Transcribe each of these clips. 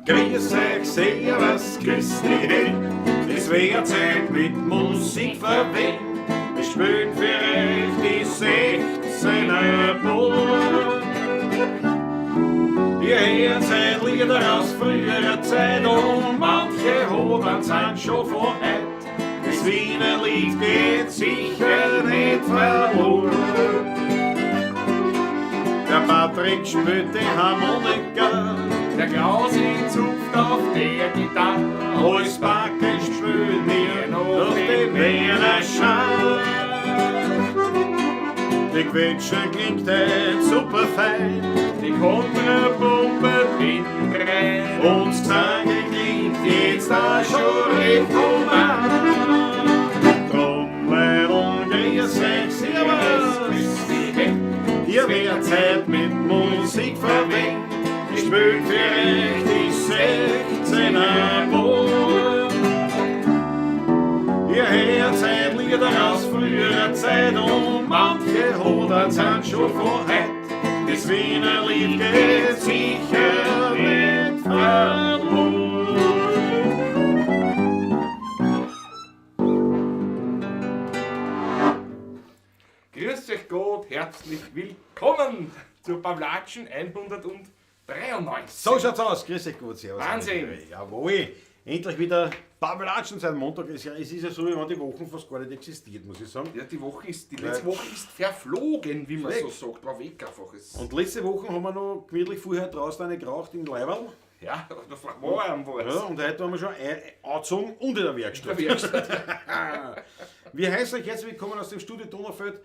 Grüß euch, servus, grüß dich, hey. Es wär Zeit mit Musik verwehen. Wir spielen für euch die 16er Buben. Ihr hört seit Lieder aus früherer Zeit und manche Hodern sind schon von heut. Das Wiener Lied geht sicher nicht verloren. Der Patrick spielt die Harmonika, Der Klausi zupft auf der Gitarre. Alles Backe spielen wir noch die Wiener Schar. Die Quetsche klingt heut super fein Die Kontrapumpe rein. und das Zange klingt jetzt auch schon recht human. Drum, Leidl, grüß euch, servus. Grüß dich, hey. Ihr werdet Zeit mit Musik verwehen. Ich spiel für euch die 16er Buben. Ihr hört seit Lieder aus früherer Zeit und manche Hodern sind schon von heut. Das Wiener Lied geht sicher nicht verloren. Grüß euch Gott, herzlich willkommen zur Pawlatschen 193. So schaut's aus. Grüß euch Gott, servus. Wahnsinn. Jawohl. Endlich wieder Pawlatschen seit Montag. Es ist ja so, wie wenn die Wochen fast gar nicht existiert, muss ich sagen. Ja, die letzte Woche ist verflogen, wie man Weg. so sagt. War weg einfach. Es, Und letzte Woche haben wir noch gemütlich vorher draußen eine geraucht im Leiberl. ja, da warm war es. Ja, und heute haben wir schon angezogen und in der Werkstatt. In der Werkstatt. Wir heißen euch herzlich willkommen aus dem Studio Donaufeld.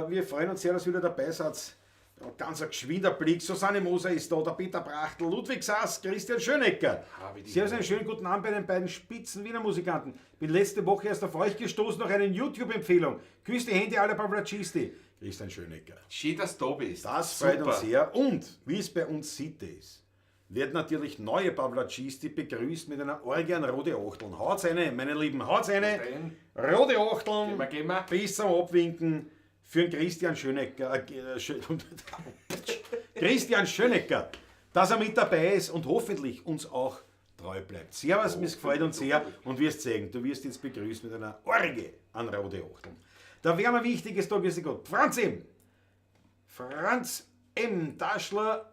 Wir freuen uns sehr, dass ihr wieder dabei seid. Ja, ganz ein geschwinder Blick. Susanne Moser ist da, der Peter Brachtl, Ludwig Sass, Christian Schönecker. Habe die Servus, einen schönen guten Abend bei den beiden Spitzen Wiener Musikanten. Bin letzte Woche erst auf euch gestoßen nach einer YouTube-Empfehlung. Küsst die Hände aller Pawlatschisti. Christian Schönecker. Schön, dass du da bist. Das freut Super. uns sehr. Und wie es bei uns Sitte ist, wird natürlich neue Pawlatschisti begrüßt mit einer Orgie an rote Achteln. Haut's eine, meine Lieben, haut's eine. Rein. Rote Achteln. Gehen wir, gehen wir. Bis zum Abwinken für den Christian Schönecker. Christian Schönecker, dass er mit dabei ist und hoffentlich uns auch treu bleibt. Servus, mir gefreut uns sehr und wirst sehen, du wirst jetzt begrüßt mit einer Orgie an rote Achteln. Da wäre mir wichtig, ist da, grüß dich Gott. Franz M. Franz M. Daschler,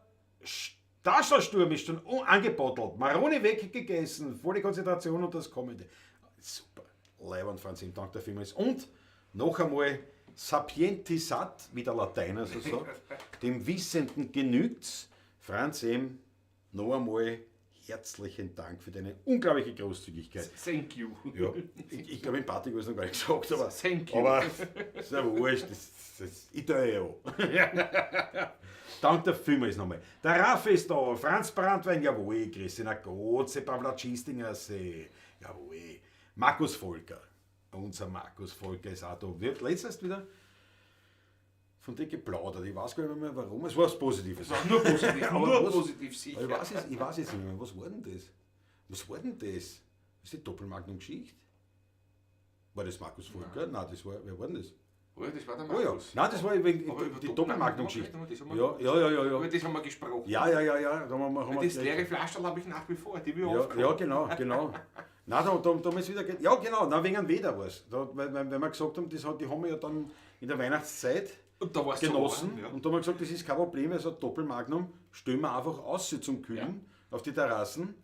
Daschlersturm ist schon angebottelt. Maroni weggegessen, volle Konzentration und das Kommende. Super. Leiband Franz M. Dank dafür vielmals. Und noch einmal sapientisat, wie der Lateiner so sagt, dem Wissenden genügt's. Franz M., noch einmal herzlichen Dank für deine unglaubliche Großzügigkeit. Thank you. Ja, ich glaube, in Patrick habe ich es noch gar nicht gesagt, aber, Thank you. aber ist ja wurscht, ich tue ja auch. Dank der vielmals nochmal. Der Raffi ist da, Franz Brandwein, jawohl, Christina Gotze, Pawlatschistinger See, jawohl, Markus Volker, unser Markus Volker ist auch da. Wird letztes wieder von dir geplaudert, ich weiß gar nicht mehr warum, es war was Positives. Es war nur positiv, Aber nur was- positiv sicher. Aber ich weiß jetzt nicht mehr, was war denn das? Was war denn das? Ist die Doppelmagnum-Geschichte? War das Markus Volker? Nein, das war, wer war denn das? Oh ja, das war der Oh ja, Markus. nein, das war wegen Aber über die Doppelmagnum-Geschichte. Doppelmagnum, das haben wir- Ja, ja, ja, ja, Über ja. das haben wir gesprochen. Ja, ja, ja, ja. Da haben wir, haben wir Das leere Flascherl habe ich nach wie vor, die will ich Ja, aufgehoben. ja, genau, genau. Nein, da ist wieder, ja, genau, nein, wegen dem Wetter war es. Weil wir gesagt haben, die haben wir ja dann in der Weihnachtszeit Und da war's genossen. So warm, ja. Und da haben wir gesagt, das ist kein Problem, also Doppelmagnum stellen wir einfach aus zum Kühlen auf die Terrassen.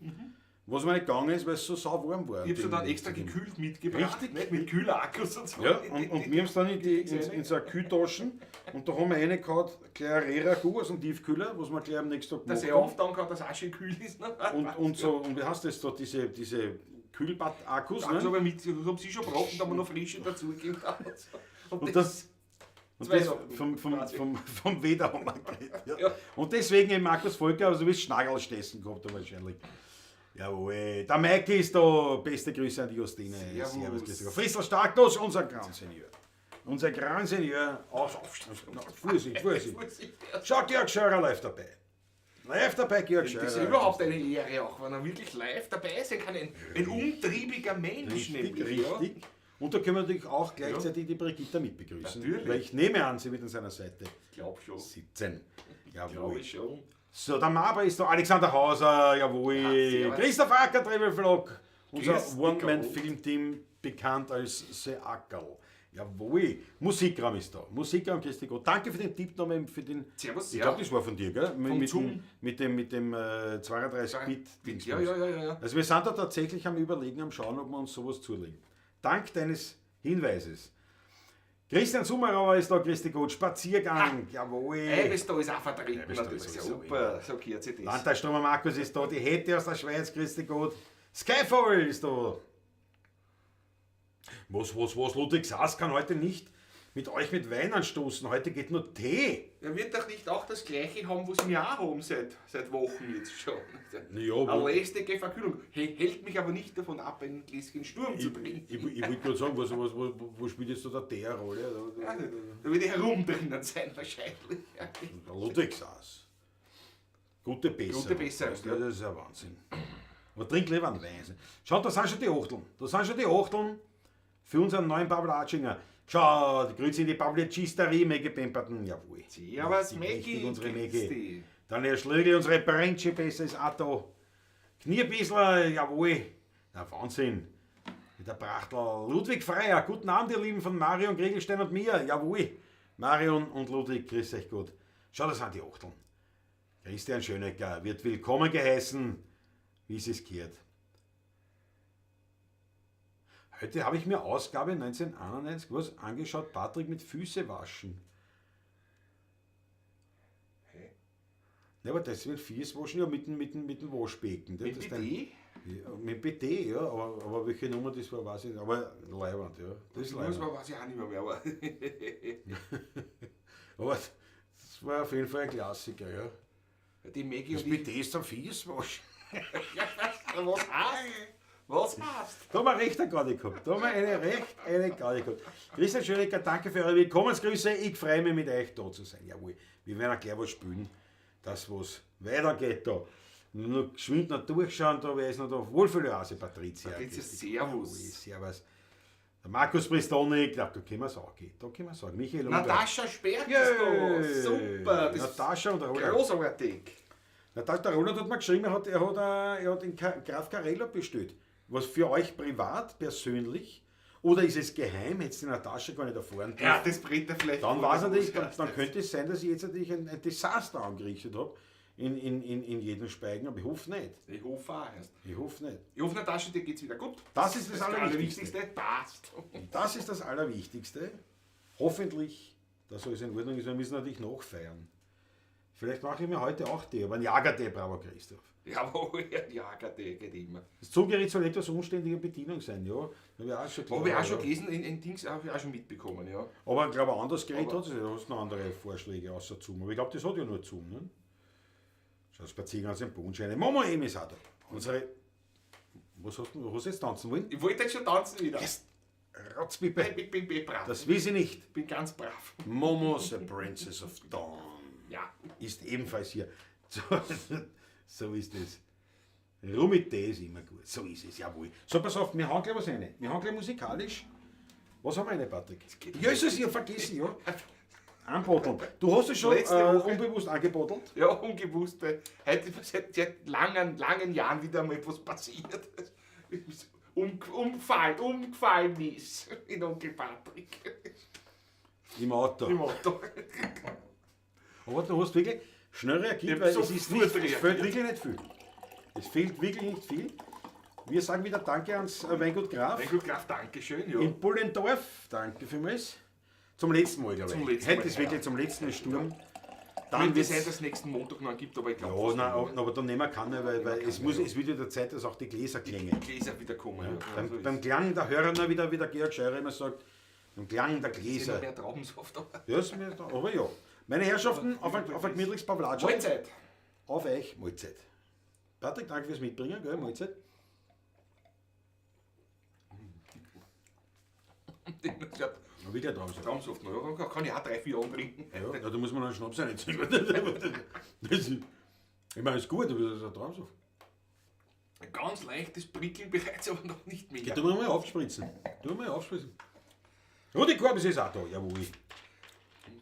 Was mir nicht gegangen ist, weil es so sauwarm war. Ich habe sie dann extra gekühlt mitgebracht. Richtig. Nicht? Mit Kühlakkus und so. Ja, und wir haben es dann in so eine Kühltaschen und da haben wir eine gehabt, gleich ein Reragu aus dem Tiefkühler, was wir gleich am nächsten Tag Dass gemacht er haben. auftauen kann, dass auch schön kühl ist. Ne? Und so, und wie heißt das da, diese Kühlbad-Akkus, Das ne? aber mit, das haben sie schon gebraucht und haben wir noch frische dazugegeben. Und das, und Zwei das Sachen. Quasi. vom Wetter haben wir geredet. Ja. Ja. Und deswegen eben Markus Volker, also du wirst Schnagelstessen gehabt haben wahrscheinlich. Jawohl, der Mike ist da. Beste Grüße an die Justine. Servus. Servus, grüß dich. Frissel Starklos, unser Grand Senior. Unser Grand Senior aus. Vorsicht, Vorsicht. Vorsicht. Schau, Georg Scheurer live dabei. Live dabei, Georg Scheurer. Das ist ja überhaupt eine Ehre, auch wenn er wirklich live dabei sein kann. Ein umtriebiger Mensch Richtig, nämlich. Ja. richtig. Und da können wir natürlich auch gleichzeitig die Brigitta mitbegrüßen. Natürlich. Weil ich nehme an, sie wird an seiner Seite Ich glaube schon. sitzen. Jawohl. Glaube ich schon. So, der Maber ist da, Alexander Hauser, jawohl. Ja, servus. Christoph Acker, Travel Vlog. Unser Grüß dich, One-Man-Film-Team, bekannt als The Ackerl. Jawohl. Musikraum ist da. Musikraum, grüß dich Gott. Danke für den Tipp nochmal für den. Servus, Ich ja. glaube, das war von dir, gell? Mit, Zoom. mit dem 32-Bit-Dings. Ja. Also wir sind da tatsächlich am Überlegen, am Schauen, ob wir uns sowas zulegen. Dank deines Hinweises. Christian Summerauer ist da, Christi Gut. Spaziergang, jawohl. Eibes da ist auch vertreten. Eibes da Das ist ist ja sowieso super. So gehört sich das. Landtagstromer Markus ist da, die Hette aus der Schweiz, Christi Gott. Skyfall ist da. Was, Ludwig Sass kann heute nicht mit euch mit Wein anstoßen. Heute geht nur Tee. Er wird doch nicht auch das Gleiche haben, was wir auch haben seit Wochen jetzt schon. Ja, Eine lästige Verkühlung. Hey, hält mich aber nicht davon ab, ein Gläschen Sturm zu trinken. Ich wollte gerade sagen, wo spielt jetzt da der Tee eine Rolle? Ja, da wird ich herum drinnen sein wahrscheinlich. Der Ludwig Sass. Gute Besserung. Gute Besserung, Das, das ist ja Wahnsinn. Aber trink lieber einen Wein. Schaut, da sind schon die Achteln. Da sind schon die Achteln für unseren neuen Pavlatschinger. Schau, die Grüße in die Pavlatschisterie, Maggie Pemperton. Jawohl. Servus, Richtig, Maggie. richtig, unsere grüß Maggie. dich. Dann Herr Schlögl, unsere Brentsche besser ist auch da. Knierbissler, jawohl. Na, Wahnsinn. Mit der Prachtel. Ludwig Freier, guten Abend, ihr Lieben von Marion Gregelstein und mir. Jawohl. Marion und Ludwig, grüß euch gut. Schau, das sind die Achteln. Christian Schönecker wird willkommen geheißen, wie es gehört. Heute habe ich mir Ausgabe 1991 was angeschaut, Patrick mit Füße waschen. Hä? Ja, aber das wird Füße waschen, ja, mit dem Waschbecken. Mit Das ist ein- BD? Ja, mit BD, ja, aber welche Nummer das war, weiß ich nicht. Aber leiwand, ja. Das ist Das leiwand. war, weiß ich auch nicht mehr, aber Aber das war auf jeden Fall ein Klassiker, ja. die Maggie Das und ich. BD ist zum Füße waschen. Was heißt? Was heißt? Da haben wir recht eine Gaudi gehabt. Da haben wir eine recht eine Gaudi gehabt. Christian Schönecker, danke für eure Willkommensgrüße. Ich freue mich, mit euch da zu sein. Jawohl, wir werden auch gleich was spielen, dass was weitergeht da. Nur geschwind noch durchschauen, da wer ist noch da? Wohlfühloase, Patricia. Patricia, Grüß dich. servus. Jawohl, servus. Der Markus Bristonik, da können wir es auch gehen. Da können wir es sagen. Michael Unger. Natascha Sperrt ist da. Super. Das ist Natascha und der Roland. großartig. Natascha, der Roland hat mir geschrieben, er hat den Graf Carella bestellt. Was für euch privat, persönlich, oder ist es geheim? Hättest die Natascha gar nicht erfahren dürfen. Ja, das bringt er vielleicht. Dann vor, war's natürlich, was dann könnte es sein, dass ich jetzt natürlich ein Desaster angerichtet habe in jedem Speigen, aber ich hoffe nicht. Ich hoffe auch erst. Ich hoffe nicht. Ich hoffe, Natascha, dir geht's wieder gut. Das ist das Allerwichtigste. Allerwichtigste. Passt. Das ist das Allerwichtigste. Hoffentlich, dass alles in Ordnung ist. Wir müssen natürlich nachfeiern. Vielleicht mache ich mir heute auch Tee, aber einen Jagertee, bravo Christoph. Jawohl, ja, geht immer. Das Zuggerät soll etwas umständliche Bedienung sein, ja. Habe ich auch schon, Habe ich auch schon ja. gelesen, in Dings habe ich auch schon mitbekommen, ja. Aber ich glaube, ein anderes Gerät hat es ja. Du hast noch andere Vorschläge außer Zoom. Aber ich glaube, das hat ja nur Zoom. Ne? Schau, Spaziergang aus dem Bodenscheine. Momo M ist auch da. Unsere. Was hast du, hast du jetzt tanzen wollen? Ich wollte jetzt schon tanzen wieder. Yes. Rotzpippe. Ich bin brav. Das will sie nicht. Ich bin ganz brav. Momo, the Princess of Dawn, Ja. ist ebenfalls hier. So ist es. Rum mit Tee ist immer gut. So ist es, jawohl. So, pass auf, wir hauen gleich was rein. Wir hauen gleich musikalisch. Was haben wir rein, Patrick? Jesus, ich hab vergessen, ja. Anboteln. Du hast es schon Letzte Woche. unbewusst angebottelt. Ja, unbewusst. Weil heute ist seit langen, langen Jahren wieder mal etwas passiert. Umgefallen ist in Onkel Patrick. Im Auto. Im Auto. Aber du hast wirklich schnell reagiert, Ich weil hab es ist sofort nicht, es reagiert. fehlt wirklich nicht viel. Es fehlt wirklich nicht viel. Wir sagen wieder Danke ans Weingut Graf. Weingut Graf, Dankeschön. Ja. In Bullendorf, danke vielmals. Zum letzten Mal, glaube ich. Zum letzten Heute Mal, ist wirklich ja. zum letzten Mal Sturm. Dann Könnte wird's, sein, dass es nächsten Montag noch einen gibt, aber ich glaube, ja, nein, aber dann nehmen wir keine, weil es, muss, es wird ja der Zeit, dass auch die Gläser klingen. die Gläser wieder kommen. Ja. Beim, so ist beim Klang der Hörner, wie der Georg Scheurer immer sagt, beim Klang der es. Ist Gläser. noch mehr Traubensaft. aber- Ja, ist mir, aber ja. Meine Herrschaften, auf ein gemütliches Pavlatsch. Mahlzeit! Auf euch, Mahlzeit. Patrick, danke fürs Mitbringen, gell? Mahlzeit. Ja, Ja, wieder Traubensaft. Traubensaft noch, ja, kann ich auch 3, 4 antrinken. Ja, ja, da muss man noch einen Schnaps reinziehen. Das ist, ich meine, ist gut, aber das ist ein Traumsaft. Ein ganz leichtes Prickeln bereits, aber noch nicht mehr. Ja. Tu mir mal aufspritzen. Tu mir mal aufspritzen. Rudi Korbis ist auch da, jawohl.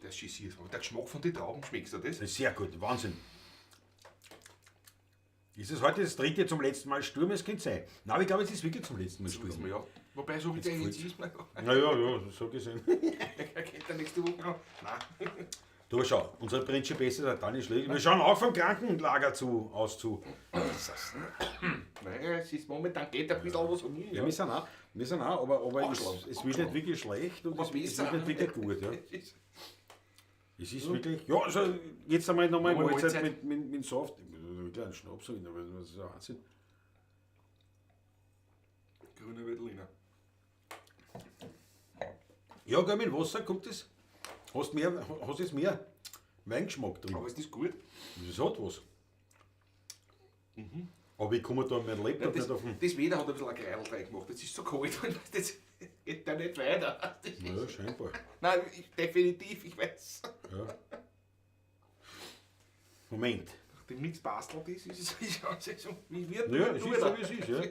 Das ist süß. Aber der Geschmack von den Trauben, schmeckst du das? Das ist sehr gut, Wahnsinn. Ist es heute das dritte zum letzten Mal Sturm? Es könnte sein. Nein, aber ich glaube, es ist wirklich zum letzten Mal Sturm. Ja. Wobei, so wie der jetzt ist, mein Gott, Naja, ja, so gesehen. er geht der nächste Woche noch. Nein. Du, schau, unsere Principessa, der Dani Schlegel, wir schauen auch vom Krankenlager aus zu. Nein, es ist momentan geht ein bisschen was um. Ja, wir sind auch, aber Anschlag. es wird nicht wirklich schlecht und Aber es wird besser. nicht wirklich gut. Ja. Es ist- Es ist wirklich, ja, also jetzt einmal nochmal Nochmal Mahlzeit Mahlzeit. mit Saft. Ich muss wirklich einen Schnaps haben, aber das ist ja Wahnsinn. Grüne Veltliner. Ja, gell, mit Wasser kommt das. Hast jetzt mehr Weingeschmack drin. Aber ist das gut? Das hat was. Aber ich komme da mit meinem Laptop Das, nicht auf den. das Wetter hat ein bisschen ein Kreidel rein gemacht. Das ist so kalt und das geht da nicht weiter. Das ist, Ja, scheinbar. nein, definitiv, ich weiß. Ja. Moment. Nachdem nichts bastelt ist, ist es ist so, wie wird Ja, es ist tut so, er. wie es ist, ja.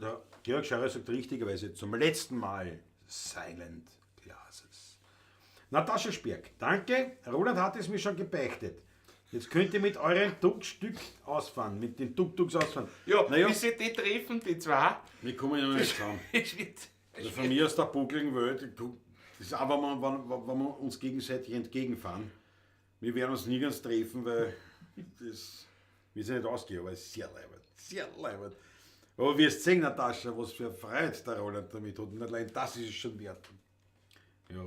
Der Georg Scheurer sagt richtigerweise zum letzten Mal Silent Glasses. Natascha Sperg, danke. Roland hat es mir schon gebeichtet. Jetzt könnt ihr mit euren Duckstück ausfahren, mit den Tuk-Tuks ausfahren. Ja, naja, wie sie die treffen, die zwei, wir kommen ja noch nicht zusammen. es wird. Also von mir aus der buckligen Welt, das ist auch, wenn wir uns gegenseitig entgegenfahren. Wir werden uns nirgends treffen, weil das wir sind nicht ausgehen, aber es ist sehr leibend, sehr leibend. Aber wirst sehen, Natascha, was für Freude der Roland damit hat. Und allein das ist es schon wert. Ja.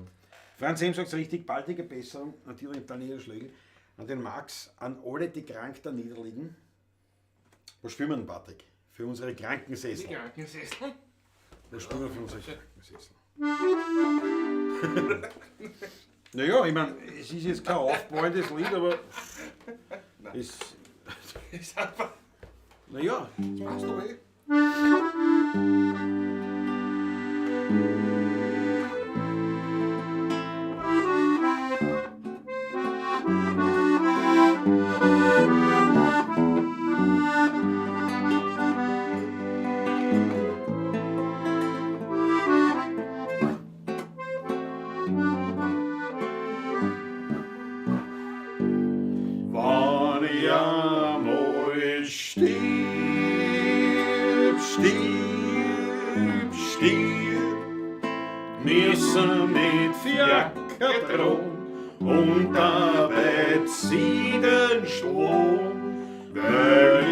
Franz M. sagt richtig, baldige Besserung, natürlich Daniel Schlegel, an den Max, an alle, die krank da niederliegen. Was spielen wir denn, Patrick? Für unsere Krankensessel. Die Krankensessel. Was spielen wir für unsere Krankensessel? Naja, ich meine, es ist jetzt kein aufbauendes Lied, aber es, Ist einfach. naja, Das passt doch eh. Wann ich einmal stirb, stirb, stirb, müssen mit Fiaker drohen und dabei ziehen schlagen, weil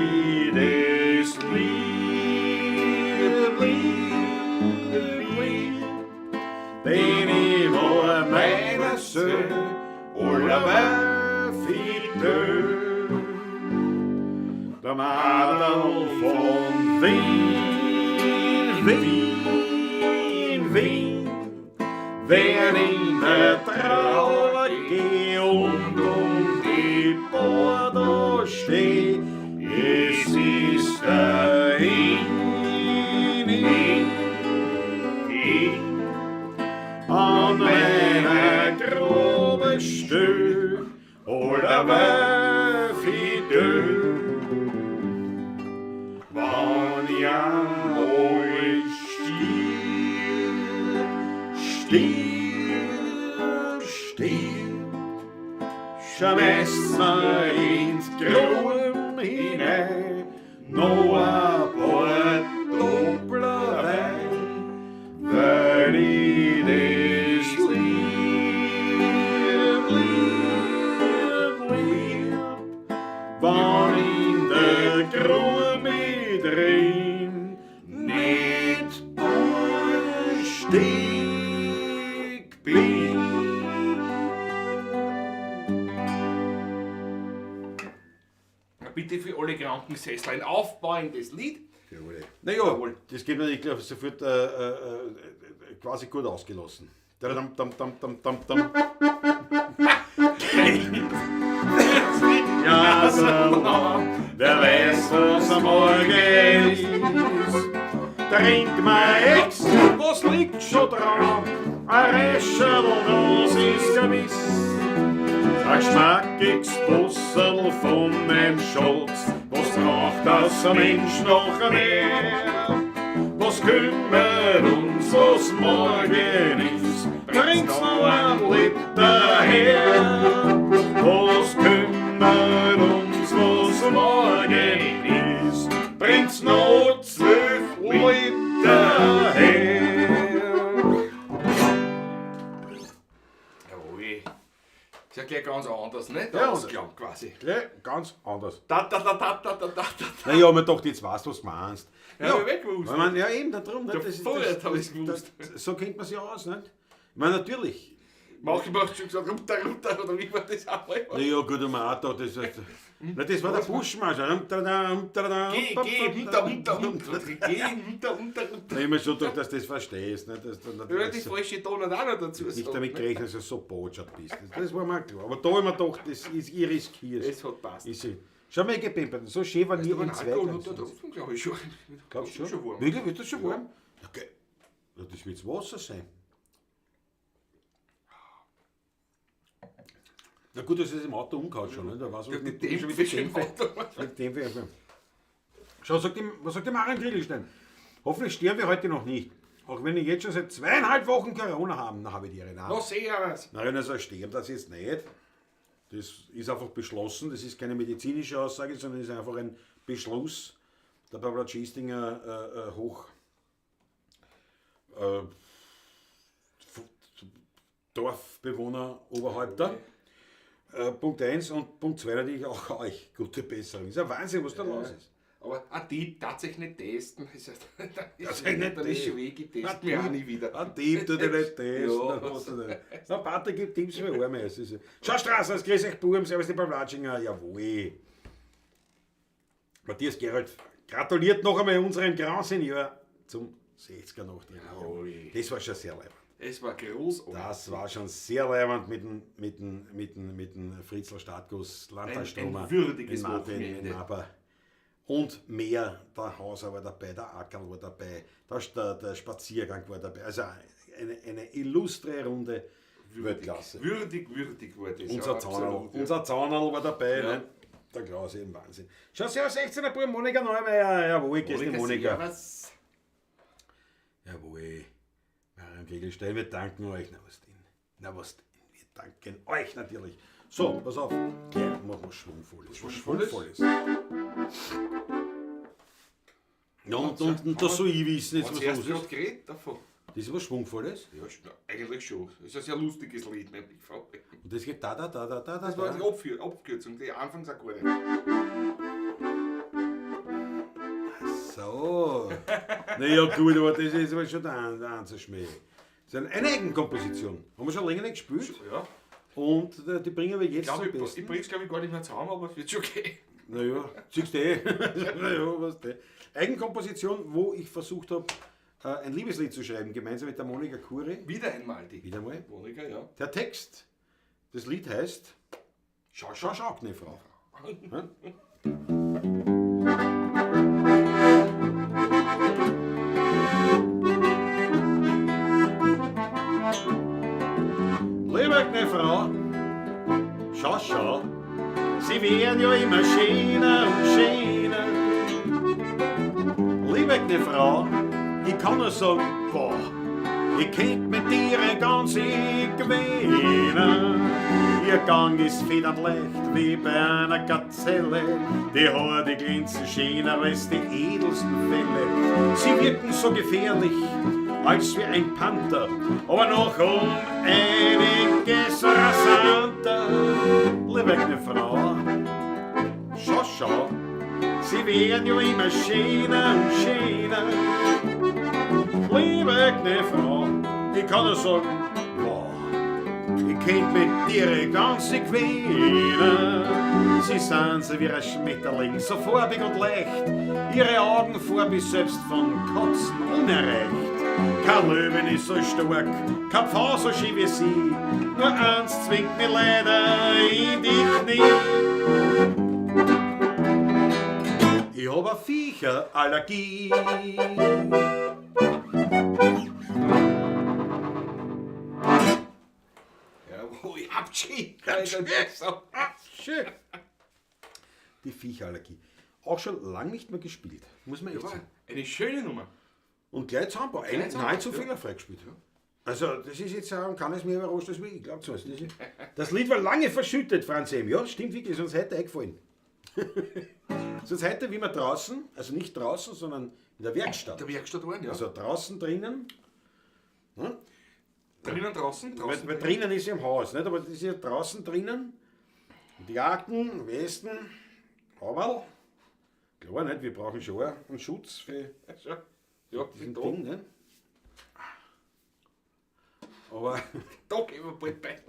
ich das lieb, lieb, lieb, denn ich war meiner Söhne allerweil fidel. Der Madel von Wien, Wien, Wien, wer in der Trauer geh und um die Border steh, es ist der in, in, in, an meiner groben Stö oder fidel. Wann ich einmal stirb, stirb, stirb, schmeißt mir ins Gruben hinein noch ein paar Doppler Wein, weil ich das lieb, lieb, lieb, wann in der Grube drin nicht durstig bin. Na, bitte für alle Krankensessel ein aufbauendes Lied. Naja, das geht natürlich glaub ich, sofort quasi gut ausgelassen. Dam, dam, dam, dam, dam, dam. Ja, so, wer weiß, was am Morgen ist. Trink mal Ex, was liegt schon dran? Ein Rescherl, das ist gewiss. Ein geschmackiges Busserl von meinem Schatz, was braucht das ein Mensch noch mehr? Was kümmert uns, was morgen ist? Bringt's noch ein Liter her? Was kümmert uns, was morgen Ganz anders, ne? Der Ja, Ausklang quasi. Gleich ganz anders. Da, da, da, da, da, da, da, da. Naja, man dachte, jetzt weißt du, was du meinst. Ja, hab ich weggewusst. Weil man, ja, eben, darum. Ne, Ja, vorher hab ich's gewusst. Das, so kennt man sich aus, nicht? Ich meine, natürlich. Manche macht schon gesagt, runter, runter, oder wie war das auch mal? Naja, gut, und man auch gedacht, na, das war der Buschmarsch. Geh, geh, runter, runter, runter. Geh, runter, runter, runter. Na, ich hab mir schon gedacht, dass du das verstehst. Ne? Dass, dass, Ja, die falsche Ton auch noch dazu nicht sagen, damit ne? gerechnet, dass du so botschert bist. Das war mir klar. Aber da hab ich mir gedacht, das ist, ich riskier's. Es hat passt. Ist sie. Schau mal, gepempert. So schön war nie Aber ein ein Zweig. Alkohol hat da trotzdem, glaube ich, schon. Glaubst du Ist schon? warm. Wirklich, wird das schon warm? Okay. Ja, das wird Wasser sein. Na gut, das ist im Auto umgehauen schon, ne? Da war's Ja, mit, die schon Dämpfe mit schon im Dämpfe. Auto. Mit Dämpfe. Schau, was sagt der Marian Kriegelstein? Hoffentlich sterben wir heute noch nicht. Auch wenn wir jetzt schon seit 2,5 Wochen Corona haben, dann habe ich die Ihre Namen. Na, servus. Nein, also sterben das jetzt nicht. Das ist einfach beschlossen, das ist keine medizinische Aussage, sondern ist einfach ein Beschluss der Barbara Schiestinger Hoch Dorfbewohner, Oberhäupter. Punkt 1 und Punkt 2 natürlich auch euch gute Besserung. Ist ja Wahnsinn, was da los ist. Aber auch die tatsächlich nicht testen. Ist ja, dann ist, Tatsächlich nicht dann ist testen. schon weg, ich teste mich auch nie wieder. Ein Dieb tut ja nicht testen. Ja. Ja. Was denn? Na, Patrick gibt Tipps für Arme. Es ist- Schau, Straße, grüß euch, Buben, servus, die Pavlatschinger. Jawohl. Matthias Gerold gratuliert noch einmal unserem Grand Senior zum 60er Nachtrag. Jawohl. Das war schon sehr leibend. Es war großartig. Das war schon sehr leibend mit dem Fritzl Startguss, Landtagstromer, Ein würdiges mit Martin, Wochenende. mit Naba. Und mehr, der Hauser war dabei, der Ackerl war dabei, der Spaziergang war dabei. Also eine illustre Runde, Weltklasse. Würdig, würdig war das. Unser ja, Zaunerl, absolut, ja. unser Zaunerl war dabei, Ja. ne? Der Klaus, eben Wahnsinn. Schau, servus, 16er Bub, Monika Neumeier, jawohl, grüß dich, Monika. Servus. Jawohl, Marian Kegelstein, wir danken euch. Na was denn? Na was denn? Wir danken euch natürlich. So, pass auf, gleich machen wir Schwungvolles. Was Schwungvolles? Schwungvolles. Ja, und das soll ich wissen, jetzt Hast was du erst los gerade ist. geredet davon? Das ist was Schwungvolles. Ja, eigentlich schon. Das ist ein sehr lustiges Lied, nämlich. Und das geht da, da, da, da, da, da. Das war die da. Abkürzung, die Anfangsakkorde. So. Naja, gut, aber das ist aber schon der Einzelschmäh. Das ist eine Eigenkomposition. Haben wir schon länger nicht gespielt. Ja. Und die bringen wir jetzt Ich glaube, zum ich, Besten. ich bring's glaube ich gar nicht mehr zusammen, aber es wird schon gehen. Naja, siehst du eh. Naja, was du. Eigenkomposition, wo ich versucht habe, ein Liebeslied zu schreiben, gemeinsam mit der Monika Kuri. Wieder einmal die. Wieder mal. Monika, ja. Der Text des Lied heißt Schau, schau. Schau, schau, Gnefrau. Hm? Liebe Gnefrau, schau, schau, sie werden ja immer schöner und schöner. Liebe Gnefrau, ich kann nur sagen, boah, ich könnt mit dir ganz gewinnen. Ihr Gang ist federleicht wie bei einer Gazelle, die Haare, die glänzen schöner als die edelsten Felle. Sie wirken so gefährlich, als wie ein Panther, aber noch um einiges rasanter. Liebe Frau, schau, schau, sie werden ja immer schöner und schöner. Liebe Frau, ich kann nur sagen, boah, ich könnt mit dir ganz quälen. Sie sind so wie ein Schmetterling, so farbig und leicht. Ihre Augenfarbe ist selbst von Katzen unerreicht. Kein Löwen ist so stark, kein Pfau so schön wie sie. Nur eins zwingt mich leider in die Knie. Ich hab a Viecherallergie. Jawohl, Abschied. Schön. Die Viecherallergie. Auch schon lang nicht mehr gespielt, muss man echt sagen. Eine schöne Nummer. Und gleich zusammenbauen. Eine, zusammenbauen, nahezu ja. fehlerfrei gespielt. Also, das ist jetzt auch, kann es mir überrascht, als ich glaube es. Das Lied war lange verschüttet, Franz M. Ja, stimmt wirklich, ist uns heute eingefallen. Ist uns heute, wie wir draußen, also nicht draußen, sondern in der Werkstatt. Der Werkstatt waren, ja. Also draußen drinnen. Ne? Drinnen, draußen, draußen. Weil drinnen ist ja im Haus, nicht? Aber das ist ja draußen drinnen. Die Jacken, Westen, aber klar, nicht, wir brauchen schon einen Schutz für Ja, diesen da, Ding, ne? Aber da gehen wir bald bei.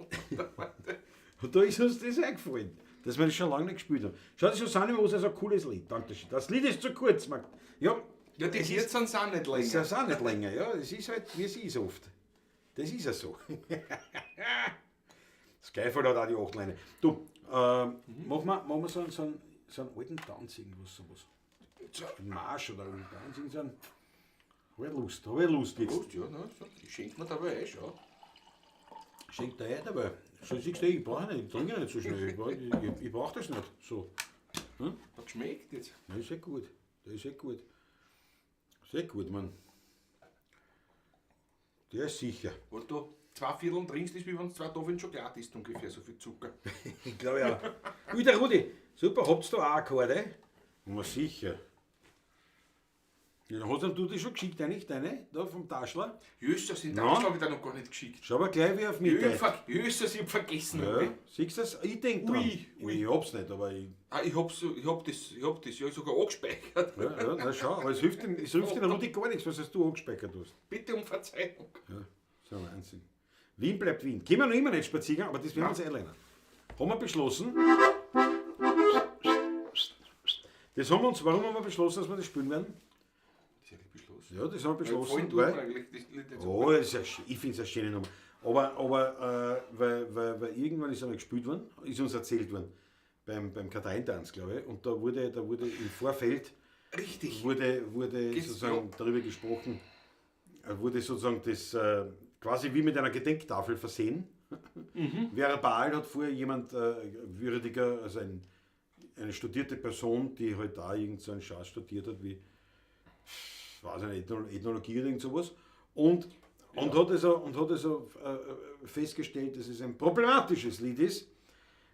und da ist uns das eingefallen, dass wir das schon lange nicht gespielt haben. Schau, die Susanne Moser ist ein cooles Lied. Dankeschön. Das Lied ist zu kurz. Man, ja, Ja, die es ist, Hirzen sind nicht es länger. ist auch nicht länger. Ja, es ist halt, wie es ist oft. Das ist ja so. Skyfall hat auch die 8 Leine. Du, machen wir so einen alten Tanz, irgendwas sowas. Ein Marsch oder einen Tanz, irgend so einen. Hab ich Lust, hab ich Lust jetzt. Prost, ja, ne, so. Ich schenke mir dabei eh schon. Schenk dir ein dabei. So siehst du, ich brauche nicht, ich trinke nicht so schnell. Ich brauch das nicht. So. Hat geschmeckt jetzt. Das ist eh gut. Das ist eh gut. Sehr gut, Mann. Der ist sicher. Weil du 2 Vierteln trinkst, ist wie wenn du 2 Tafeln Schokolade isst ungefähr, so viel Zucker. Ich glaube ja. Ui, der Rudi. Super, habt ihr da auch Akkorde? Na sicher. Ja, hast du das schon geschickt eigentlich, deine? Da vom Taschler? Jösses, den Na? Taschler habe ich da noch gar nicht geschickt. Schau mal gleich wie auf mich. Jösses, ich hab vergessen. Ja, siehst du das? Ich denk dran. Ui. Ui, ich hab's nicht, aber ich. Ah, ich hab das ja sogar angespeichert. Ja, ja, na schau, aber es hilft dem Rudi gar nichts, was hast du angespeichert hast. Bitte um Verzeihung. Ja, so ein Wahnsinn. Wien bleibt Wien. Können wir noch immer nicht spazieren, aber das werden wir uns einlernen. Haben wir beschlossen. Das haben wir uns, warum haben wir beschlossen, dass wir das spielen werden? Das ist eigentlich beschlossen. Ja, das haben wir beschlossen. Gefallen tut mir Weil, eigentlich das Lied nicht so. oh, das ist ja, ich finde es eine schöne Nummer. Aber weil irgendwann ist einmal gespielt worden, ist uns erzählt worden, beim Karteientanz, glaube ich. Und da wurde im Vorfeld Richtig. wurde sozusagen darüber gesprochen, wurde sozusagen das quasi wie mit einer Gedenktafel versehen. Verbal hat vorher jemand würdiger, also eine studierte Person, die halt da irgend so einen Schatz studiert hat, wie, weiß ich nicht, Ethnologie oder irgend sowas. Und hat also festgestellt, dass es ein problematisches Lied ist,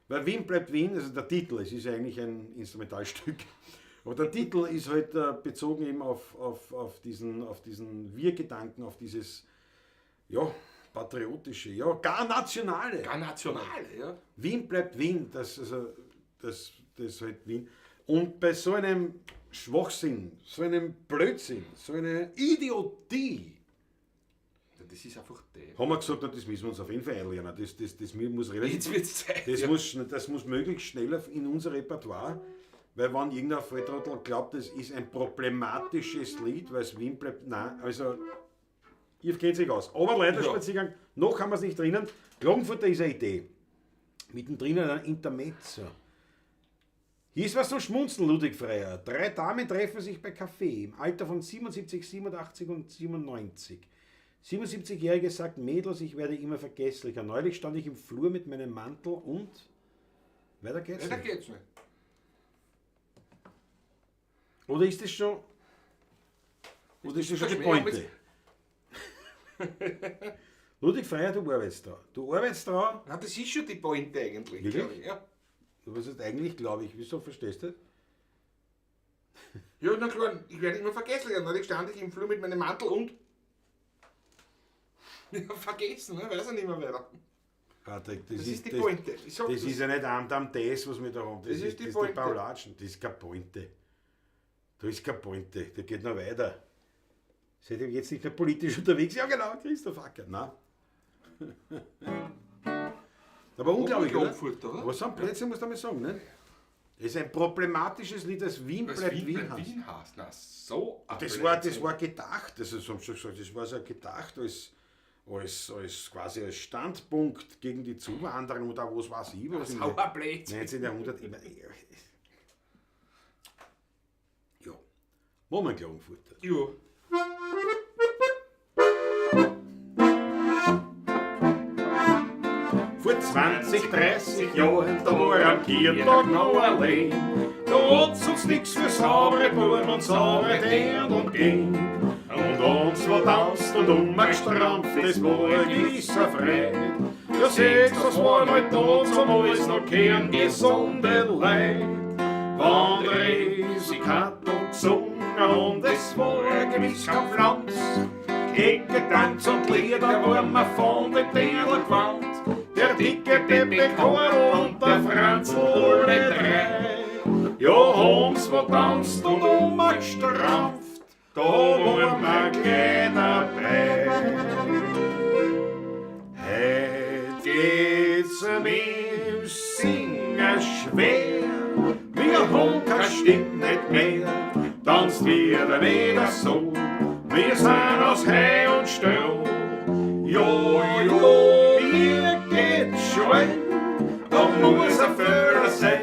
weil Wien bleibt Wien, also der Titel, es ist ja eigentlich ein Instrumentalstück, aber der Titel ist halt bezogen eben auf diesen Wir-Gedanken, auf dieses, ja, patriotische, ja, gar nationale. Gar nationale, ja. Wien bleibt Wien, das, also, das halt Wien. Und bei so einem Schwachsinn, so einem Blödsinn, so einer Idiotie, Ja, das ist einfach der. haben wir gesagt, na, das müssen wir uns auf jeden Fall einlernen. Das muss relativ, Jetzt wird's Zeit. das, ja. muss, das muss möglichst schnell in unser Repertoire, weil wenn irgendein Volltrottel glaubt, das ist ein problematisches Lied, weil es Wien bleibt, nein, also ihr kennt sich aus. Aber leider Spaziergang, noch haben wir es nicht drinnen. Klagenfurter ist eine Idee. Mittendrin ein Intermezzo. Hier ist was zum Schmunzeln, Ludwig Freier. Drei Damen treffen sich bei Kaffee im Alter von 77, 87 und 97. 77-Jährige sagt: Mädels, ich werde immer vergesslicher. Neulich stand ich im Flur mit meinem Mantel und. Weiter geht's Weiter nicht. geht's nicht. Oder ist das schon. Oder ist das schon die Pointe? Ludwig Freier, du arbeitest da. Du arbeitest da. Na, das ist schon die Pointe eigentlich. Wirklich? Glaub ich, ja. Du was ist eigentlich, glaube ich. Wieso verstehst du das? Ja, na klar, ich werde immer vergesslicher. Neulich stand ich im Flur mit meinem Mantel und. Ja, vergessen, ne? Weiß ich nicht mehr weiter. Patrick, das Das ist die das, Pointe. Ich sag Das das. ist ja nicht am am das, was wir da haben. Das Das ist, ist die das ist die Pointe. Paulatschen. Das ist keine Pointe. Da ist keine Pointe. Der geht noch weiter. Seid ihr jetzt nicht mehr politisch unterwegs? Ja, genau, Christoph Acker. Nein. Aber unglaublich, oder? Klagenfurt, oder? Aber so ein Blödsinn muss man mal sagen, ne? Das ist ein problematisches Lied, das Wien Was bleibt Wien Wien bleibt heißt. Wien heißt. Na, so ein Das Blödsinn. war gedacht, also so haben sie schon gesagt, das war so gedacht als quasi als Standpunkt gegen die Zuwanderung oder was weiß ich was. im Sau ein Blödsinn. 19. Jahrhundert immer. Ja. Machen wir Klagenfurter. Ja. Vor 20, 30 Jahren, da war am Kirtag noch allein. Da hat's uns nix für saubere Buben und saubere Dirndl und ging. Und uns war tanzt und umgestrampft, das war ein gewisser Freude. Ja, seht's, was waren halt da zum alles noch kehren gesunde Leid. Wann der Resi hat und gesungen und es war ein gewiss kein Pflanz. Getanz und Lieder waren wir von den Dirndl gewandt. Der dicke Pepe Korl und der Franzl alle drei. Ja, haben's wo tanzt und umgestrampft, da waren wir gleich dabei. Heut geht's mit dem Singen schwer, wir haben keine Stimme nicht mehr, tanzt wieder nicht so, wir sind aus Heu und Stroh. Ja, ja, mir geht's schwer, da muss ein Fehler sein,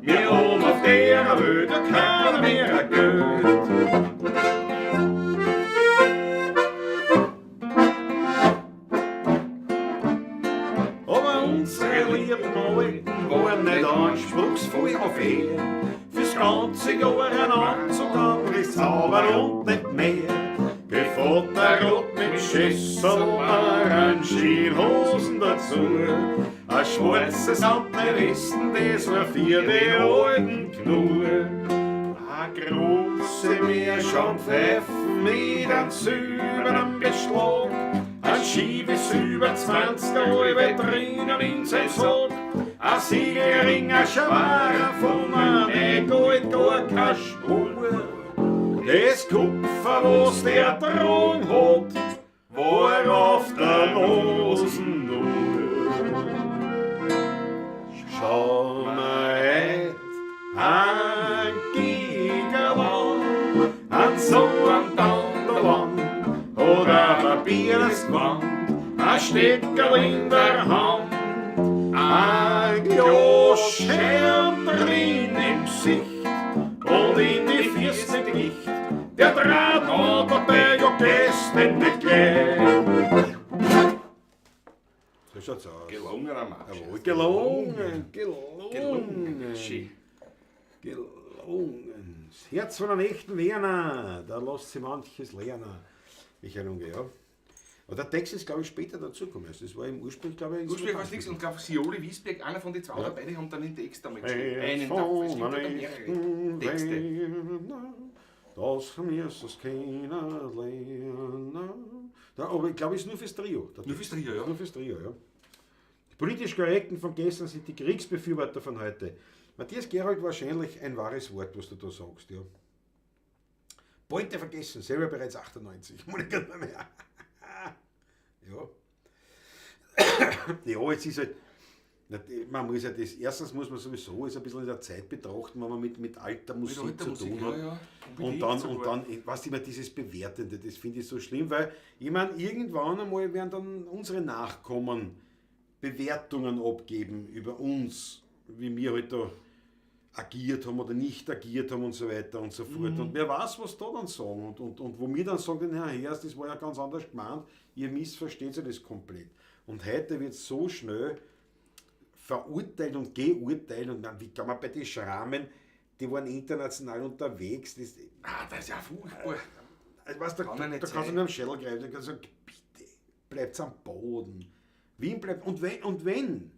wir haben auf der Welt keiner mehr Geld. Aber unsere lieben Alten waren nicht anspruchsvoll auf Ehr. Fürs ganze Jahr ein Anzug, dann zaubern und nicht mehr. Gevatter rot mit Schüssel, Orangenhosen dazu. Ein schwarzes samtne Westen, das war für die alten genug. Eine große Meerschaumpfeifen mit einem silbernen Beschlag. Ein Schiebes über 20 halbe drinnen in sein Sack. Ein Siegelring, ein schwerer von einem Gold, gar keine Spur. Das Kupfer, was der Thron hat, war auf der Nosen nur. Schau mir heut ein Gigerl an, an so einem Dandel oder ein papieres Gewand, ein Steckerl in der Hand, ein Glas Scherm drin im Gesicht und in die Füße Gicht, der Draht hat dabei ja gestern nicht gleich. So schaut's aus. Gelungener Marsch. Jawohl, gelungen, gelungen. Gelungen. Schön. Gelungen. Das Herz von einem echten Werner, da lässt sich manches lernen. Michael Unge, ja. Aber der Text ist, glaube ich, später dazugekommen. Also das war im Ursprung, glaube ich, Ursprünglich war es nichts und glaube Sioli Wiesberg, einer von den zwei oder beide haben dann den Text damals geschrieben. Einen davon, es von gibt ja einem mehrere echten Texte. Werner, das mir das keiner lernen. Da, aber ich glaube, es ist nur fürs Trio. der Nur fürs Text. Trio, ja. Nur fürs Trio, ja. Die politisch Korrekten von gestern sind die Kriegsbefürworter von heute. Matthias Gerold, wahrscheinlich ein wahres Wort, was du da sagst, ja. Pointe vergessen, selber bereits 98. Monika nicht mehr. Ja. Ja, jetzt ist halt, man muss ja das, erstens muss man sowieso es ein bisschen in der Zeit betrachten, wenn man mit alter Musik Mit alter zu Musik, tun ja, hat. ja. Und Unbedingt dann, sogar. und dann, weißt du, immer dieses Bewertende, das finde ich so schlimm, weil ich meine, irgendwann einmal werden dann unsere Nachkommen Bewertungen abgeben über uns, wie wir halt da agiert haben oder nicht agiert haben und so weiter und so fort. Und wer weiß, was da dann sagen und wo wir dann sagen, na Herr, das war ja ganz anders gemeint, ihr missversteht ja das komplett. Und heute wird so schnell verurteilt und geurteilt und dann, wie kann man bei den Schrammen, die waren international unterwegs, das, Ah, das ist ja furchtbar. also, weißt, da, Kann da, ja nicht da kannst du sein. nur am Schädel greifen, da kannst du sagen, bitte, bleibt am Boden. Wien bleibt, und wenn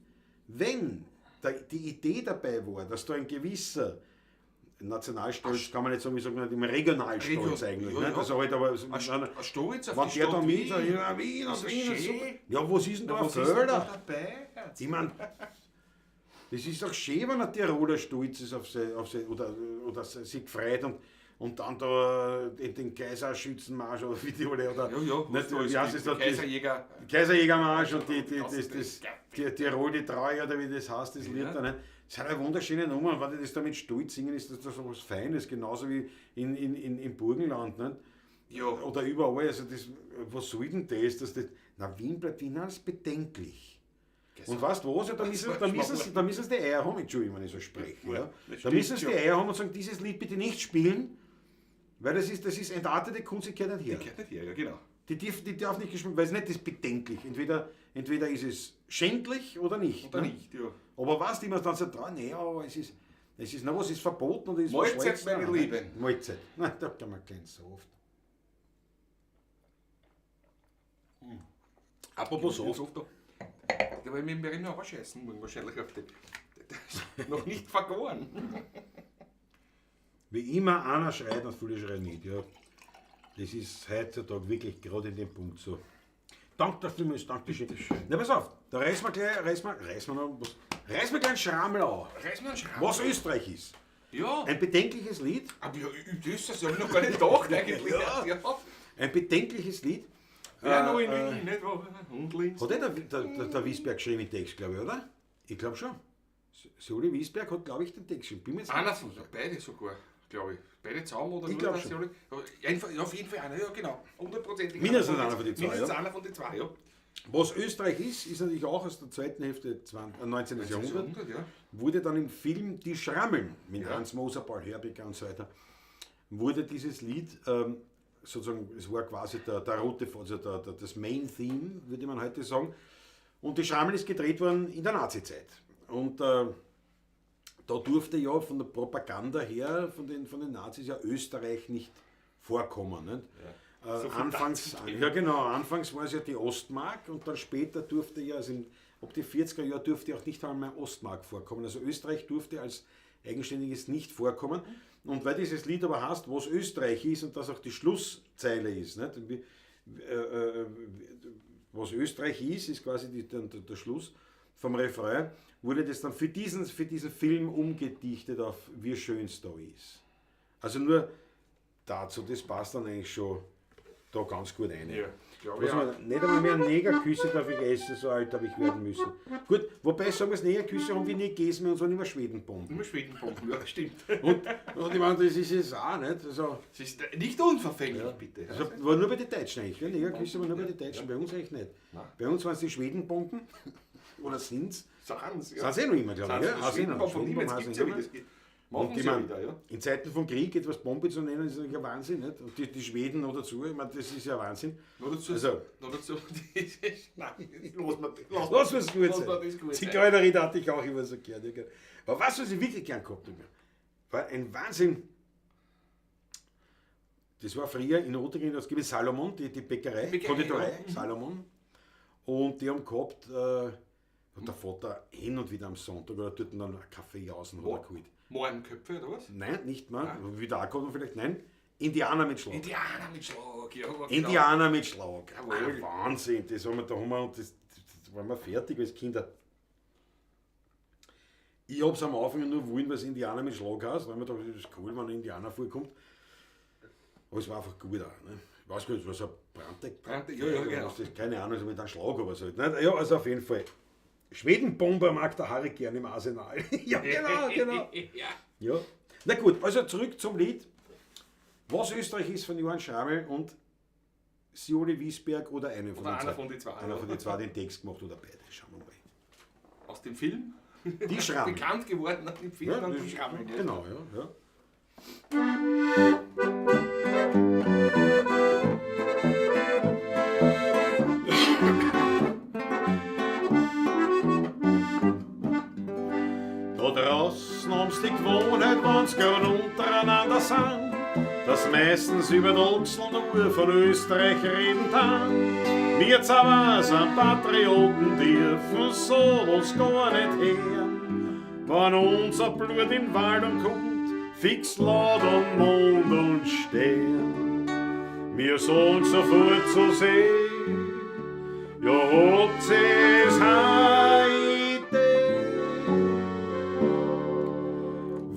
die Idee dabei war, dass da ein gewisser Nationalstolz, kann man nicht sagen, wie sagt man, im Regionalstolz Region- eigentlich, ja, ne? ja. Das halt aber, Ein Stolz auf wenn die der Stadt da mit, Wien. sagt, ja, Wien und Das ist Wien und so. schön. Ja, was ist denn da Na, ein was ist denn da Fehler? dabei? Ich mein, das ist doch schön, wenn ein Tiroler stolz ist auf sie, oder sich gefreut und dann da den Kaiserschützenmarsch oder wie die alle, oder Ja, ja, nicht, was wie heißt das da, das, Kaiserjäger. Kaiserjägermarsch und die, Das das, ist die Tirol, die Treue oder wie das heißt, das Lied Ja. da, ne? Das sind ja wunderschöne Nummern, wenn die das da mit Stolz singen, ist das doch so was Feines, genauso wie im Burgenland, ne? Ja. Oder überall, also das, was soll denn das, dass das, na, Wien bleibt Wien, das ist bedenklich. Und weißt du was, ja, da müssen sie die Eier haben, Entschuldigung, wenn ich so spreche, ja. das Da müssen sie stimmt die Eier haben und sagen, dieses Lied bitte nicht spielen, weil das ist entartete Kunst, die gehört nicht her. Die gehört nicht her, ja, genau. Die darf nicht gespielt, weil es nicht ist bedenklich. Entweder ist es schändlich oder nicht. Oder ne? nicht, ja. Aber weißt du, immer dann so dran, nee, aber es ist, na was ist verboten und ist was Mahlzeit, Schlechtes. meine Nein, Lieben. Mahlzeit. Nein, da kann man keinen Saft. Apropos So oft da. Da werde ich mir noch anscheißen morgen wahrscheinlich auf die. Das ist noch nicht vergoren. Wie immer, einer schreit und viele schreien nicht. Ja. Das ist heutzutage wirklich gerade in dem Punkt so. Danke dafür, danke schön. Na, pass auf. Da reißen wir gleich, reißen wir gleich einen Schrammel an. Reißen wir einen Schrammel. Was Österreich ist. Ja. Ein bedenkliches Lied. Aber ja, das habe ich noch gar nicht gedacht eigentlich. Ja. Ja. Ein bedenkliches Lied. Ja, noch in Wien, nicht wahr? Und links. Hat eh der Wiesberg geschrieben den Text, glaube ich, oder? Ich glaube schon. Soli Wiesberg hat, glaube ich, den Text geschrieben. Bin mir jetzt Einer von, beide sogar, glaube ich. Beide zusammen oder Ich nur glaub der schon. Soli? Aber einfach, ja, auf jeden Fall einer, ja genau. Hundertprozentig. Mindestens einer von den zwei, Mindestens ja. einer von den zwei, ja. Was Österreich ist, ist natürlich auch aus der zweiten Hälfte 19. Jahrhundert. Jahrhundert, ja. Wurde dann im Film Die Schrammeln mit Ja. Hans Moser, Paul Hörbiger und so weiter, wurde dieses Lied sozusagen, es war quasi der rote, also das Main Theme, würde man heute sagen. Und Die Schrammeln ist gedreht worden in der Nazizeit. Und da durfte ja von der Propaganda her, von den Nazis ja Österreich nicht vorkommen. Nicht? Ja. So Anfangs, ja genau, anfangs war es ja die Ostmark und dann später durfte ja, also ab die 40er Jahre durfte auch nicht einmal mehr Ostmark vorkommen. Also Österreich durfte als eigenständiges nicht vorkommen. Und weil dieses Lied aber heißt, was Österreich ist und das auch die Schlusszeile ist, nicht? Was Österreich ist, ist quasi der Schluss vom Refrain, wurde das dann für diesen Film umgedichtet auf Wie schön's da ist. Also nur dazu, das passt dann eigentlich schon da ganz gut rein. Ja, glaube ich auch. Nicht einmal mehr Negerküsse darf ich essen, so alt habe ich werden müssen. Gut, wobei sagen wir es, Negerküsse haben wir nie gegessen, und so nicht mehr Schwedenbomben. Immer Schwedenbomben, ja, stimmt. Und ich meine, das ist es auch nicht. Also, das ist nicht unverfänglich, ja. Bitte. Also, war nur bei den Deutschen eigentlich. Gell? Negerküsse war nur bei den Deutschen, ja. Bei uns eigentlich nicht. Nein. Bei uns waren es die Schwedenbomben. Oder sind's? Sind's, ja. Sind's eh noch immer, glaube ich. Ja? Schwedenbomben, Schwedenbomben gibt's ja wieder. Und ich mein, wieder, ja. In Zeiten von Krieg etwas Bombe zu nennen, ist natürlich ein Wahnsinn. Nicht? Und die Schweden noch dazu, ich meine, das ist ja Wahnsinn. Noch dazu, also, nein, lass mir's gut sein. Zigeunerried hatte ich auch immer so gern. Aber was ich wirklich gern gehabt habe, war ein Wahnsinn. Das war früher in Ottakring, das gibt es Salomon, die Bäckerei, Konditorei, ja. Salomon. Und die haben gehabt, und der Vater hin und wieder am Sonntag oder dort dann einen Kaffee außen hat er geholt. Mohrenköpfe oder was? Nein, nicht mal. Wieder auch kommt man vielleicht. Nein, Indianer mit Schlag. Indianer mit Schlag, ja. Genau. Indianer mit Schlag. Jawohl. Ah, Wahnsinn, das haben wir, da haben wir, und das waren wir fertig als Kinder. Ich hab's am Anfang nur wollen, weil es Indianer mit Schlag heißt. Weil man dachte, das ist cool, wenn ein Indianer vorkommt. Aber es war einfach gut auch. Ne? Ich weiß gar nicht, was ein Brandteig. Brandteig, ja, ja, genau. Das, keine Ahnung, so mit einem Schlag aber so. Ne? Ja, also auf jeden Fall. Schwedenbomber mag der Harry gern im Arsenal. Ja, genau. Ja. Ja. Na gut, also zurück zum Lied. Was Österreich ist von Johann Schrammel und Sioli Wiesberg oder einen von den zwei. Von den zwei. Einer von den zwei den Text gemacht oder beide. Schauen wir mal. Aus dem Film? Die Schrammel. Bekannt geworden nach dem Film, ja, dann die Schrammel. Genau, ja. Ja. Da draußen haben's die Gewohnheit, wenn's gern untereinander sind, dass meistens über die Achseln nur von Österreich reden dann. Wir zwei sind Patrioten, dürfen sowas gar nicht hören. Wenn unser Blut in Waldung kommt, fix laut an Mond und Stern. Wir sagen sofort zur See, ja hat sie's heute.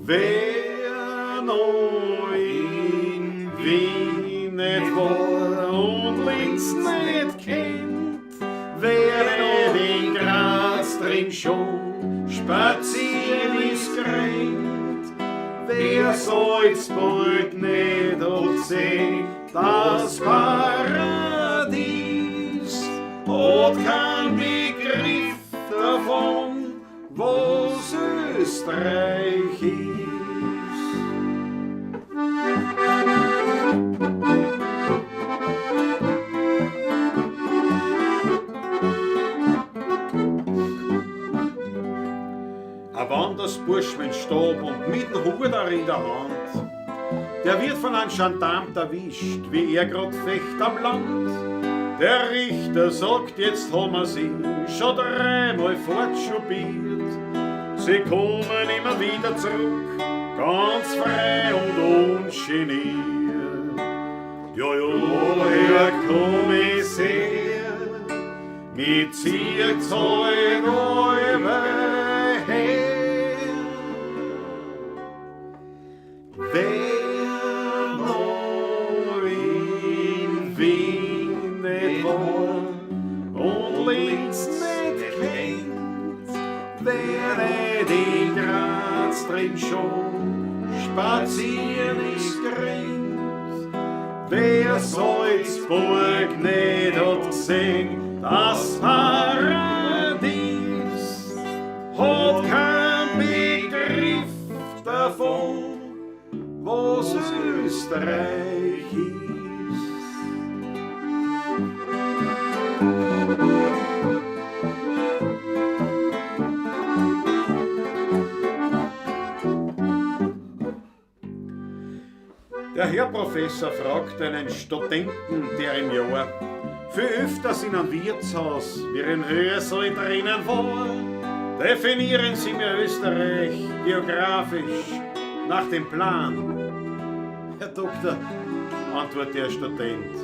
Wer noch in Wien nicht war und Linz nicht kennt, wer nicht in Graz drin schon spazieren ist gerannt, wer Salzburg nicht hat gesehen, das Paradies, hat keinen Begriff davon, was Österreich ist. Ein Wandersbursch mit Stab und mit dem Hut in der Hand, der wird von einem Gendarm erwischt, wie er grad fecht am Land. Der Richter sagt, jetzt haben wir sie schon dreimal fortschubiert. Sie kommen immer wieder zurück, ganz frei und ungeniert. Ja, ja, Herr Kommissär, mir Mit zieht's halt allweil her. Wer noch in Wien nicht war und Linz nicht kennt, wer nicht in Graz drin schon spazieren ist gerannt, wer Salzburg nicht hat gesehen, das Paradies, hat keinen Begriff davon, was Österreich ist. Der Herr Professor fragt einen Studenten, der im Jahr viel öfters in einem Wirtshaus wie im Hörsaal drinnen war. Definieren Sie mir Österreich geografisch nach dem Plan. Herr Doktor, antwortet der Student,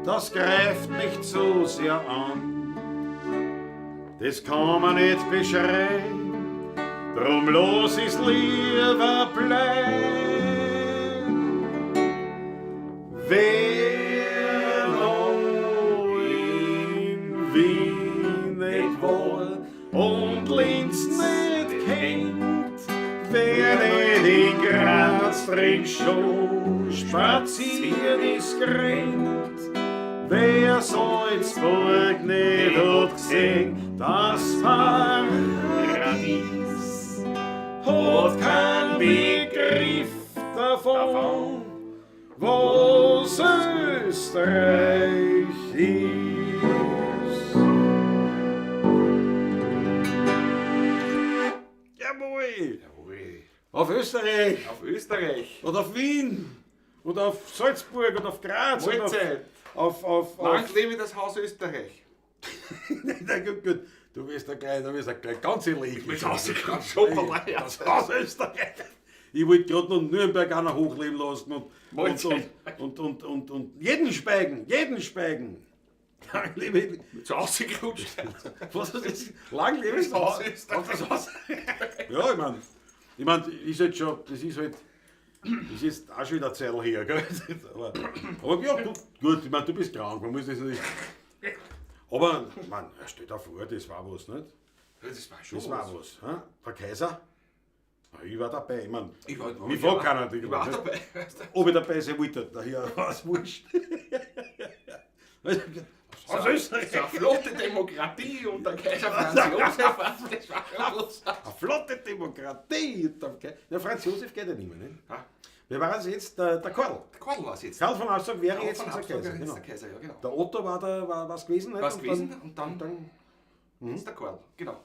das greift mich zu sehr an. Das kann man nicht beschreiben, drum los ist lieber bleiben. Wer noch in Wien nicht war und Linz nicht kennt, wer nicht in Graz drin schon spazieren ist gerannt, wer Salzburg nicht hat gesehen, das Paradies, hat keinen Begriff davon, was Österreich ist. Jawohl! Jawohl. Auf Österreich! Auf Österreich! Und auf Wien! Und auf Salzburg und auf Graz! Und Mahlzeit! auf Lang lebe das Haus Österreich! Nein, gut, gut. Du wirst da gleich ganz ehrlich. Das Haus Österreich. Das Haus Österreich. Ich wollte gerade noch Nürnberg auch noch hochleben lassen und jeden Speigen, jeden Speigen. Lang lebe Zu rausgerutscht. Was ist das? Lang lebe das Haus Österreich. Ja, ich mein, ist halt schon, das ist halt, das ist auch schon wieder Zeit her, gell? Aber ja, gut, ich meine, du bist krank, man muss das nicht. Aber, man, stell dir vor, das war was, nicht? Das war schon Das war was. Hm? Der Kaiser? Ich war dabei, ich meine, mich fragt keiner. Ich war dabei. Ob ich dabei sein wollte, daher war es wurscht. Das ist eine flotte Demokratie unter Kaiser Franz Josef. Das war schon was. Eine flotte Demokratie unter Kaiser. Ja, Franz Josef geht ja nicht mehr, ne? Ha? Wer war es jetzt? Der Karl. Der Karl war es jetzt. Karl von Habsburg wäre Karl jetzt von unser Habsburg Kaiser. wäre jetzt Genau. der Kaiser, ja, genau. Der Otto war der, war was gewesen, nicht? War's Und gewesen und dann- dann Jetzt der Karl, genau.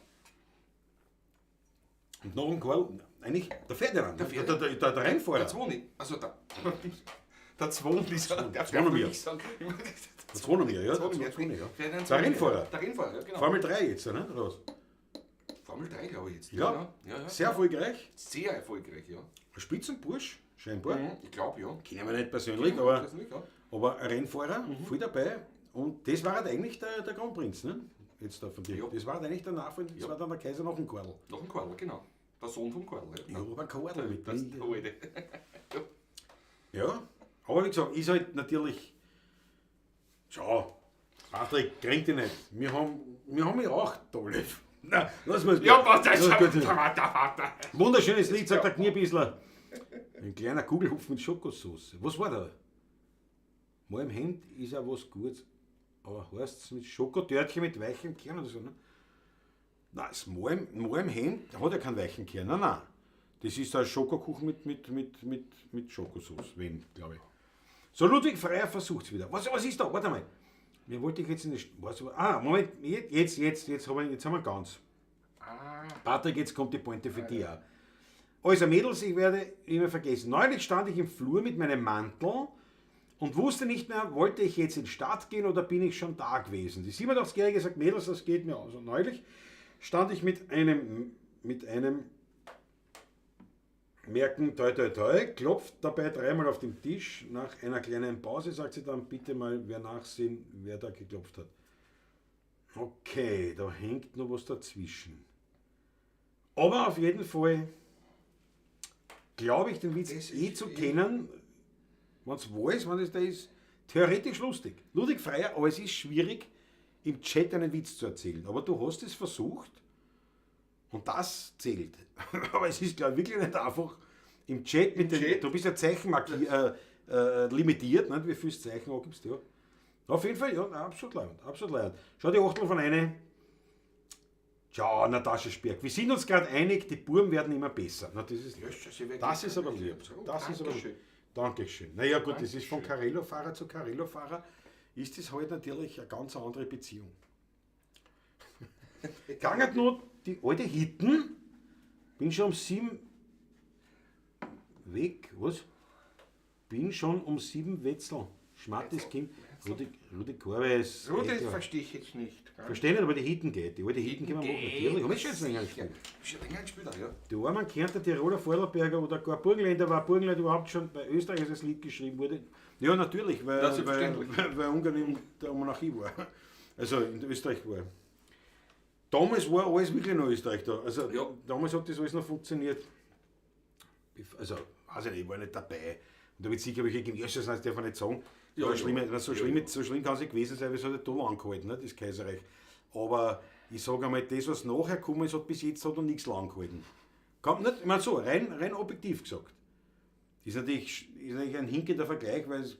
Und noch ein Karl, eigentlich der Ferdinand, Der Ferdinand. der Rennfahrer. Der Zwoni, also der Zwoni, der Zwonomir. ich sagen. Der Zwonomir, ja. Zwonomir, Der Zwonomir, ja. Ferdinand Der Rennfahrer. Der Rennfahrer, ja, genau. Formel 3 jetzt, ne? Oder was? Formel 3, glaube ich jetzt. Ja. Ja, ja. Sehr erfolgreich. Sehr erfolgreich, ja. Ein Spitzenbursch, scheinbar. Mhm, ich glaube, ja. Kennen wir nicht persönlich, aber, Persönlich, ja. aber ein Rennfahrer, voll dabei. Und das war halt eigentlich der Kronprinz, ne? Jetzt da von dir. Ja. Das war halt eigentlich der Nachfolger, das Ja. war dann der Kaiser noch ein Karl. Noch ein Karl, genau. Der Sohn vom Karl. Ja, Ja, aber Karl mit Das ist der alte. Ja, aber wie gesagt, ist halt natürlich. Schau, Patrick, kränk dich nicht. Wir haben ja auch tolle. Na, lass mal's. Ja, was das Ja, gut. ist. Vater. Wunderschönes Lied, sagt der Kniebissler. Ein kleiner Kugelhupf mit Schokosauce. Was war da? Mal im Hemd ist ja was Gutes. Aber heißt's mit Schokotörtchen mit weichem Kern oder so, ne? Nein, das Mal im Hemd hat ja keinen weichen Kern. Nein, nein. Das ist ein Schokokuchen mit Schokosauce, wenn, glaube ich. So, Ludwig Freier versucht's wieder. Was ist da? Warte mal. Mir wollte ich jetzt in die. Was, Moment, jetzt haben wir ganz. Ah. Patrick, jetzt kommt die Pointe für dich auch. Also Mädels, ich werde immer vergessen. Neulich stand ich im Flur mit meinem Mantel und wusste nicht mehr, wollte ich jetzt in die Stadt gehen oder bin ich schon da gewesen. Die 87-Jährige sagt, Mädels, das geht mir aus. Und neulich stand ich mit einem Merken, toi, toi, toi, klopft dabei dreimal auf den Tisch. Nach einer kleinen Pause sagt sie dann, bitte mal, wer nachsehen, wer da geklopft hat. Okay, da hängt noch was dazwischen. Aber auf jeden Fall glaube ich, den Witz Das eh ist zu eh- kennen, wenn es weiß, wenn es da ist, theoretisch lustig. Ludwig Freier, aber es ist schwierig, im Chat einen Witz zu erzählen. Aber du hast es versucht und das zählt. Aber es ist, glaube ich, wirklich nicht einfach im Chat mit Im den. Chat? Du bist ja Zeichen limitiert, nicht? Wie viele Zeichen angibst du? Ja. Auf jeden Fall, ja, absolut leibend, absolut leibend. Schau die Achtel von eine. Ciao, Natascha Sperg. Wir sind uns gerade einig, die Buben werden immer besser. Na, das ist, Ja, ist das das ist aber lieb. Oh, Das ist aber Dankeschön. Dankeschön. Naja gut, das ist von Dankeschön. Carello-Fahrer zu Carello-Fahrer, ist das halt natürlich eine ganz andere Beziehung. Ganget nur die alte Hitten, bin schon um 7 weg, was? Bin schon um 7 Wetzel. Schmattis Kind. Rudi, Rudi Korves. Rudi, Alter. verstehe ich jetzt nicht. Gell? Verstehe nicht, aber die Hitten geht. Die alte Hitten können wir machen. Natürlich. Hab ich schon jetzt länger Sicher. gespielt. Schon länger gespielt, auch, ja. Die armen Kärntner, Tiroler, Vorarlberger oder gar Burgenländer, war Burgenland überhaupt schon bei Österreich, als das Lied geschrieben wurde? Ja, natürlich, Ja, selbstverständlich. weil Ungarn in der Monarchie war. Also in Österreich war. Damals war alles wirklich noch Österreich da. Also Ja. damals hat das alles noch funktioniert. Also, weiß ich nicht, ich war nicht dabei. Und da wird sicher welche gegeben, ja, das darf man nicht sagen. Ja, Ja, ja. schlimm, so, Ja, schlimm, ja. so schlimm kann es nicht gewesen sein, weil es hat ja da lang gehalten, ne, das Kaiserreich. Aber ich sage einmal, das, was nachher gekommen ist, hat bis jetzt hat noch nichts lang gehalten. Kommt nicht, ich meine so, rein objektiv gesagt. Ist natürlich ein hinkender Vergleich, weil es,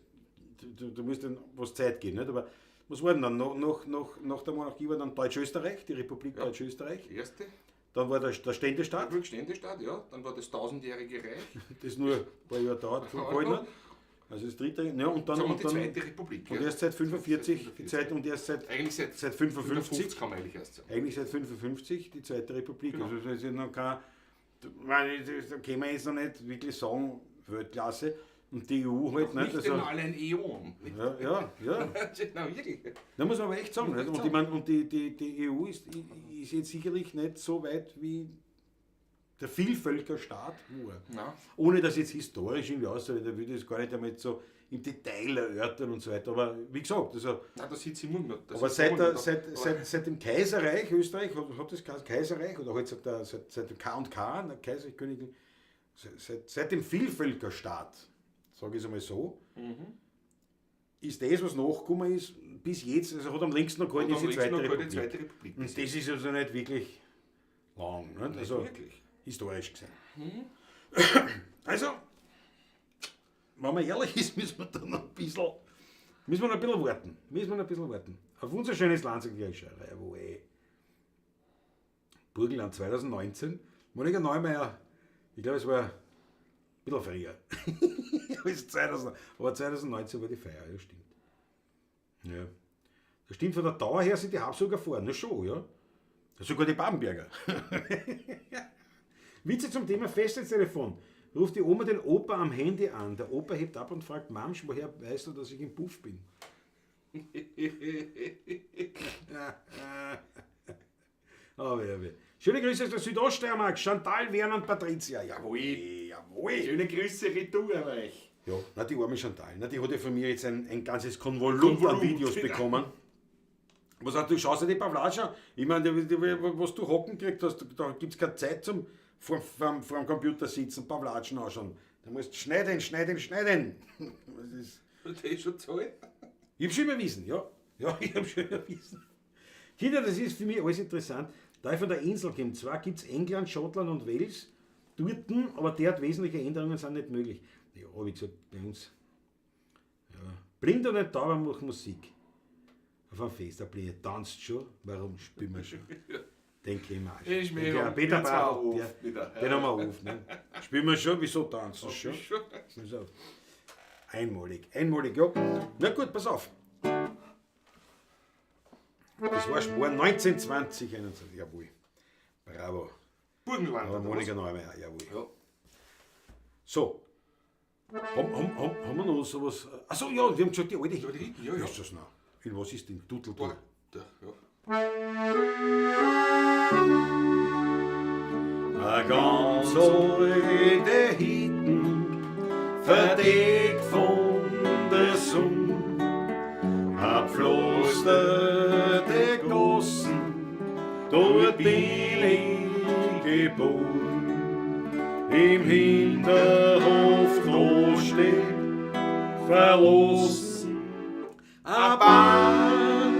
du musst dann was Zeit gehen, nicht? Aber was war denn dann? Nach der Monarchie war dann Deutsch-Österreich, die Republik Ja. Deutsch-Österreich. Erste. Dann war der Ständestaat, Republik Ständestaat, ja. Dann war das tausendjährige Reich. das nur ein paar Jahre dauert, gehalten hat. Also das dritte, ja, und dann, Sagen wir und die dann Zweite Republik. und ja. erst seit 45, die Zeit, und erst seit, Eigentlich seit, seit 55, kann man eigentlich erst sagen. eigentlich seit 55 die Zweite Republik. Genau. Also das ist ja noch kein, ich meine, da können wir jetzt noch nicht wirklich sagen, Weltklasse. Und die EU halt Nicht nicht. Also, einmal ein Äon. Nicht? ja, ja, ja. Nein, wirklich. Da muss man aber echt sagen. Muss Nicht? man Und, ich mein, und die EU ist jetzt sicherlich nicht so weit wie der Vielvölkerstaat war. Nein. Ohne dass jetzt historisch irgendwie aussieht, da würde ich es gar nicht einmal so im Detail erörtern und so weiter. Aber wie gesagt, also, Nein, da sitzt immer noch. Da aber sitzt seit, immer der, noch. seit, Aber seit, seit dem Kaiserreich Österreich, hat das Kaiserreich, oder halt seit dem K&K, der Kaiserreich Königin, seit dem Vielvölkerstaat, sage ich es einmal so, ist das, was nachgekommen ist, bis jetzt, also hat am längsten noch gehalten, hat ist am die längsten Zweite noch gehalten, Republik. die Zweite Republik. Und das ist also nicht wirklich lang, nicht? Nicht Also wirklich. historisch gesehen. Also, wenn man ehrlich ist, müssen wir da noch ein bisschen, müssen wir noch ein bisschen warten. Müssen wir noch ein bisschen warten. Auf unser schönes Land sind wir schon, jawohl. Burgenland 2019, Monika Neumeier, ich glaube, es war ein bisschen früher. Aber 2000, aber 2019 war die Feier, ja, stimmt. Ja. Das stimmt, von der Dauer her sind die Habsburger vorne, na schon, ja. Sogar die Babenberger. Witze zum Thema Festnetztelefon. Ruft die Oma den Opa am Handy an. Der Opa hebt ab und fragt, Mamsch, woher weißt du, dass ich im Puff bin? Aber ja, weh. Schöne Grüße aus der Südoststeiermark. Chantal, Werner und Patricia. Jawohl, jawohl. Schöne Grüße retour an euch. Ja, na, die arme Chantal. Na, die hat ja von mir jetzt ein ganzes Konvolut an Konvolut, Videos genau. bekommen. Was hat du schaust dir die Pavlatscha? Ich meine, was du hocken gekriegt hast, da gibt es keine Zeit zum vor dem Computer sitzen, Pavlatschen anschauen. Da musst du schneiden, schneiden, schneiden. Das ist, Das ist schon zu alt. ich habe schon überwiesen, ja. Ja, ich habe schon überwiesen. Kinder, das ist für mich alles interessant. Da ich von der Insel komme, zwar gibt es England, Schottland und Wales, dort, aber derart wesentliche Änderungen sind nicht möglich. Ja, wie gesagt, bei uns. Ja. Blind und nicht tauber macht Musik. Auf einem Fest, der Blinde tanzt schon, warum spielen wir schon? Denke ich mir auch schon. Ich Denke ich auch. mir Peter wir zwei Bartel, auf der, wieder. den haben wir auf. Ne? Spielen wir schon, wieso tanzen schon? Schon. Also, einmalig, einmalig, ja. Na gut, pass auf. Das war Spor 1920, 21, jawohl. Bravo. Burgenland. Aber oder Monika Neumeier, jawohl. was? Ja. So. Haben wir noch sowas? Achso, ja, wir haben gesagt, die alte Die alte Hitten, ja, ja. Ist das noch? In was ist denn? Dudeldur. Da, ja. A ganz alte Hitten, verdeckt von der Sonne, a pflasterte Gassen Dort bin ich geboren, im Hinterhof da steht verlassen a Bahn,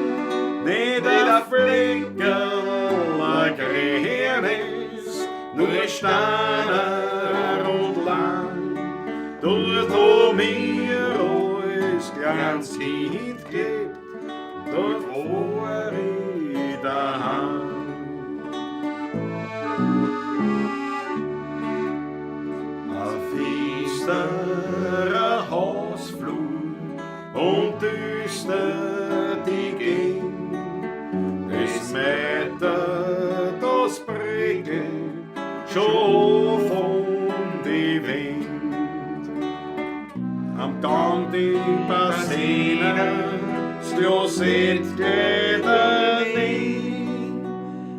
nicht ein Fleckerl, ein grünes, nur Steiner und Land. Dort wo mir als kleines Kind gelebt, dort war ich daheim. Ein finsterer Hausflur und düster die Gegend, das Meter, das prickelt schon von die Wind. Am Gang die Bassinen, das Klosett geht nicht.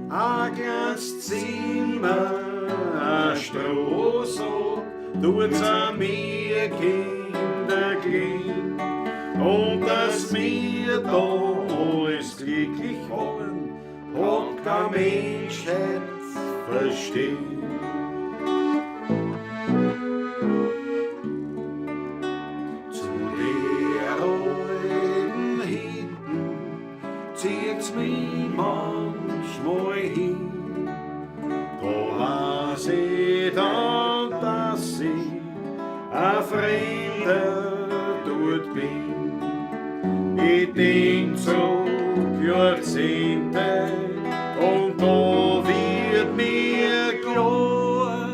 Ein kleines Zimmer, ein Strohsack, tut's an mir Kinder glühen. Und dass wir da alles glücklich waren, hat kein Mensch heut verstehen. Zu der alten Hütten zieht's mich manchmal hin. Da weiß ich dann, dass ich ein Fremder dort bin. Ich denk zurück Jahrzehnte und da wird mir klar,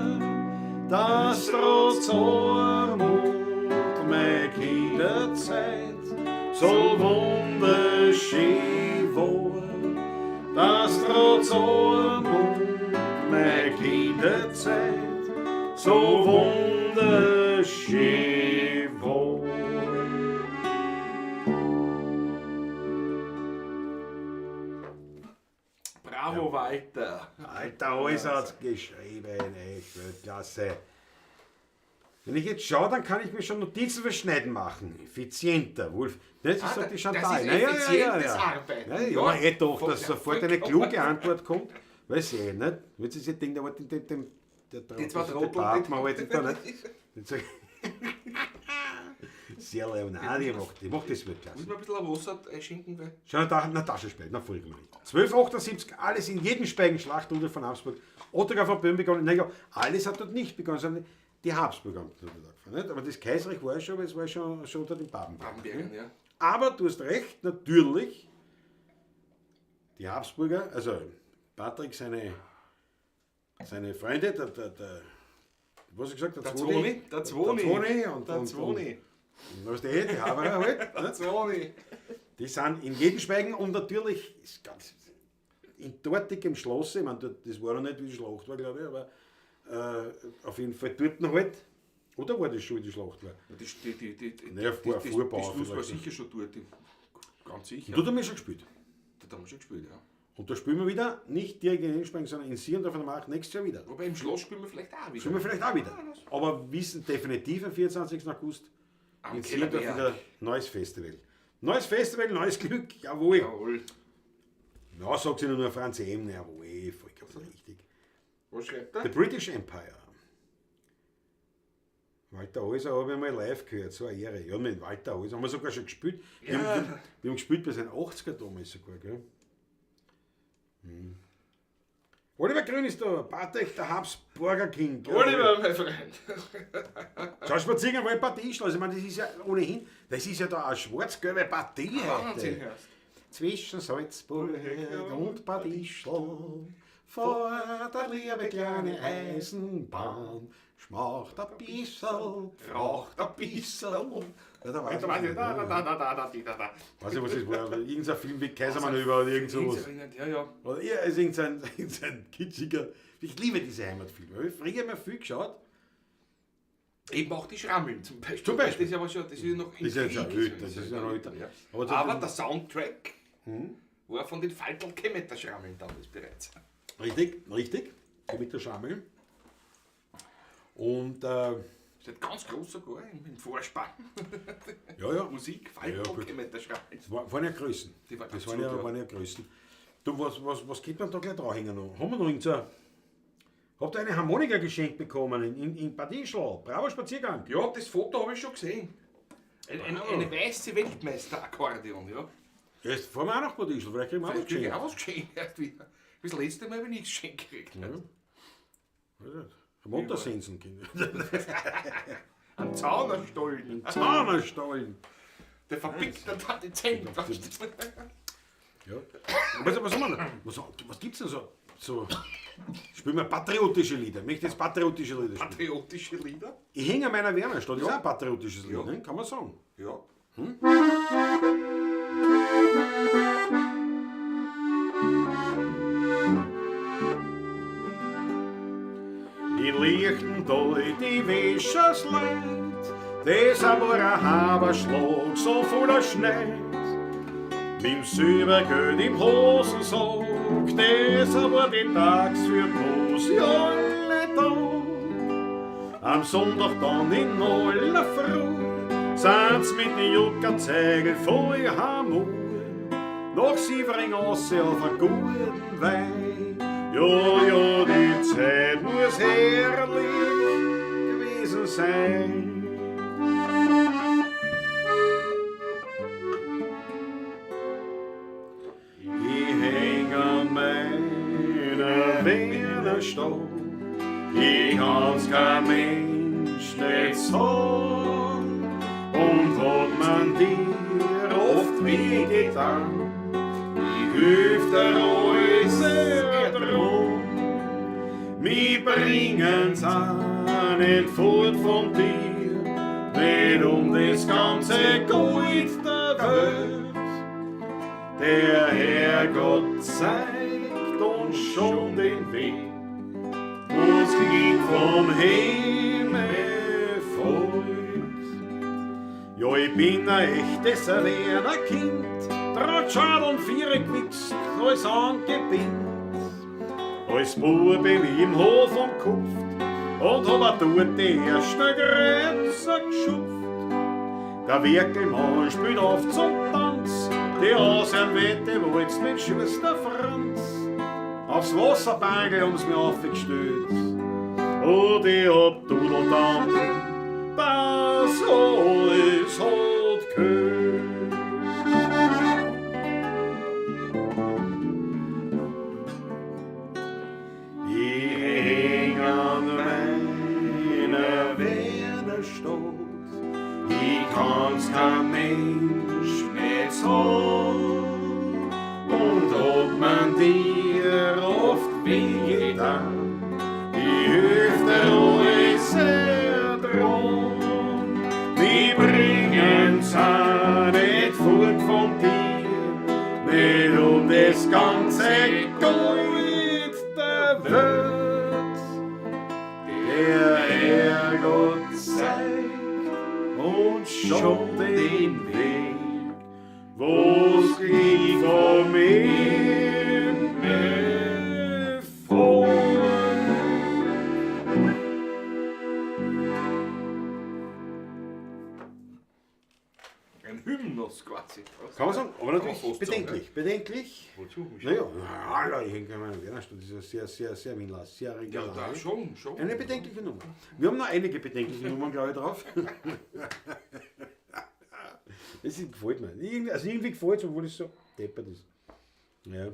dass trotz Armut meine Kinderzeit so wunderschön war. Dass trotz Armut meine Kinderzeit so wunderschön war. Bravo, Walter. Alter, alles hat's geschrieben, echt Weltklasse. Wenn ich jetzt schaue, dann kann ich mir schon Notizen für Schneiden machen. Effizienter, Wolf. Das ist Ah, so die das Chantal. ist Na, ja, ja, ja, effizientes ja. Arbeiten. Ja, ja, Ja. eh doch, Voll- dass sofort eine kluge Antwort kommt. Weiß ich eh nicht. Wenn Sie sich denken, da war dem, der Die zwei der Trottel, Partner halt da, nicht? Jetzt sag ich- Sehr leib. Nein, die macht das Weltklasse. Muss man ein bisschen Wasser einschenken? Weil Schau, da, na, Taschenspeigen, na, vollkommen richtig. 1278, alles in jedem Speigen, Schlacht Rudolf von Habsburg, Ottokar von Böhmen begonnen. Naja, alles hat dort nicht begonnen, sondern die Habsburger haben dort angefangen. Nicht? Aber das Kaiserreich war ja schon, aber es war schon unter den Babenbergern. Babenbergern, ja. Aber du hast recht, natürlich, die Habsburger, also Patrick, seine Freunde, der, was hast du gesagt, der Der Zwoni, Zwoni, der Zwoni, der Zwoni und, der und, Zwoni. und, und was der, die Haberer halt, Der ne? Zwoni. Die sind in jedem Schweigen und natürlich ist ganz in dortigem Schloss, ich meine, dort, das war noch nicht, wie die Schlacht war, glaube ich, aber auf jeden Fall dort noch halt. Oder war das schon, wie die Schlacht war? Die, Naja, Vorbau das Schluss war vielleicht. sicher schon dort. Ganz sicher. Und dort haben wir schon gespielt. Dort haben wir schon gespielt, ja. Und da spielen wir wieder, nicht direkt in Enspang, sondern in Sierndorf an der Markt nächstes Jahr wieder. Wobei im Schloss spielen wir vielleicht auch wieder. Spielen wir vielleicht auch wieder. Aber wissen definitiv am 24. August Am in Sierndorf Kellerberg. wieder neues Festival. Neues Festival, neues Glück, jawohl. Jawohl. Ja, sagt sie nur Franz M. Jawohl, vollkommen richtig. Was schreibt er? The British Empire. Walter Heuser habe ich mal live gehört, so eine Ehre. Ja, mit Walter Heuser haben wir sogar schon gespielt. Wir, Ja. haben gespielt bei seinen 80er damals sogar, gell? Hm. Oliver Grün ist da, Patrick, der Habsburger King. Gell? Oliver, mein Freund. Schau, Spaziergang war in Bad Ischl. Also, ich meine, das ist ja ohnehin, das ist ja da eine schwarz-gelbe Partie Wahnsinn, heute. hörst. Zwischen Salzburg und Bad Ischl fährt der liebe kleine Eisenbahn. Schmacht ein bissl, raucht ein bissl. Ja, da weiß ich nicht. Da, da, da, da, da, da, da, da. Weiß ich, was das war. Irgendein Film wie Kaisermanöver oder irgend sowas. Ja, ja. Oder ja, ist irgendein, irgendein kitschiger. Ich liebe diese Heimatfilme. Ich habe früher immer viel geschaut. Eben auch die Schrammeln zum Beispiel. Zum Beispiel. Das ist aber schon, das ist ja noch im Das ist ja jetzt Krieg, schon älter, das ist ja noch älter. Ja. Aber Aber, das- der Soundtrack war von den Faltel-Kemeter Schrammeln damals bereits. Richtig, richtig. Die mit der Schrammel. Und Steht ganz groß sogar im Vorspann. ja, ja. Musik, Ja, gut. Faltel-Kemeter Schrammeln. Das waren ja Größen. Die waren Das waren ja, absolut, ja. waren ja Größen. Du, was geht man da gleich dranhängen noch? Haben wir noch irgend so... Habt ihr eine Harmonika geschenkt bekommen in Bad Ischl? Bravo Spaziergang. Ja, das Foto habe ich schon gesehen. Eine weiße Weltmeister-Akkordeon, ja. Jetzt fahren wir auch nach Bad Ischl, vielleicht kriegen wir auch was geschenkt. Auch was geschenkt erst wieder. Das letzte Mal habe ich nichts geschenkt gekriegt. Ja. Motorsensen, Kinder. Ein Zaunerstollen. Ein Zaunerstollen. Der verbickte Dezent. Ja. Was gibt's denn so? So, spielen wir patriotische Lieder. Ich möchte jetzt patriotische Lieder spielen. Patriotische Lieder? Ich hänge an meiner Wernerstadt. Das ist auch ein patriotisches Lied, ne? Kann man sagen. Ja. Hm? In Lichtental die Wäschersleid, das war ein Haberschlag, so voller Schneid. Mit dem Silbergeld im Hosensack, das war die Tags für bloß alle Tag. Am Sonntag dann in aller Früh sind's mit den Juckerzeigel voll Hamur. Nach Sievering ausse auf einen guten Wein. Ja, ja, die Zeit muss herrlich gewesen sein. Ich häng an meiner Wernerstadt, ich kann's kein Mensch nicht sagen. Und hat man dir oft weh getan, ich hilf dir alles sehr drum. Mi bringen's auch nicht fort von dir, nicht um das ganze Gold der Welt. Der Herrgott zeigt uns schon den Weg, wo's Glück vom Himmel folgt. Ja, ich bin ein echtes Werner-Kind, trotz Schad und Viere gewichst, alles angebinnt. Als Bub bin ich im Hof umgekupft und hab auch dort die erste Grätzer geschupft. Der Werkelmann spielt auf zum Tanz, die Auserwählte walzt mit Schwester Franz. Aufs Wasserbangel haben's mir aufgestellt und ich hab Dudeltan, dass alles hat gehört. Ich häng an meiner Wernerstadt, ich kann's kein Mensch nicht sagen. Und ob man dir oft weh getan, ich hilf dir alles sehr dran. Die bringen's auch nicht fort von dir, nicht um das ganze Gold der Welt. Der Herrgott zeigt uns schon den Weg, wo's Glück vom Himmel folgt. Ein Hymnus quasi. Kann man sagen, aber natürlich Kann man fast bedenklich. sagen, Bedenklich. Wozu? Naja, na, ich hänge an meiner Wernerstadt, das ist ja sehr, sehr, sehr Winlass, sehr Ja, regional. da schon. Eine bedenkliche Nummer. Wir haben noch einige bedenkliche Nummern, glaube ich, drauf. Das gefällt mir. Irgendwie gefällt es, obwohl es so deppert ist. Ja.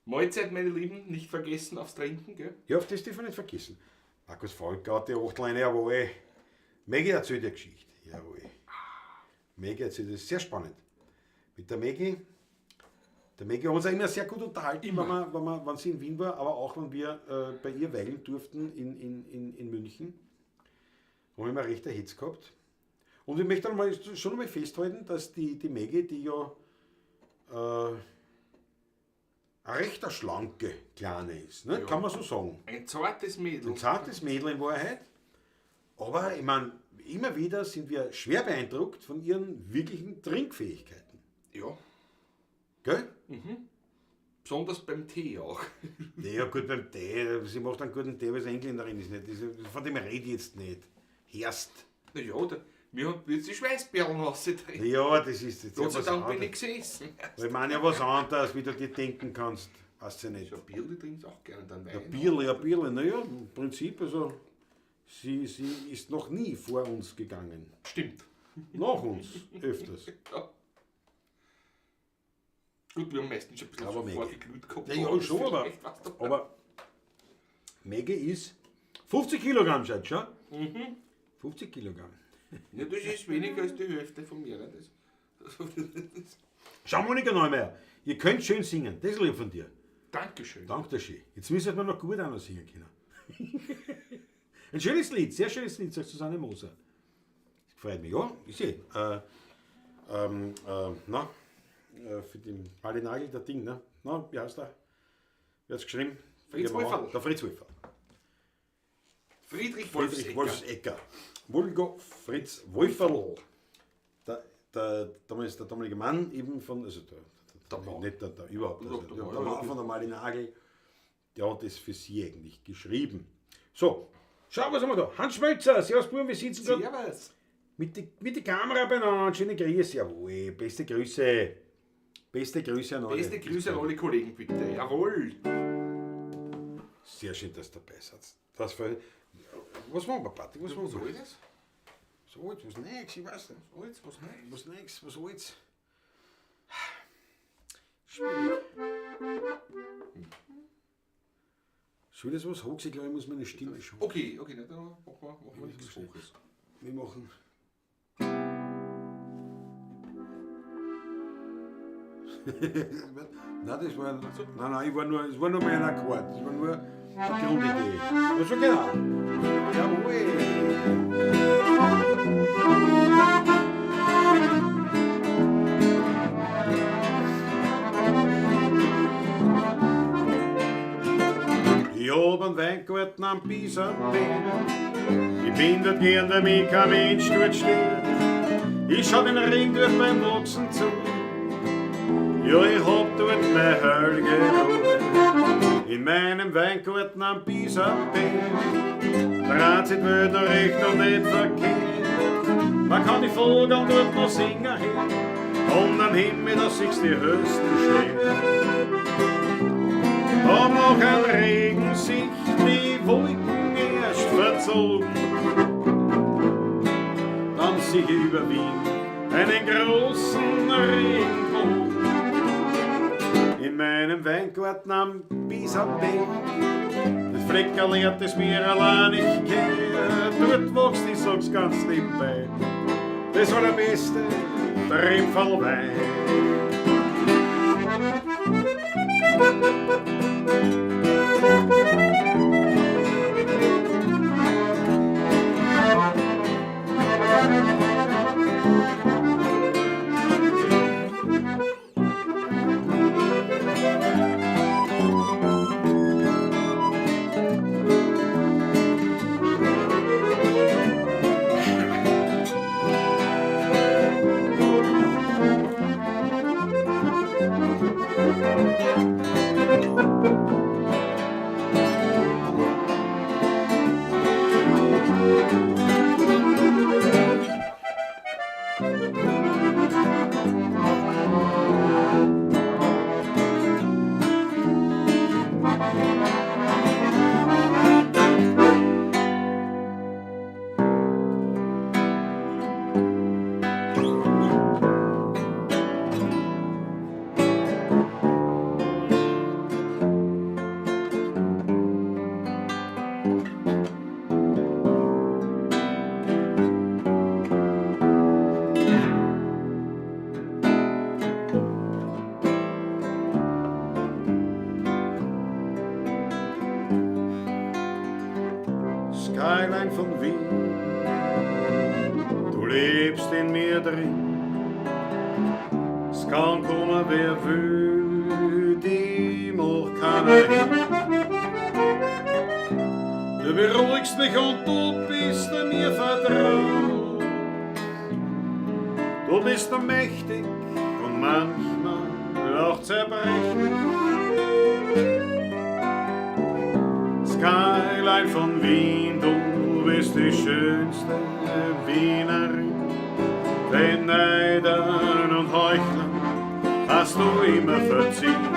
Mahlzeit, meine Lieben, nicht vergessen aufs Trinken, gell? Ja, auf das darf man nicht vergessen. Markus Falk, die Achtleine, jawohl. Maggie erzählt die Geschichte. Jawohl. Maggie erzählt, das ist sehr spannend. Mit der Maggie. Der Maggie hat uns auch immer sehr gut unterhalten, wenn sie in Wien war, aber auch wenn wir bei ihr weilen durften in München. Haben wir immer recht erhitzt gehabt. Und ich möchte dann schon einmal festhalten, dass die Maggie, die ja eine recht schlanke Kleine ist, ne? Ja. Kann man so sagen. Ein zartes Mädel. Ein zartes Mädel in Wahrheit. Aber ich mein, immer wieder sind wir schwer beeindruckt von ihren wirklichen Trinkfähigkeiten. Ja. Gell? Mhm. Besonders beim Tee auch. Ja, gut, beim Tee. Sie macht einen guten Tee, weil sie Engländerin ist. Nicht. Von dem rede ich jetzt nicht. Herst. Na ja, Mir haben jetzt die Schweißperlen rausgedreht. Ja, das ist jetzt Gott sei was Dank bin anderes. ich gesessen. Ich meine ja was anderes, wie du dir denken kannst. Weißt du nicht. So ein Bierli trinkst auch gerne dann Wein. Ja, Bierle, ja, Bierle. Naja, im Prinzip, also, sie ist noch nie vor uns gegangen. Stimmt. Nach uns, öfters. Ja. Gut, wir haben meistens schon ein bisschen Aber so Maggie. vorgeglüht gehabt. Ja, ja, schon, aber, Vielleicht war's doch- aber Maggie ist 50 Kilogramm, schaut schon. 50 Kilogramm. Ja, das ist weniger als die Hälfte von mir. Ne? Das, Schau, Monika Neumeier, ihr könnt schön singen, das ist lieb von dir. Dankeschön. Danke dir schön. Jetzt müssen wir noch gut auch noch singen können. Ein schönes Lied, sehr schönes Lied, sagt Susanne Moser. Das freut mich, ja, ich sehe. Na, für den Hardy Nagel, der Ding, ne? Na, wie heißt der? Wer hat's geschrieben? Fritz Der Mann. Wolferl. Der Fritz Wolferl. Friedrich Friedrich Wolfsecker. Wolfsecker. Vulgo Fritz Wolferl. Der, damals der damalige Mann eben von, also der, Der Mann. nicht der, der überhaupt, also Ja, der, der der Mann, Mann ja. von der Marlene Nagel, der hat das für sie eigentlich geschrieben. So, schau, was haben wir da? Hans Schmelzer, servus Buben, wir sitzen gerade Servus. mit der Kamera beieinander. Schöne Grüße, jawohl, beste Grüße. Beste Grüße an alle. Beste Grüße an alle Kollegen, bitte. Jawohl. Sehr schön, dass du dabei seid. Das war, was machen wir, Party? Was machen Was wir? ist das? So alt, was nix, ich weiß nicht. Was ist was Neues? Was nix, was alts. Schwierig. Soll das was hoch? Ich glaube, ich muss meine Stimme schon. Okay, okay, na, dann machen wir nichts Hoches. Wir machen. Nein, das war. Nein, nein, ich war nur, es war nur mal ein Akkord. Das war nur eine Grundidee. Also genau. Jawohl. Ich hab einen Weingarten am Bisamberg. Ich bin dort gern, damit kein Mensch dort steht. Ich schau den Reben dort beim Wachsen zu. Ja, ich hab dort mein Heilige Ruhe. In meinem Weingarten am Bisamberg. Dreht sich die Welt noch recht und nicht verkehrt. Man kann die Vögel dort noch singen hören. Und am Himmel, da siehst du die höchsten Sterne. Da noch ein Regen sich die Wolken erst verzogen. Dann sieh ich über Wien einen großen Regenbogen. In meinem Weingarten am Bisamberg, das Fleckerl hat es mir allein nicht gehört. Dort wächst, ich sag's ganz nebenbei, das allerbeste Tripfelwein. Skyline von Wien, du lebst in mir drin. Es kann kommen, wer will, die macht keiner hin. Du beruhigst mich und du bist mir vertraut. Du bist mächtig und manchmal auch zerbrechlich. Skyline von Wien, du bist die schönste Wienerin. Den Neidern und Heuchlern hast du immer verziehen.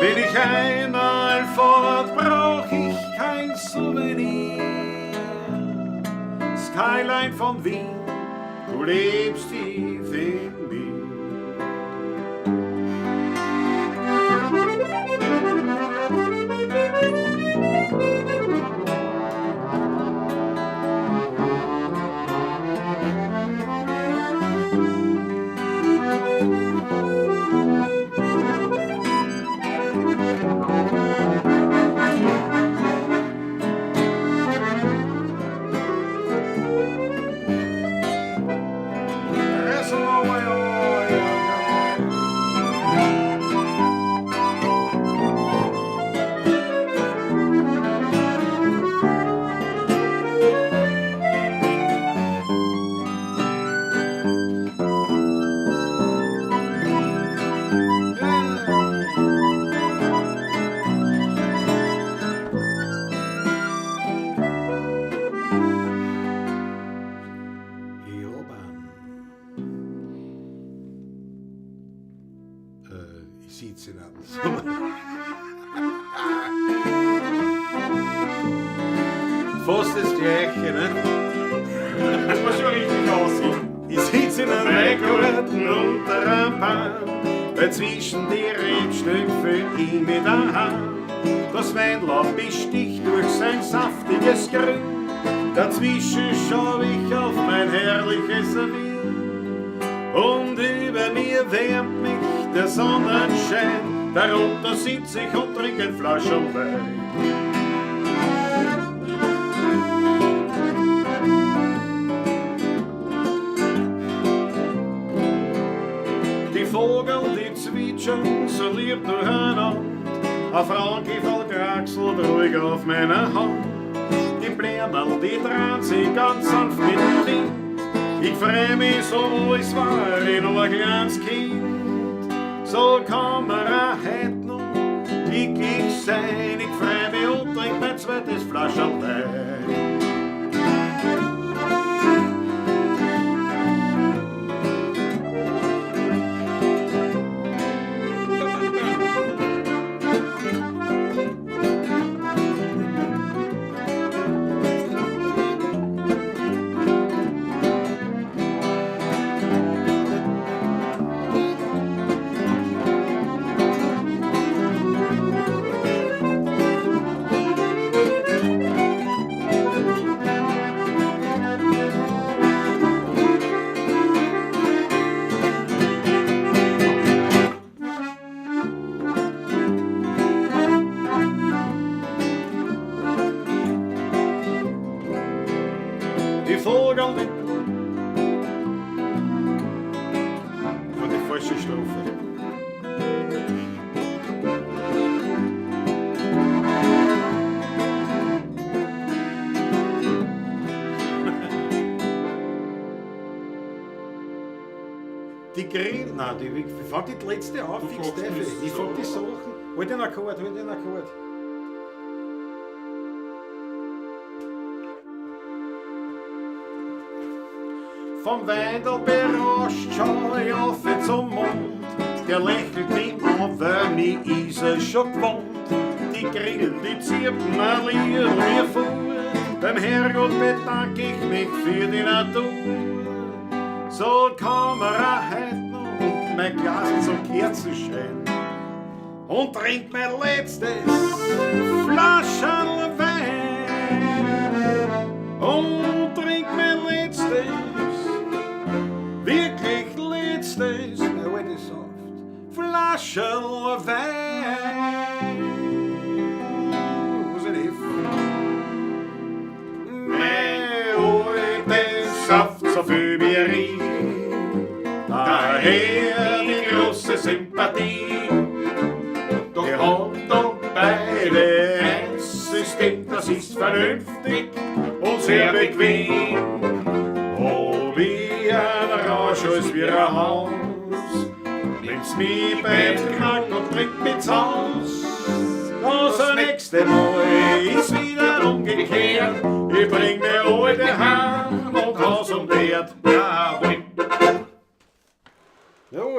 Bin ich einmal fort, brauch ich kein Souvenir. Skyline von Wien, du lebst tief in mir. Ich sitze in einem Fast das Gleiche, ne? Das muss schon richtig aussehen. Ich sitze in einem Weingarten unter einem Baum, weil zwischen die Rebstöcke fühl ich mich daheim. Das Weinlaub besticht durch sein saftiges Grün, dazwischen schau ich auf mein herrliches Wien. Und über mir wärmt mich der Sonnenschein, darunter sitz ich und trink ein Flaschel Wein. Die Vogel, die zwitschern so lieb durcheinander, ein Frauenkiefel kraxelt ruhig auf meiner Hand. Die Blämmerl, die drehen sich ganz sanft mit dem Wind. Ich freu mich so, als war ich noch ein kleines Kind. So kann man auch heut noch glücklich sein. Ich freu mich und trink mein zweites Flascherl Wein. Die Vogel, die Von die falsche Strophe. Die Grill, nein, die, wie fängt die letzte auf? Du Fix fragst Teufel. mich Ich so. frag die Sachen. Halt den Akkord, halt den Akkord. Vom Weindl berauscht schau ich auf zum Mond. Der lächelt mich an, weil mich ist er schon gewohnt. Die Grillen, die zirpen ein Lied mir vor. Beim Herrgott bedank ich mich für die Natur. So kann man auch heut noch und mein Glas zum Kerzenschein und trink mein letztes Flascherl Wein. Und trink mein letztes, wirklich letztes, mein altes Saft, Flascherl Wein. Wo ist F? Mein altes Saft, so viel mir riech, daher die große Sympathie. Doch Wir haben doch beide ein System, das ist vernünftig und sehr bequem. Ob ich ein Rausch als wie ein Haus, nimm's mich beim Knack und bringt mich zu Haus. Das nächste Mal ist wieder umgekehrt, ich bring mir alte heim und Haus und Herd. Ja.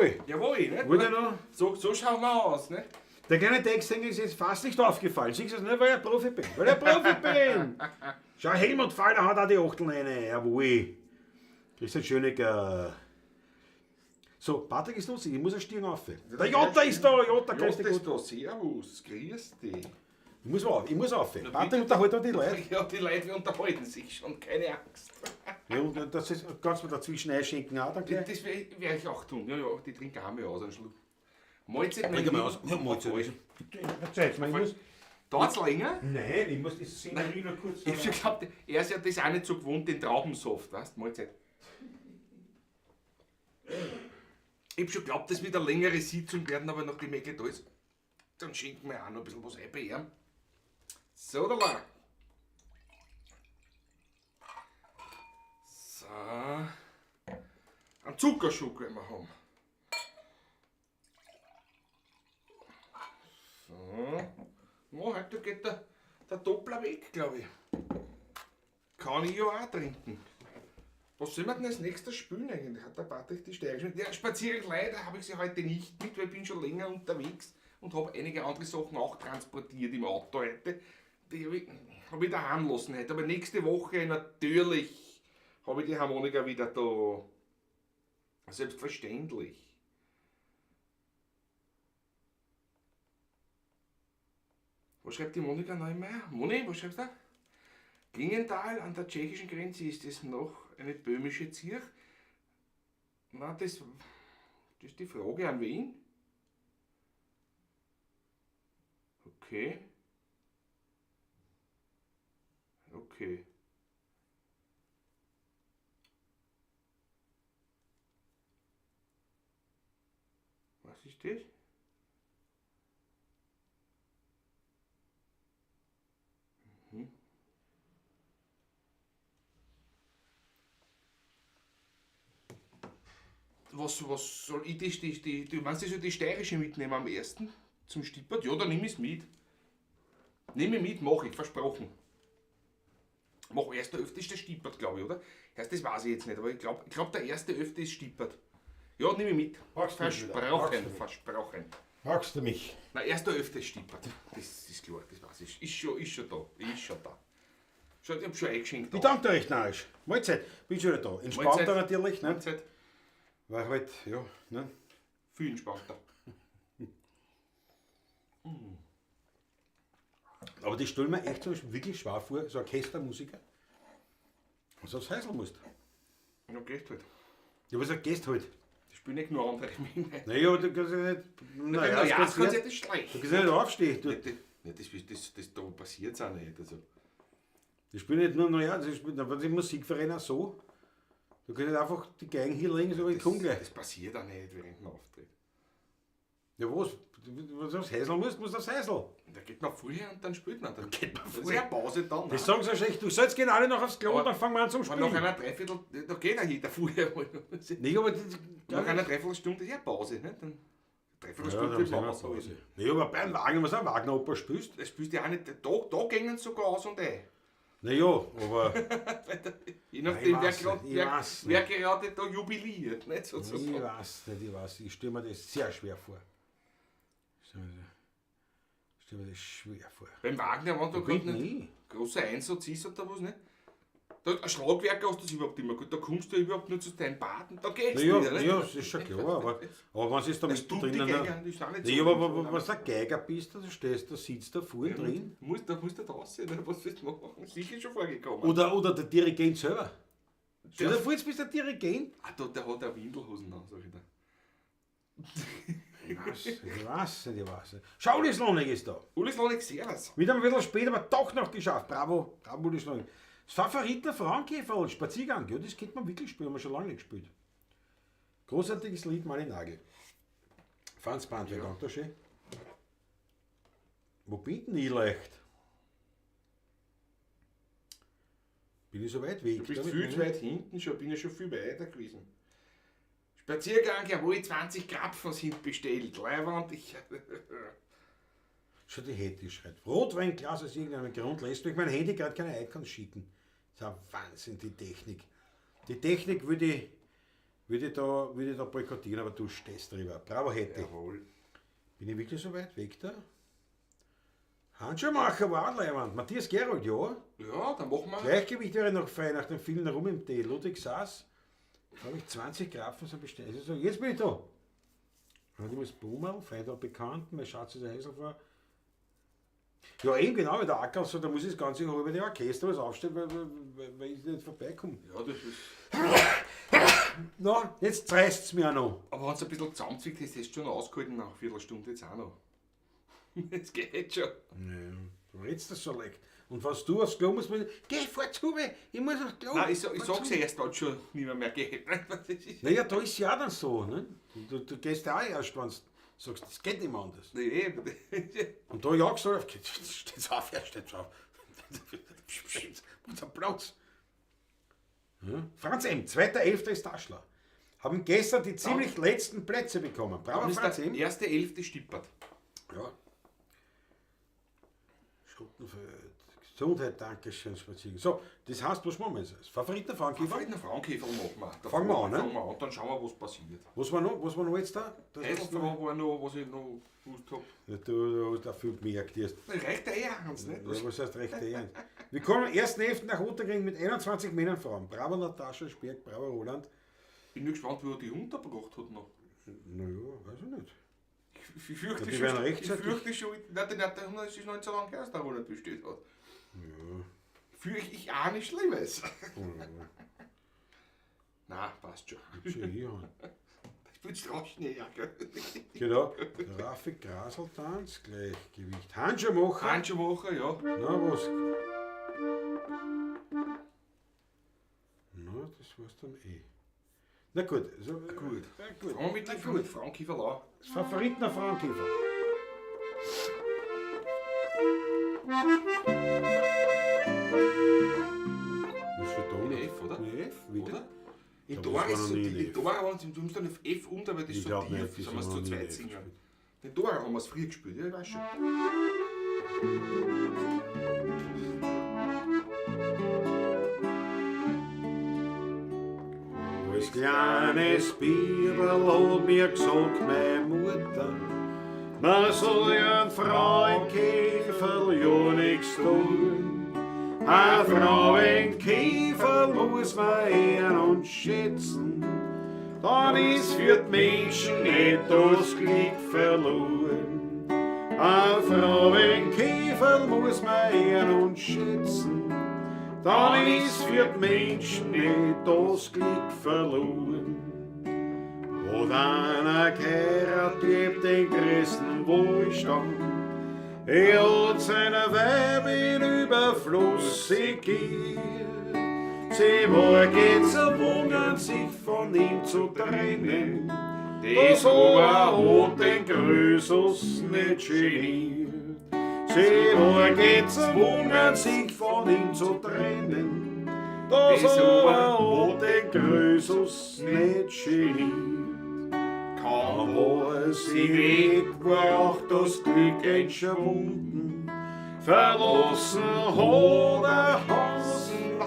Jawohl. Jawohl, ne? Wollte ich noch? So schauen wir aus, ne? Der kleine Textsänger ist jetzt fast nicht aufgefallen. Siehst du es nicht, weil ich Profi bin. Weil ich Profi bin. Schau, Helmut Faller hat auch die Achteln rein. Jawohl. Christian Schönecker. So, Patrick ist lustig, ich muss eine Stirn auf. Der Jota ist da, Jota, grüß dich ist gut. da, servus, grüß dich. Ich muss auf, ich muss auf. Patrick unterhält auch die Leute. Ja, die Leute unterhalten sich schon, keine Angst. Ja, und das ist, kannst du mir dazwischen einschenken auch dann gleich. Das werde ich auch tun. Ja, ja, die trinken auch mal aus einen Schluck. Mahlzeit, mein Trink mal Lieber. aus. Ja, Mahlzeit. Zeit, ich muss. Dauert's länger? Nein, ich muss die Szenerie noch kurz. Ich hab schon geglaubt, er ist ja das auch nicht so gewohnt, den Traubensaft, weißt du, Mahlzeit. Ich hab schon geglaubt, das wird eine längere Sitzung werden, aber nachdem Ecke da ist, dann schenken wir auch noch ein bisschen was ein bei ihm. So, da lang. So. Einen Zuckerschock werden wir haben. So. Ja, heute geht der Doppler weg, glaube ich. Kann ich ja auch trinken. Was soll man denn als nächstes spielen eigentlich? Hat der Patrick die Steirische? Ja, Spaziergang leider habe ich sie heute nicht mit, weil ich bin schon länger unterwegs und habe einige andere Sachen auch transportiert im Auto heute. Die habe ich daheim lassen heute. Aber nächste Woche natürlich habe ich die Harmonika wieder da. Selbstverständlich. Was schreibt die Monika Neumeier? Moni, was schreibst du da? Klingenthal an der tschechischen Grenze, ist das noch eine böhmische Zirch? Na, das ist die Frage an wen? Okay. Okay. Was ist das? Mhm. Was soll ich du meinst, ich soll die steirische mitnehmen am ersten? Zum Stippert? Ja, dann nimm ich's mit. Nehme ich mit, mach ich, versprochen. Mach 1.11. ist der Stippert, glaube ich, oder? Erst, das weiß ich jetzt nicht, aber ich glaub, der 1.11. ist Stippert. Ja, nehme ich mit. Magst du mich wieder? Versprochen, versprochen. Magst du mich? Nein, 1.11. ist Stippert. Das ist klar, das weiß ich. Ist schon da. Ist schon da. Schau, ich hab schon eingeschenkt. Ich danke dir recht narrisch. Mahlzeit, bin schon wieder da. Entspannter Mahlzeit. natürlich, ne? Mahlzeit. Weil halt, ja, ne? Viel entspannter. Aber das stelle mir echt zum Beispiel wirklich schwer vor, so ein Orchestermusiker. Was aufs Häusl musst. Ja, geht halt. Ja, was ein Gäst halt. Das spielen nicht nur andere mit. Naja, du kannst ja nicht. Naja, ja, das das kannst kannst ja du das nicht, schlecht. du kannst ja nicht aufstehen. Du, Das, da passiert es auch nicht. Also. die spielen nicht nur, naja, das spielen aber die Musikvereine auch so. Du kannst nicht einfach die Geigen hinlegen, so wie ich komm gleich. Das passiert auch nicht während dem Auftritt. Ja, was? Wenn du aufs Häusl musst, musst du aufs Häusl. Da geht man früher und dann spielt man. Dann geht man Das ist früher. ja Pause dann. Das sagen sie schlecht, du sollst gehen alle noch aufs Klo und dann fangen wir an zum Aber nach Spielen. einer Dreiviertel, da geht auch jeder früher. Nee, aber das, Nach einer Dreiviertelstunde ist ja Pause. Ne? Dann ja, Dreiviertelstunde dann wird sind man wir Pause. Pause. Nee, aber beim Wagner, was ein Wagner-Oper spielst? Das spielst du ja auch nicht. Da gingen sie sogar aus und ein. Naja, aber Je nachdem, Ich weiß nicht, ich weiß wer gerade da jubiliert. Nicht, sozusagen. ich weiß nicht, ich weiß. Ich stelle mir das sehr schwer vor. Ich stell mir das schwer vor. Beim Wagner, wenn da Bin gerade nicht nie. großer Einsatz ist oder was, nicht? Da, ein Schlagwerker hast du das überhaupt immer gut. Da kommst du überhaupt nur zu deinem Baden, da geht's Naja, wieder. Nicht? ja, das ist schon klar, aber wenn es da Das tut die mittendrin... Geiger, das ist auch nicht so. Naja, aber wenn du ein Geiger bist, dann stehst du, sitzt da vorne drin. Da musst du draußen, ne? Was willst du machen? Sicher schon vorgekommen. Oder der Dirigent selber. Stell dir vor, jetzt bist du der Dirigent. Ah, da, der hat auch Windelhosen an, sag ich dir. Ich weiß nicht, ich weiß nicht, ich weiß nicht. Schau, Uli Slonig ist da. Uli Slonig, servus. Wieder ein bisschen spät, aber doch noch geschafft. Bravo, bravo, Uli Slonig. Das Favoriten Frauenkäferl, Spaziergang. Ja, das kennt man wirklich spielen, haben wir schon lange nicht gespielt. Großartiges Lied, Mali Nagel. Franz Band, wer kommt da schön? Wo bin denn ich leicht? Bin ich so weit weg? Du bist Damit viel bin zu ich- weit hinten schon, bin ja schon viel weiter gewesen. Spaziergang, jawohl, 20 Krapfen sind bestellt. Leiwand, ich. Schon die Hetty schreit. Rotweinglas aus irgendeinem Grund lässt mich mein Handy gerade keine Icons schicken. Das ist ein Wahnsinn, die Technik. Die Technik würde Würde ich da boykottieren, aber du stehst drüber. Bravo, Hätte. Jawohl. Bin ich wirklich so weit weg da? Handschuhmacher war auch Leibwand. Matthias Gerold, ja. Ja, dann machen wir. Gleichgewicht wäre noch frei nach dem vielen Rum im Tee. Ludwig saß, glaube ich, 20 Grapfen sind bestellt. Also, jetzt bin ich da. Ich muss Boomerl, Freund und Bekannten, mein Schatz ist ein Häusl vor. Ja, eben genau, weil der Acker so, da muss ich das ganze halbe die Orchester was aufstellen, weil ich nicht vorbeikomme. Ja, das ist. Na, jetzt reißt es mir auch noch. Aber wenn du ein bisschen zusammenzwickt hast, hast du schon ausgehalten nach einer Viertelstunde jetzt auch noch. Das geht schon. Ja, du redest das so leicht. Und was du aufs Klo musst, geh, fahr zu, ich muss aufs Klo. Nein, ich sag's ja erst, wenn es schon nicht mehr geht. Naja, da ist ja auch dann so. Ne? Du gehst ja auch erst, wenn du sagst, das geht nicht mehr anders. Nee, und da jagst du, steht's auf, ja, steht's auf. Macht's einen Platz. Ja. Franz M., 2.11. ist Taschler. Haben gestern die ziemlich letzten Plätze bekommen. Bravo, Franz M. Erste 11. Stippert. Ja. Schottenfeld. Gesundheit, Dankeschön, Spaziergang. So, das heißt, was machen wir jetzt? Favoriten Frauenkäfer? Favoriten Frauenkäfer machen wir. Da fangen wir an, ne? Fangen wir an, dann schauen wir, was passiert. Was war noch jetzt da? Heidelfrau war noch, was ich noch gewusst habe. Ja, du hast da viel gemerkt. Reicht der eh eins, nicht? Ja, was heißt reicht der eh eins? Wir kommen am 1.11. nach Otterkring mit 21 Männern Frauen. Bravo Natascha Sperg, bravo Roland. Bin nur gespannt, wie er die untergebracht hat noch. Naja, weiß ich nicht. Ich fürchte schon, nein, das ist noch nicht so lange her, dass der Roland bestellt hat. Ja. Fürchte ich auch nicht Schlimmes. Ja. Nein, passt schon. Ich bin straschner, ja, gell? Genau. Raffi Graseltanz, Gleichgewicht. Handschuhmacher. Handschuhmacher, ja. Na, was? Na, das war's dann eh. Na gut. Also, na gut. Na gut. Fangen wir mit dem Frauenkäfer an. Das Favoriten Frauenkäfer. Das ist schon da. In F, oder? In F, wieder. Oder? In Dora ist so, in Dora haben sie dann auf F unter, weil das ist so tief, sind wir es zu zweit singen. In Dora haben wir es früher gespielt, ja, ich weiß schon. Als kleines Bibel hat mir gesagt, meine Mutter, man soll ja ein Frauenkäfer ja nichts tun. Ein Frauenkäfer muss man ehren und schätzen, dann ist für die Menschen nicht das Glück verloren. Ein Frauenkäfer muss man ehren und schätzen, dann ist für die Menschen nicht das Glück verloren. Hat einer geheiratet, lebt den größten Wohlstand. Er hat seiner Weib in Überfluss segiert. Sie war gezwungen, sich von ihm zu trennen. Das aber hat den Krösus nicht geniert. Sie war gezwungen, sich von ihm zu trennen. Das aber hat den Krösus nicht geniert. Kaum war sie weg, war auch das Glück entschwunden. Verlassen hat er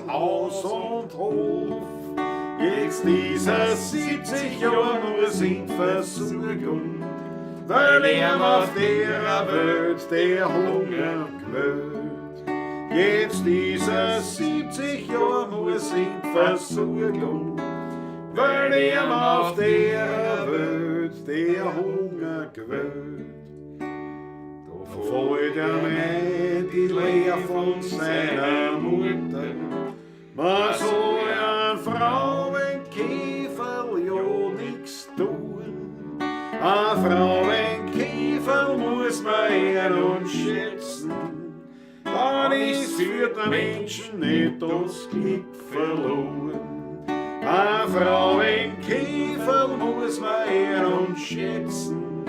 Haus und Hof. Jetzt ist er 70 Jahre nur sind Versuchung, weil er auf der Welt der Hunger quält. Jetzt ist er 70 Jahre nur sind Versuchung, weil er auf der Welt der Hunger quält. Da fällt ihm ein die Lehr von seiner Mutter, man soll ein Frauenkäfer ja nix tun. Ein Frauenkäfer muss man ehren und schätzen, dann ist für den Menschen nicht das Glück verloren. Ein Frauenkäfer muss man ehren und schätzen,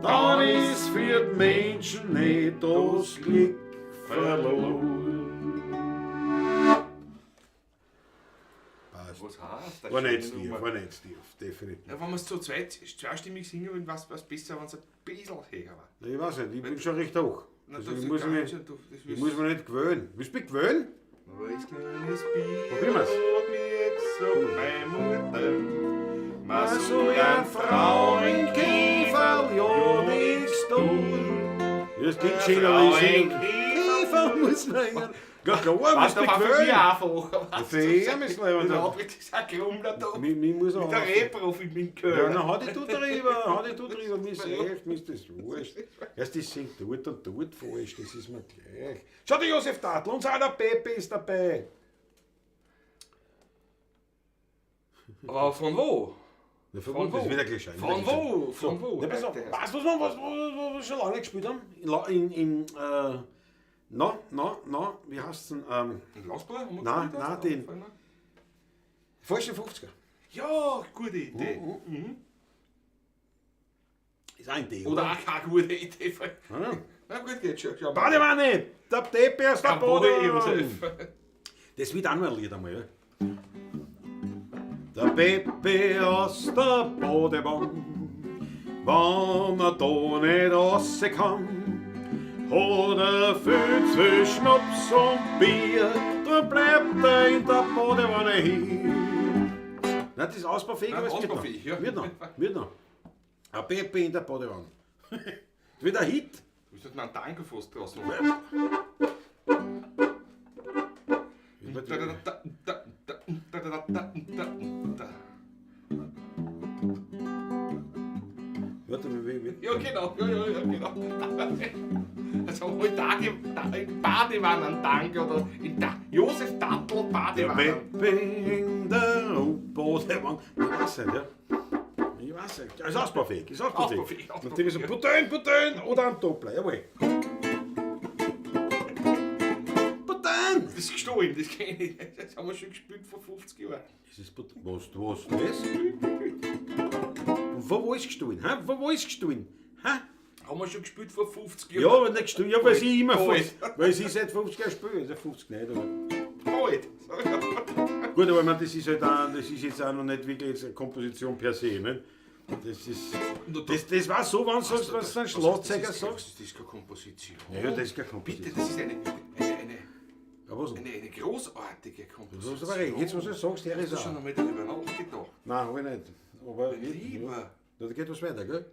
dann ist für den Menschen nicht das Glück verloren. Was heißt das? War nicht tief, war nicht tief, definitiv. Ja, wenn wir es zu zweistimmig singen würden, war es besser, wenn es ein bisschen höher war. Na, ich weiß nicht, ich bin schon recht hoch. Na, Also ich muss mich nicht gewöhnen. Willst du mich gewöhnen? Als kleines Bier Probieren wir's. hat mir gesagt, meine Mutter, Singerli, Käfer muss man ja. Ja, klar, Was muss da war für bequem. mich einfach. Für ihn ist leibend. Ja, das ist ein Grummler da. Mi muss auch. Der Reprof in meinem Ja, Köller. na, hau dich du drüber, hau dich du drüber, mir ist recht, mir ist das wurscht. Erst das singt dort und dort falsch, das ist mir gleich. Schau, der Josef Tadl, unser aller Pepe ist dabei. Aber von wo? Na, Von Das wo? ist wieder gescheit. Von wo? Von wo? Na, pass auf, Heute. weißt du, was wir schon lange gespielt haben? In, in, in na, na, na, wie heißt's denn? In Lausbauer haben wir Nein, gespielt, nein, hast du den- angefangen? falsche 50er. Ja, gute Idee. Ist auch ein D, Oder auch keine gute Idee. Ja. Na gut, geht schon. Schau mal. Badewanne! Der Pepe aus der Jawohl, Badewanne! Josef. Das wird auch noch ein Lied einmal, ja? Der Pepe aus der Badewanne, wenn er da nicht raus kann, hat er viel zu viel Schnaps und Bier, dann bleibt er in der Badewanne hier. Nein, das ist ausbaufähig, Nein, aber es wird noch. ausbaufähig, ja. Wird noch, wird noch. Ein Pepe in der Badewanne. Das wird ein Hit. Du bist halt einen Tango fast draußen. Da, da, da, da, da, da, da, da, da, da. Warte, wie, Ja, genau, ja, ja, ja, genau. Also heute Tag in Badewanne einen Tango oder in da Josef Dattel Der Badewanne. Pepe in der Badewanne. Ich weiß nicht, ja. Ich weiß nicht. Ist ausbaufähig, ist ausbaufähig. Ausbaufähig, ausbaufähig. Natürlich so Putain, Putain oder ein Doppler, jawohl. Putain! Das ist gestohlen, das kenne ich. Das haben wir schon gespielt vor 50 Jahren. Das ist Putain. Was, was, das? Und wo, wo ist gestohlen? Hä? Wo, wo ist gestohlen? Hä? Haben wir schon gespielt vor 50 Jahren. Ja, aber nicht gestohlen. Ja, weil sie immer Alt. weil sie seit 50 Jahren spielen. Also 50 nicht, aber. Alt. Gut, aber ich meine, das ist halt auch, das ist jetzt auch noch nicht wirklich jetzt eine Komposition per se, ne? Das ist. Das war so, wenn du sagst, wenn du einen Schlagzeuger sagst. Das ist keine Komposition. Ja, das ist keine Komposition. Bitte, das ist Ja, was denn? eine großartige Komposition. Das ist aber recht. Jetzt, was du sagst, her Hast ist du schon auch. einmal darüber nachgedacht? Nein, hab ich nicht. Aber Mein Lieber. Ja, da geht was weiter, gell?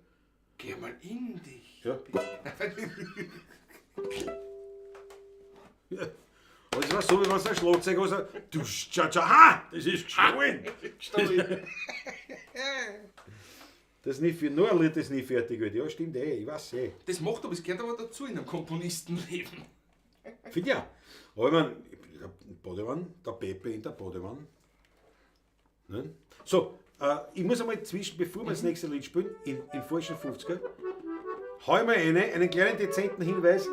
Geh mal in dich. Ja. Ja. Aber es war so, wie wenn du einen Schlagzeuger hast, du tscha tscha, ha! Das ist gestohlen! Gestohlen. Das nicht für, nur ein Lied, das nicht fertig wird. Ja, stimmt eh, ich weiß eh. Das macht aber, es gehört aber dazu in einem Komponistenleben. Finde ich auch. Aber ich meine, Badewanne, der Pepe in der Badewanne. Ne? So, ich muss einmal zwischen, bevor wir das nächste Lied spielen, in falschen 50er, hau ich mal einen kleinen dezenten Hinweis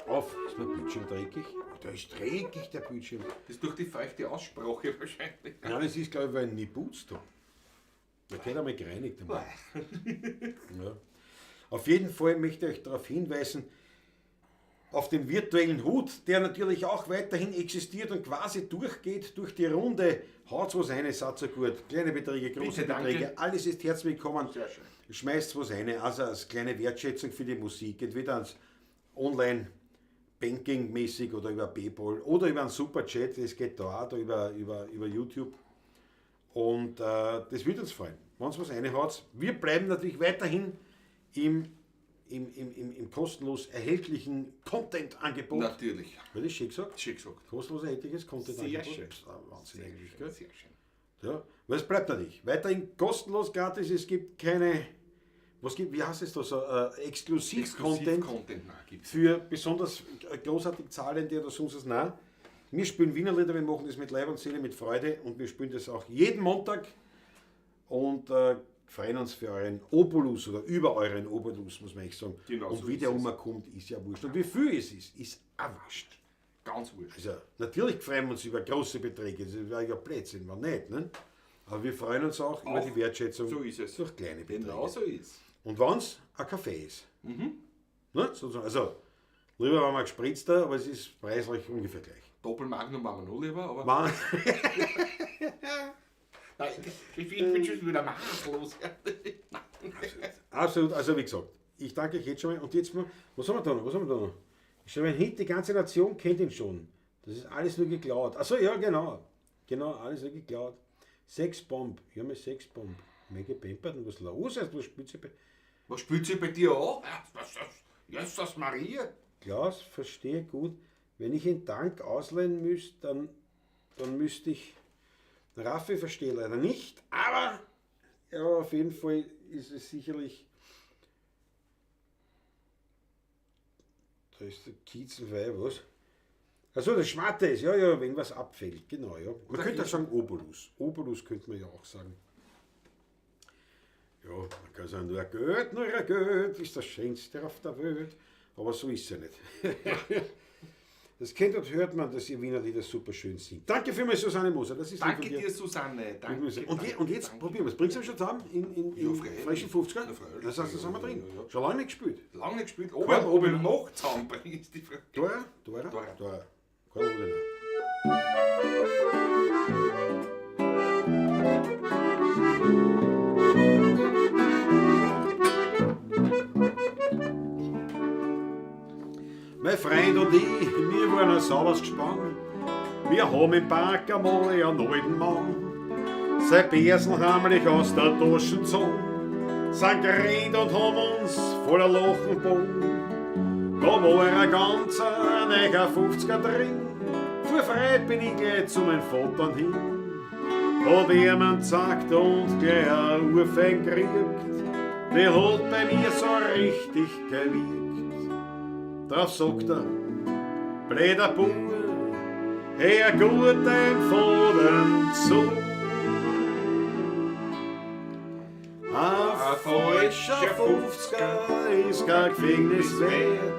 auf. Ist mein Bildschirm dreckig? Da ist dreckig der Bildschirm. Das ist durch die feuchte Aussprache wahrscheinlich. Nein, das ist, glaube ich, weil ich nie putzt habe. Der gehört einmal gereinigt. Einmal. Ja. Auf jeden Fall möchte ich euch darauf hinweisen, auf den virtuellen Hut, der natürlich auch weiterhin existiert und quasi durchgeht durch die Runde. Haut was rein, seid so gut. Kleine Beträge, große Bitte, danke. Beträge, alles ist herzlich willkommen. Sehr schön. Schmeißt was rein, also als kleine Wertschätzung für die Musik, entweder als Online-Banking-mäßig oder über PayPal oder über einen Superchat, das geht da auch, da über YouTube. Und das würde uns freuen, wenn es was reinhaut. Wir bleiben natürlich weiterhin im kostenlos erhältlichen Content-Angebot. Natürlich. Wird das schön gesagt? Schön gesagt. Kostenlos erhältliches Content-Angebot. Sehr schön. Psst, Wahnsinn Sehr eigentlich, schön, gell? sehr schön. Ja, weil es bleibt natürlich. Weiterhin kostenlos, gratis, es gibt keine, was gibt, wie heißt es da so, Exklusiv-Content Content, nein, gibt's. für besonders großartig Zahlende oder sonst was. Nein, wir spielen Wiener Lieder, wir machen das mit Leib und Seele, mit Freude und wir spielen das auch jeden Montag und freuen uns für euren Obolus oder über euren Obolus, muss man echt sagen. Genau und so wie ist der es. umkommt, ist ja wurscht. Und wie viel es ist, ist auch wurscht. Ganz wurscht. Also, natürlich freuen wir uns über große Beträge, das wäre ja Blödsinn, wenn nicht. Ne? Aber wir freuen uns auch, über Auch die Wertschätzung so ist es. durch kleine Beträge. Genau so ist. Und wenn es ein Kaffee ist. Ne? Sozusagen. Also, lieber wenn man gespritzter, aber es ist preislich ungefähr gleich. Doppelmagnum waren wir noch lieber, aber. Man, Nein, ich bin schon wieder maßlos. absolut, also wie gesagt, ich danke euch jetzt schon mal. Und jetzt mal, was haben wir da noch? Was haben wir da noch? Ich schreibe einen Hit, die ganze Nation kennt ihn schon. Das ist alles nur geklaut. Achso, ja, genau. Genau, alles nur geklaut. Sexbomb. Ich habe mir Sexbomb. Mir gepimpert und was los ist, was spielt sie bei. Was spielt sie bei dir an? Jesus Maria. Klaus, verstehe gut, wenn ich einen Tank ausleihen müsste, dann müsste ich. Raffi verstehe leider nicht, aber ja, auf jeden Fall ist es sicherlich. Da ist der Kiezenweih, was? Achso, das Schmate ist, ja, ja, wenn was abfällt, genau, ja. Man könnte auch sagen Obolus. Obolus könnte man ja auch sagen. Ja, man kann sagen, nur Geld, nur Geld ist das Schönste auf der Welt. Aber so ist es ja nicht. Das kennt und hört man, dass ihr Wiener Lieder super schön singt. Danke vielmals, Susanne Moser. Das ist lieb Danke von dir. dir, Susanne. Danke, Und, danke, und jetzt danke. probieren wir es. Bringst du ihn schon zusammen in Ja, freilich. frischen 50er? Ja, freilich. Das heißt, das haben wir drin. Ja, ja. Schon lange nicht gespielt. Lange nicht gespielt. Ob Karl ich noch zusammenbringe, ist die Frage. Dora? Dora? Dora. Dora. Karl Odener. Mein Freund und ich, wir waren ein sauberes Gespann. Wir haben im Park einmal einen alten Mann. Sein Bärsel heimlich aus der Tasche gezogen, sind gerannt und haben uns voller Lachen gebogen. Da war ein ganzer neuer 50er drin. Vor Freude bin ich gleich zu meinem Vater hin. Hab ihm einen gezeigt und gleich eine Urfein gekriegt. Die hat bei mir so richtig gewirkt. Drauf sagt er, blöder Bub, hör gut dein Vater zu. Ein falscher 50er ist kein Gefängnis wert.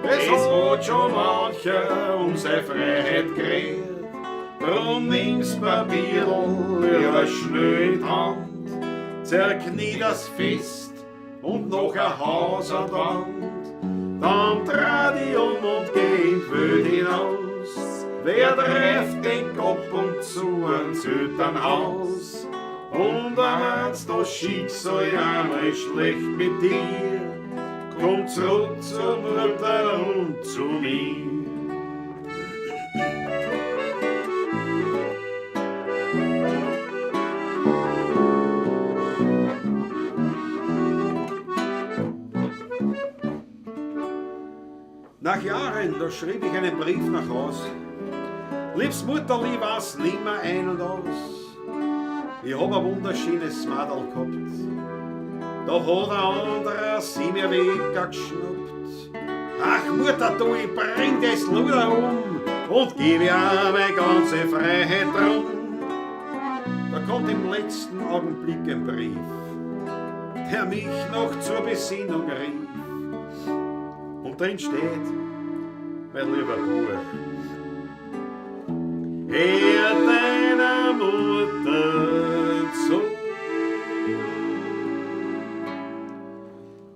Es hat schon mancher um seine Freiheit geredet. Drum nimm's Papierl ja schnell in die Hand, zerknie das fest und noch ein Haus an die Wand. Dann dreh dich um und geh in die Welt hinaus. Wer trifft den Kopf und zu ein Söternhaus? Und wenn's das Schicksal einmal schlecht mit dir, komm zurück zur Mutter und zu mir. Nach Jahren, da schrieb ich einen Brief nach Haus. Liebs Mutterli, was nimmer ein und aus. Ich hab ein wunderschönes Madel gehabt. Da hat ein anderer sie mir weggeschnappt. Ach Mutter, du, ich bring das Luder um und geb ihr meine ganze Freiheit drum. Da kommt im letzten Augenblick ein Brief, der mich noch zur Besinnung rief. Und drin steht, mein lieber Bub, hör deiner Mutter zu.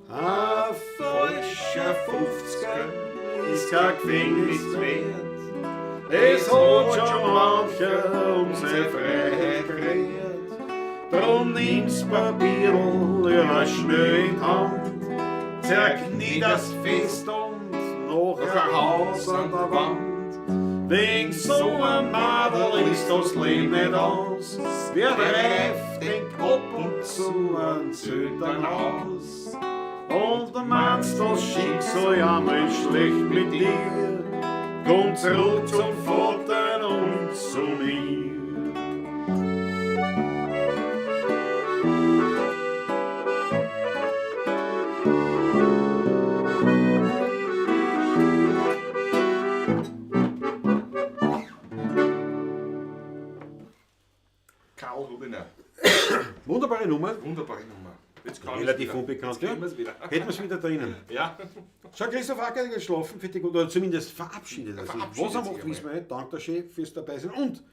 Ein falscher 50er ist kein Gefängnis wert. Es hat schon mancher um seine Freiheit geredet. Drum nimm's Papierl ja schnell in die Hand, zerknie das fest und noch ein Haus an der Wand. Wegen so einem Madel ist das Leben nicht aus. Wer trifft den Kopf und zu ein Söternhaus? Und meinst das Schicksal einmal schlecht mit dir, komm zurück zum Vater und zu mir. Karl Rubiner. Wunderbare Nummer. Wunderbare Nummer. Jetzt kann Relativ ich's wieder. unbekannt, Jetzt ja. kriegen wir's wieder. Hätten wir es wieder drinnen. Ja. Schau, Christoph Acker hat geschlafen, für die, oder zumindest verabschiedet er sich. Verabschiedet Was er sich macht, einmal. wissen wir nicht. Danke schön fürs dabei sein. Und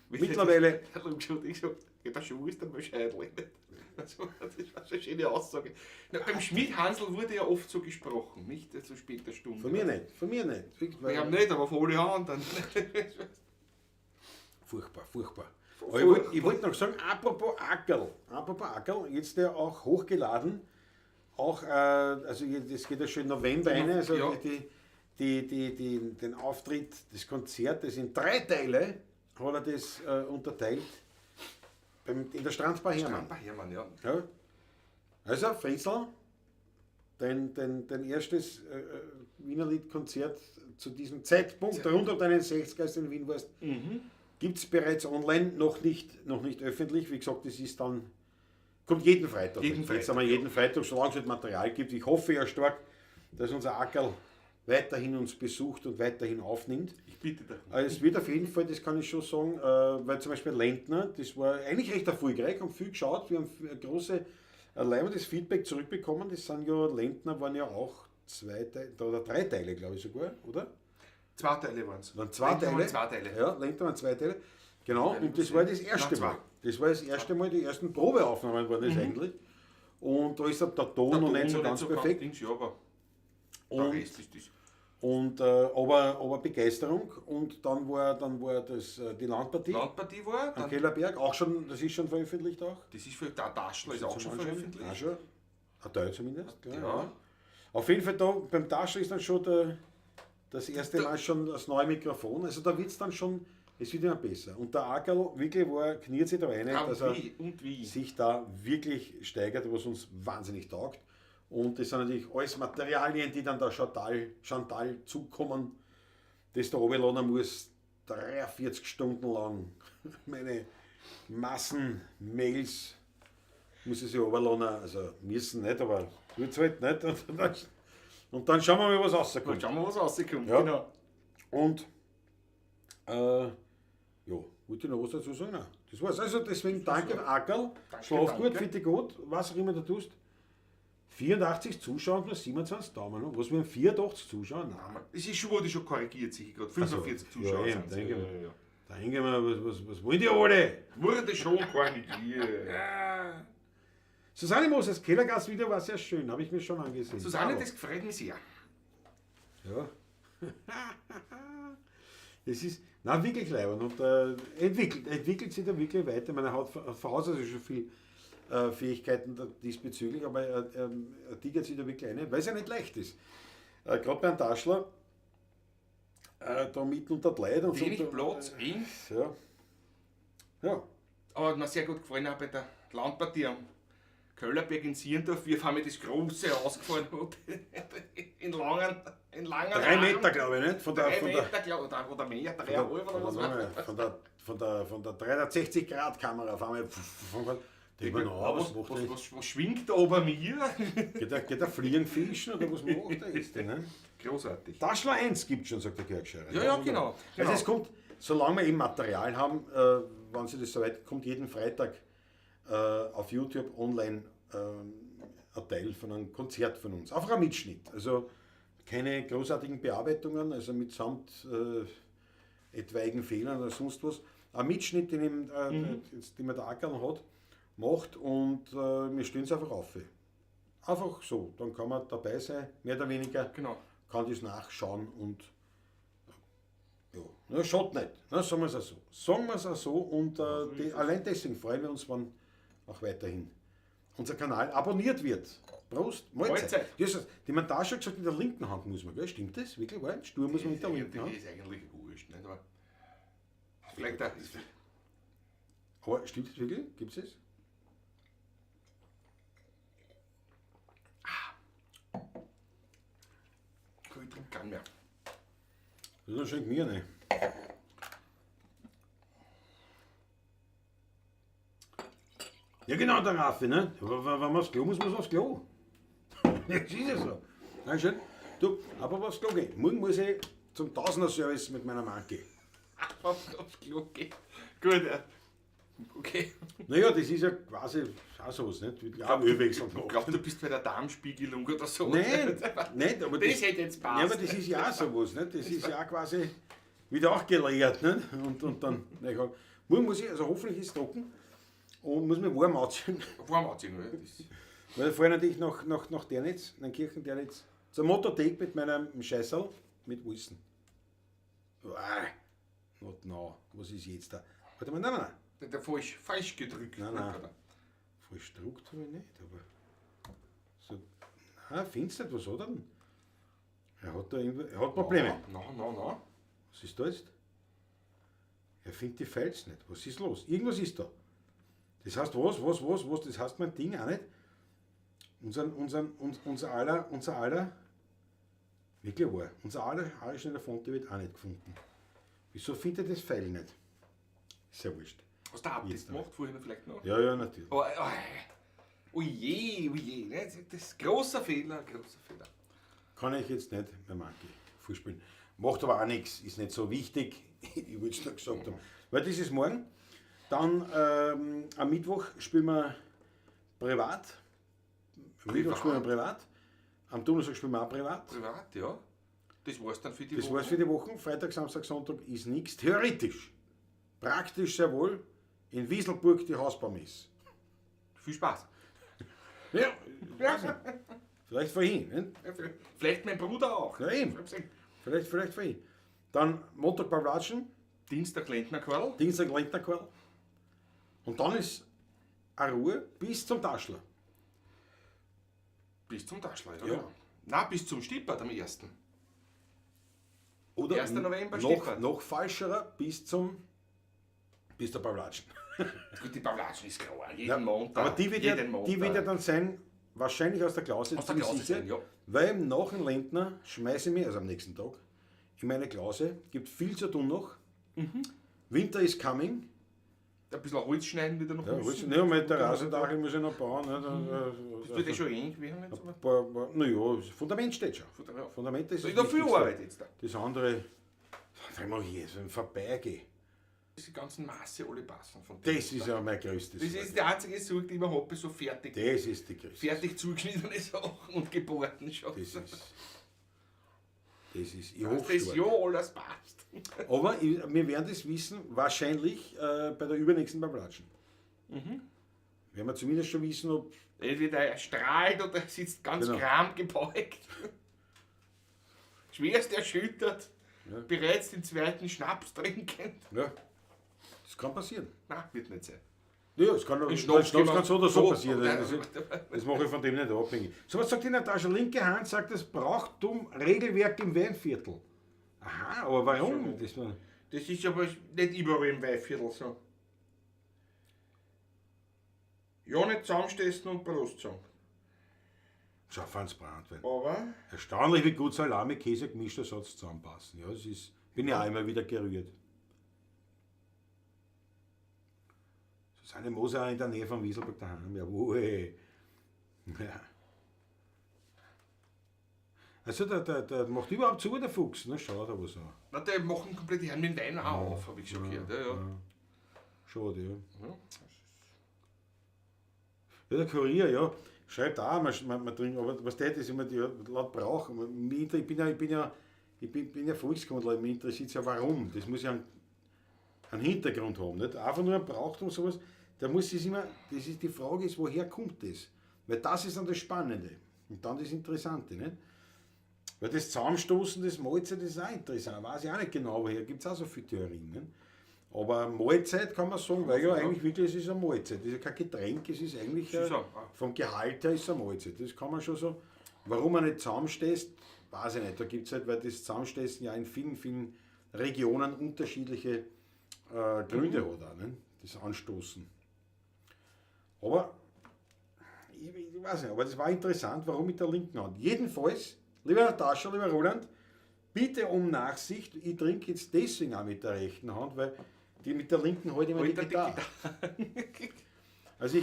mittlerweile, Ich habe gesagt, ich gesagt, ja, der Schuh ist einmal scheidlich. Das war so eine schöne Aussage. Na, beim Schmidt-Hansl wurde ja oft so gesprochen, nicht zu später Stunde. von mir nicht, von mir nicht. Ich habe nicht, aber von allen anderen. Furchtbar, furchtbar. Aber ich wollte wollt noch sagen, apropos Ackerl, jetzt ja auch hochgeladen, auch, also das geht ja schon im November rein, also Ja. den Auftritt, das Konzert, das in 3 Teile hat er das unterteilt, in der Strandbar Hermann. Strandbar Hermann, ja. Ja. Also, Fritzel, Dein erstes Wienerlied-Konzert zu diesem Zeitpunkt, rund um deinen 60, als du in Wien warst, gibt es bereits online, noch nicht öffentlich. Wie gesagt, das ist dann, kommt jeden Freitag. Jeden Freitag. Jetzt haben wir jeden Freitag, solange es halt Material gibt. Ich hoffe ja stark, dass unser Ackerl weiterhin uns besucht und weiterhin aufnimmt. Ich bitte darum. Es wird auf jeden Fall, das kann ich schon sagen, weil zum Beispiel Lendner, das war eigentlich recht erfolgreich, haben viel geschaut, wir haben große leibendes Feedback zurückbekommen. Das sind ja, Lendner waren ja auch 2 Teile, oder 3 Teile, glaube ich sogar, oder? 2 Teile waren es. Waren 2 Teile. Waren 2 Teile. Ja, Lendner waren 2 Teile. Genau, und das war das erste Mal. Das war das erste Mal, die ersten Probeaufnahmen waren das eigentlich. Und da ist der Ton noch nicht so ganz perfekt. Dings, ja, aber der Rest ist das. Und, aber Begeisterung. Und dann war das die Landpartie. Landpartie war. Am Kellerberg, auch schon, das ist schon veröffentlicht auch. Das ist für der Taschler ist auch schon veröffentlicht. Auch schon. Ein Teil zumindest. Ja. Ja. Auf jeden Fall da, beim Taschler ist dann schon das erste Mal schon das neue Mikrofon. Also da wird es dann schon, es wird immer besser. Und der Ackerl wirklich war, kniert sich da rein, dass er sich da wirklich steigert, was uns wahnsinnig taugt. Und das sind natürlich alles Materialien, die dann der Chantal zukommen, das da runterladen muss, 43 Stunden lang meine Massen-Mails muss ich sie runterladen, also müssen nicht, aber tut's halt nicht. Und dann schauen wir mal, was rauskommt. Schauen wir, was rauskommt, ja. Genau. Und ja, wollte ich noch was dazu sagen? Nein, das war's. Also deswegen danke, Ackerl, schlaf gut, fitte gut, was auch immer du tust. 84 Zuschauer und nur 27 Daumen. Was, wir haben 84 Zuschauer? Nein. Es ist schon, wurde schon korrigiert, sicher gerade. 45 also, Zuschauer. Ja, denke ja. Da denke ich mir, was wollen die alle? Wurde schon korrigiert. Ja. Susanne Moser, das Kellergas-Video war sehr schön, habe ich mir schon angesehen. Susanne, das gefreut mich sehr. Ja. Das ist, na wirklich leibend und entwickelt sich da wirklich weiter. Ich meine, er hat von Haus aus schon viel Fähigkeiten diesbezüglich, aber er tigert sich da wirklich eine, weil es ja nicht leicht ist. Gerade beim Taschler, da mitten unter die Leute und wenig so, Platz, eng. Ja. Ja. Aber hat mir sehr gut gefallen, auch bei der Landpartie am Köllerberg in Sierndorf, wie auf einmal das große ausgefahren hat. In langen 3 Meter, glaube ich, nicht? Von der, 3 von Meter, glaube ich, oder mehr, 3,5 oder was war. Von der 360-Grad-Kamera auf einmal. Was schwingt da ober mir? Geht der Fliegen fischen oder was macht der jetzt denn? Ne? Großartig. Taschler 1 gibt schon, sagt der Georg Scherer. Ja, ja, genau. Also es kommt, solange wir eben Material haben, wenn sie das soweit kommt, jeden Freitag auf YouTube online ein Teil von einem Konzert von uns. Einfach ein Mitschnitt. Also keine großartigen Bearbeitungen, also mitsamt etwaigen Fehlern oder sonst was. Ein Mitschnitt, den, den man der Ackerl hat, macht und wir stellen es einfach auf. Einfach so, dann kann man dabei sein, mehr oder weniger. Genau. Kann das nachschauen und ja, na, schaut nicht. Na, sagen wir es auch so. Sagen wir es auch so und allein deswegen freuen wir uns, wenn auch weiterhin unser Kanal abonniert wird. Prost, Mahlzeit. Mahlzeit. Das ist, die man da schon gesagt, mit der linken Hand muss man, gell? Stimmt das? Wirklich wahr? Stur muss man mit der linken Hand. Das ist eigentlich wurscht, nicht? Aber vielleicht auch. Aber stimmt das wirklich? Gibt es das? Ich trinke gar nicht mehr. Das schenkt mir nicht. Ja genau, der Raffi, ne? Wenn man aufs Klo muss, muss man aufs Klo. Das ist ja so. Dankeschön. Du, aber aufs Klo gehen. Morgen muss ich zum Tausender-Service mit meiner Manke. Aufs Klo gehen. Gut, ja. Okay. Naja, das ist ja quasi auch sowas, nicht? Ich glaube, Ölwechsel. Ich glaube, du bist bei der Darmspiegelung oder so. Nein, nicht, aber das hätte jetzt passt. Ja, aber das ist ja auch sowas, nicht? Das ist ja auch quasi wieder auch geleiert, nicht? Und dann, na, ich hab, morgen muss ich, also hoffentlich ist es trocken und muss mich warm anziehen. Warm anziehen, ja. Das Weil ich fahre natürlich nach Ternitz, nach Kirchen-Ternitz, zur Motothek mit meinem Scheißerl, mit Wilson. Ah, not now. Was ist jetzt da? Warte mal, nein, nein, nein. Der falsch gedrückt. Nein, nein. Falsch gedruckt habe ich nicht, aber. So, nein, findest du nicht, was hat er denn? Er hat da irgendwie, er hat Probleme. Nein, nein, nein. Was ist da jetzt? Er findet die Files nicht. Was ist los? Irgendwas ist da. Das heißt, was? Das heißt mein Ding auch nicht. Unser aller, wirklich wahr, unser aller Harry Schneider-Fonte wird auch nicht gefunden. Wieso findet er das Pfeil nicht? Ist ja wurscht. Hast du auch Update gemacht vorhin vielleicht noch? Ja, ja, natürlich. Oh, oh, oh je, oh je. Das ist ein großer Fehler, großer Fehler. Kann ich jetzt nicht beim Anki vorspielen. Macht aber auch nichts, ist nicht so wichtig. Ich wollte es nur gesagt haben. Weil das ist morgen. Dann am Mittwoch spielen wir privat. Am Mittwoch spielen wir privat. Am Donnerstag spielen wir auch privat. Privat, ja. Das war's dann für die Woche. Das war's für die Woche. Freitag, Samstag, Sonntag ist nichts. Theoretisch. Praktisch sehr wohl. In Wieselburg die Hausbaumesse. Viel Spaß. Ja, ja. Vielleicht vorhin. Ne? Vielleicht mein Bruder auch. Ja, eben. Vielleicht vorhin. Dann Montag Pavlatschen. Dienstag Lendnerquarl. Dienstag Lendnerquarl. Und dann ist eine Ruhe bis zum Taschler. Bis zum Taschler, ja. Ja. Nein, bis zum Stippert am 1. Oder 1. November noch, noch falscherer, bis zum bis der Pavlatschen. Gut, die Pavlatschen ist klar, jeden ja, Montag. Aber die wird, ja, die wird ja dann sein, wahrscheinlich aus der Klause, aus der Klause sicher, sein, ja. Weil nach dem Lendner schmeiße ich mich, also am nächsten Tag, in meine Klause, gibt viel zu tun noch. Mhm. Winter is coming. Ein bisschen Holz schneiden wieder noch. Ja, Holz, ne, meine Terrassendach muss ich noch bauen. Ne, das wird ja schon eng werden. Naja, das Fundament steht schon. Fundament ist das ist viel Arbeit jetzt da. Das andere, das mache ich jetzt, wenn ich vorbeigehe. Diese ganzen Maße alle passen. Von das ist ja mein größtes. Das ist die einzige Sorge, die ich mir habe, so fertig. Das ist die größte. Fertig zugeschnittene Sachen und gebohrten schon. Das ist, ich hoffe, dass das ja alles passt. Aber wir werden das wissen, wahrscheinlich bei der übernächsten Pavlatschen. Mhm. Werden wir zumindest schon wissen, ob... Entweder er strahlt oder er sitzt ganz genau kramgebeugt. Schwerst erschüttert, ja. Bereits den zweiten Schnaps trinkend. Ja, das kann passieren. Nein, wird nicht sein. Ja, es kann, Schnaps kann so oder so passieren. Das mache ich von dem nicht abhängig. So, was sagt die Natascha? Linke Hand sagt, das Brauchtum Regelwerk im Weinviertel. Aha, aber warum? Das ist aber nicht überall im Weinviertel so. Ja, nicht zusammenstessen und Prost sagen. Schau, Franz Brandwein. Aber? Erstaunlich, wie gut Salami, Käse, gemischter Satz zusammenpassen. Ja, das ist, bin ja auch immer wieder gerührt. Susanne Moser in der Nähe von Wieselburg daheim, jawohl. Ja. Also der macht überhaupt zu, der Fuchs, ne? Schaut aber so. Na, der machen komplett die Herren mit dem Wein auch auf, habe ich schon gehört. Ja, ja. Ja. Schade, ja. Ja, ja, der Kurier, ja, schreibt auch, man trinkt, aber was der ist immer, die laut Brauch. Ich bin ja Volkskundler, mich interessiert es ja warum. Das muss ja einen Hintergrund haben, nicht? Einfach nur ein Brauchtum, sowas. Da muss es immer, das ist die Frage ist, woher kommt das? Weil das ist dann das Spannende und dann das Interessante, nicht? Weil das Zusammenstoßen des Mahlzeit ist auch interessant, weiß ich auch nicht genau, woher, gibt es auch so viele Theorien. Nicht? Aber Mahlzeit kann man sagen, weil ja eigentlich wirklich, es ist eine Mahlzeit, es ist ja kein Getränk, es ist eigentlich, vom Gehalt her ist es eine Mahlzeit, das kann man schon so. Warum man nicht zusammenstößt, weiß ich nicht, da gibt es halt, weil das Zusammenstoßen ja in vielen, vielen Regionen unterschiedliche Gründe hat auch, ne? Das Anstoßen. Aber, ich weiß nicht, aber das war interessant, warum mit der linken Hand. Jedenfalls, lieber Natascha, lieber Roland, bitte um Nachsicht, ich trinke jetzt deswegen auch mit der rechten Hand, weil die mit der linken halte ich mir die Gitarre. Also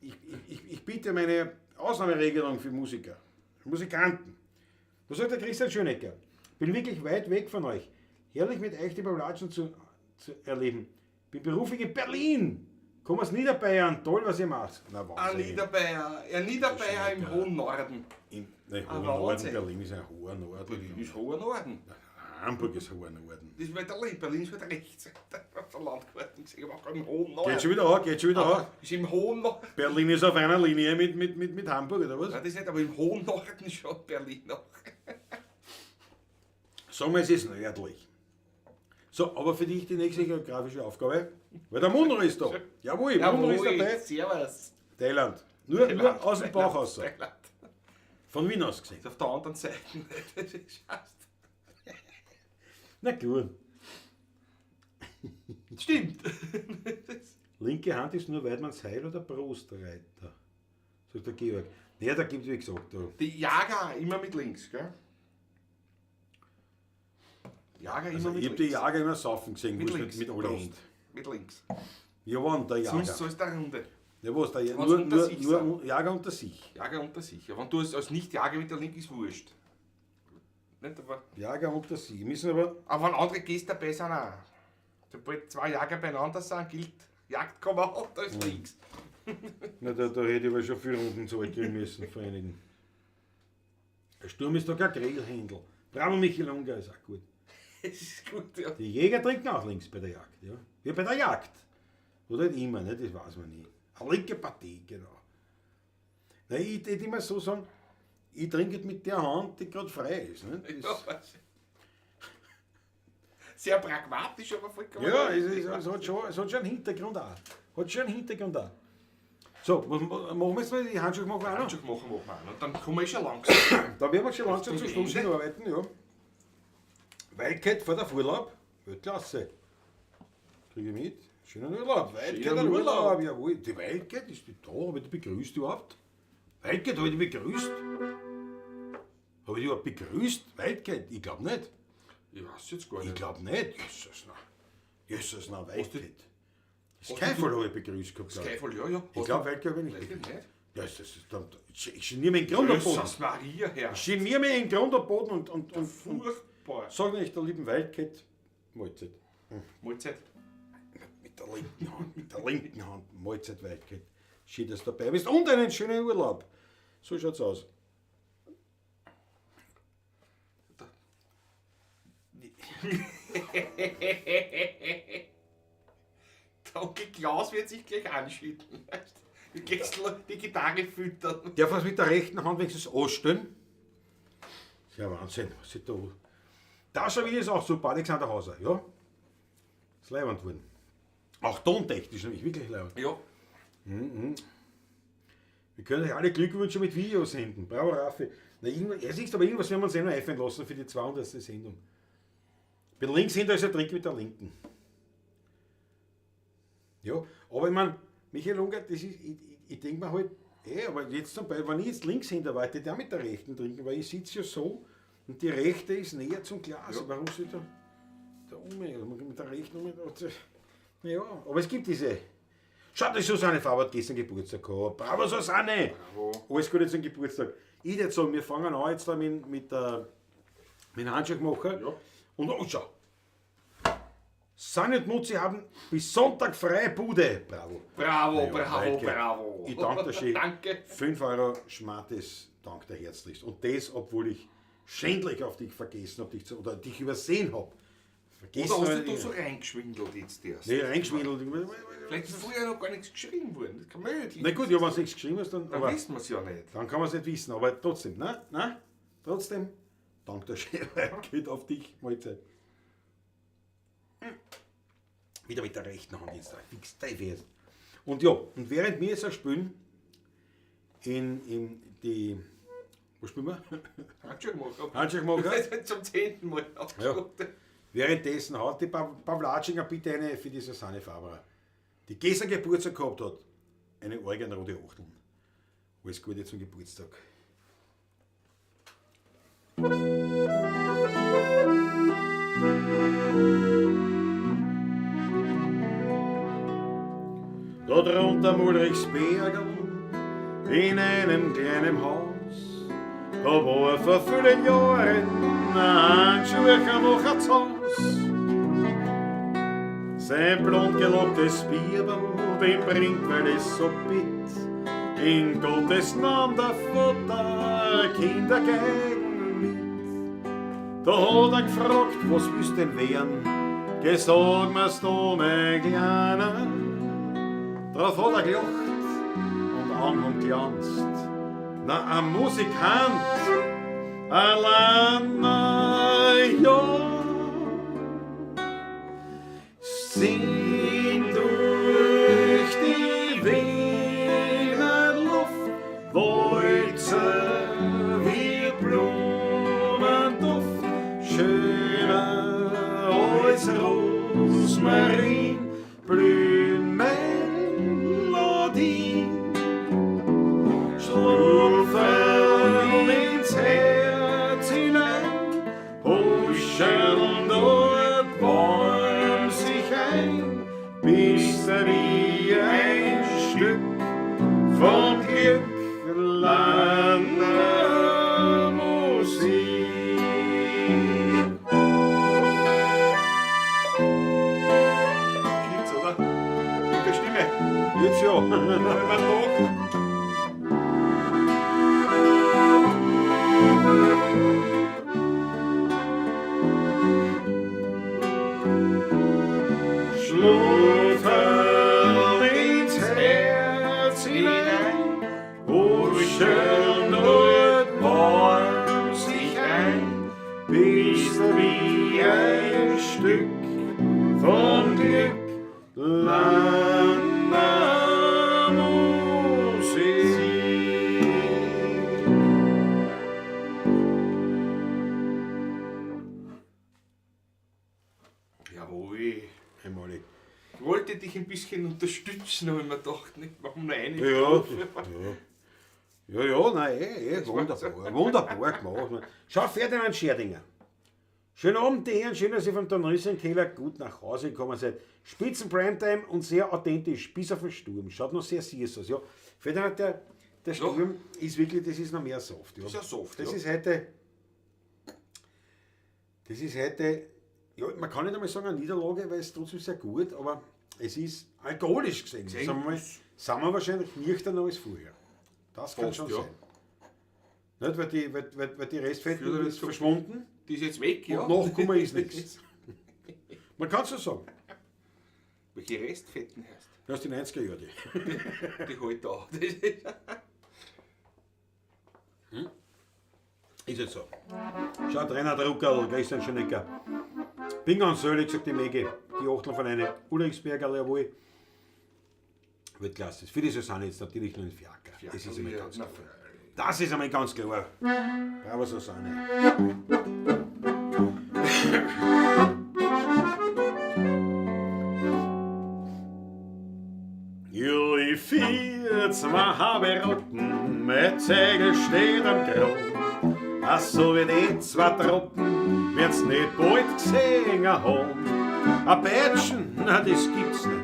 ich bitte um eine Ausnahmeregelung für Musiker, Musikanten. Was sagt der Christian Schönecker? Bin wirklich weit weg von euch. Herrlich mit euch die Pavlatschen zu erleben. Bin beruflich in Berlin. Komm aus Niederbayern, toll, was ihr macht. Na, Wahnsinn. Ein Niederbayer, ein Niederbayer im hohen Norden. Nein, hoher Norden, Berlin ist ein hoher Norden. Berlin ist hoher Norden. Hamburg ist hoher Norden. Das ist weiter links, Berlin ist weiter rechts. Auf der Landkarte gesehen, aber auch im hohen Norden. Geht schon wieder an, geht schon wieder an. Ist im hohen Norden. Berlin ist auf einer Linie mit Hamburg, oder was? Nein, das nicht, aber im hohen Norden schon Berlin auch. Sagen wir, es ist nördlich. So, aber für dich die nächste geografische Aufgabe, weil der Munro ist da. Jawohl, Munro ist dabei. Servus. Thailand. Nur aus dem Bauch raus. Thailand. Von Wien aus gesehen. Ist auf der anderen Seite. Das ist fast. Na gut. Stimmt. Linke Hand ist nur Weidmanns Heil oder Brustreiter. Sagt der Georg. Ja, da gibt es, wie gesagt, da. Die Jager immer mit links, gell? Jager immer Also, mit ich hab die links. Jager immer saufen gesehen, Mit wurscht, links. mit alle Prost. Händen. Mit links. Ja, wann der Jager? Sonst so ist der Runde. Ja, was, der Wenn's nur, unter nur, sich nur sind. Jager unter sich. Jager unter sich. Ja, wenn du als Nicht-Jager mit der Linken ist wurscht. Nicht, aber, Jager unter sich. Wir müssen aber. aber wenn andere Gäste dabei sind auch. Sobald zwei Jager beieinander sind, gilt Jagdkommando, da ist links. Na, da hätte ich aber schon vier Runden zahlt kriegen müssen von einigen. Der Sturm ist doch kein Grillhändel. Bravo, Michael Unger ist auch gut. Das ist gut, ja. Die Jäger trinken auch links bei der Jagd, ja. Ja, bei der Jagd. Oder halt immer, ne? Das weiß man nie. Eine linke Partie, genau. Na, ich würde immer so sagen, ich trinke mit der Hand, die gerade frei ist. Ne? Das, Ja, weiß ich. Sehr pragmatisch, aber vollkommen. ja, es hat schon einen Hintergrund auch. Hat schon einen Hintergrund auch. So, was machen wir jetzt mal? Die Handschuhe machen wir auch noch. Handschuhe machen wir auch noch. Und dann kommen wir eh schon langsam. Da werden wir schon langsam Richtung zum Schluss Ende. hinarbeiten, ja. Weitkeit vor der Urlaub, Weltklasse. Kriege ich mit. Schönen Urlaub. Weitkeit Schönen an Urlaub, Urlaub. jawohl. Die Weitkeit ist die da, habe ich die begrüßt überhaupt? Weitkeit, habe ich die begrüßt? Habe ich die überhaupt begrüßt? Weitkeit? Ich glaube nicht. Ich weiß jetzt gar Ich nicht. glaube nicht. Jesus, na. Jesus, na, Weitkeit. Hast du- Skyfall habe ich begrüßt gehabt, glaub ich. Skyfall, ja, ja. Ich glaube, Weitkeit habe ich nicht Weiß ich begrüßt. nicht. Ja, das ist, ich geniere mich in Grund und Boden. Jesus Maria, Herr. Ich geniere mich in Grund und Boden und Furchtbar. sag nicht der lieben Waldkeit, Mahlzeit. Mahlzeit. Mit der linken Hand, mit der linken Hand, Mahlzeit Waldkeit. Schön, dass du dabei bist und einen schönen Urlaub. So schaut's aus. Der Onkel Klaus wird sich gleich anschütten. Weißt du? Die Gäste die Gitarre füttern. Darf man mit der rechten Hand wenigstens anstellen? Das ist ja Wahnsinn, was ist da? Das schon wieder ist auch super, Alexander Hauser, ja? Ist leibend geworden. Auch tontechnisch nämlich, wirklich leibend. Ja. Wir können euch alle Glückwünsche mit Video senden. Bravo, Raffi. Na, irgendwas, ja, siehst du, aber irgendwas werden wir uns eh noch einfallen lassen für die 200. Sendung. Bin Linkshänder, also trinke mit der Linken. Ja, aber ich meine, Michael Unger, das ist, ich denke mir halt, aber jetzt zum Beispiel, wenn ich jetzt Linkshänder war, hätte ich auch mit der Rechten trinken, weil ich sitze ja so und die Rechte ist näher zum Glas. Ja. Warum soll ich da um, mit der Rechten um? Ja, aber es gibt diese. Schau, die Susanne Faber hat gestern Geburtstag gehabt. Bravo, Susanne! Bravo. Alles Gute zum Geburtstag. Ich würde sagen, wir fangen an jetzt da mit dem Handschuhmacher. Ja. Und oh, schau. Sanni und Mutzi haben bis Sonntag frei Bude. Bravo. Bravo, Ja, bravo, Weitke. bravo. Ich danke dir schön. Danke. 5 Euro Schmattes, dank dir herzlichst. Und das, obwohl ich schändlich auf dich vergessen habe, oder dich übersehen habe. Vergessen Oder hast hab du da ich- so reingeschwindelt jetzt erst? Nee, reingeschwindelt. Vielleicht ist vorher noch gar nichts geschrieben worden. Das kann möglich. Na gut, ja, wenn du nichts geschrieben hast, dann, Dann aber, wissen wir es ja nicht. dann kann man es nicht wissen. Aber trotzdem, ne? Na, trotzdem, dank der Schere geht auf dich, Mahlzeit. Wieder mit der rechten Hand jetzt da, fix fest. Und ja, und während wir jetzt auch spielen, in die, wo spielen wir? Handschuhmacher. Handschuhmacher. Zum 10. Mal. Ja. Währenddessen hat die Pavlatschinger bitte eine für die Susanne Faberer, die gestern Geburtstag gehabt hat, eine organrote Achteln. Alles Gute zum Geburtstag. Da drunter am Ulrichsbergerl, in einem kleinen Haus, da war vor vielen Jahren ein Handschuhmacher zu Haus. Sein blond gelocktes Bierberl, den bringt, weil es so bitt, in Gottes Namen der Vater Kinder gegen mit. Da hat er gefragt, was willst denn werden? Geh, sag mir's du, mein Kleiner. Drauf hat er gelacht und Augen haben glanzt. Na, ein Musikant, allein, ja. Sing durch die Wiener Luft, Walzer wie Blumenduft, schöner als Rosmarin, blühen Melodien. wie ein Stück vom Glück Lanner Musik. Gibt's, oder? Mit der Stimme. Jetzt ja. Wenn man doch. Schlupferl ins Herz hinein, Huscheln und warm sich ein, bist wie ein Stück vom Glück Lanner Musik. Jawohl. Einmalig. Ich wollte dich ein bisschen unterstützen, aber ich mir gedacht, nicht, machen wir noch eine. Ja, ja. Ja, nein, wunderbar, wunderbar gemacht. Schau, Ferdinand Scherdinger. Schönen Abend, die Herren, schön, dass ihr vom Dornröschenkeller gut nach Hause gekommen seid. Spitzen Primetime und sehr authentisch, bis auf den Sturm. Schaut noch sehr süß aus. Ja, Ferdinand, der Sturm ist wirklich, das ist noch mehr soft. Ja. Das ist ja soft, Das ja. ist heute, das ist heute, ja, man kann nicht einmal sagen eine Niederlage, weil es trotzdem sehr gut, aber es ist alkoholisch gesehen, Gesehen. sagen wir mal, sind wir wahrscheinlich nüchterner als vorher. Das kann Fast, schon ja. sein. Nicht, weil die Restfetten Früher ist ist so- verschwunden Die ist jetzt weg, ja. und nachgekommen ist nichts. Man kann so sagen. Welche Restfetten heißt? Das ist die 90er Jahre. Die. Die halt da. Das ist Ist jetzt so. Schaut, Reinhard Ruckerl, Christian Schonecker. Bin ganz selig, sagt die Megi. Die Achtel von einer. Ulrichsberger, jawohl. Weltklasse. Für die Susanne jetzt natürlich nur ein Fiaker. Das ist einmal ganz Na, klar. Das ist einmal ganz klar. Bravo, Susanne. Ja, ich vier, zwei habe Rotten, mein Zegel steht am Grund. Ach, so wie die zwei Truppen, werden's nicht bald gesehen haben. A Peitschen, na, das gibt's nicht.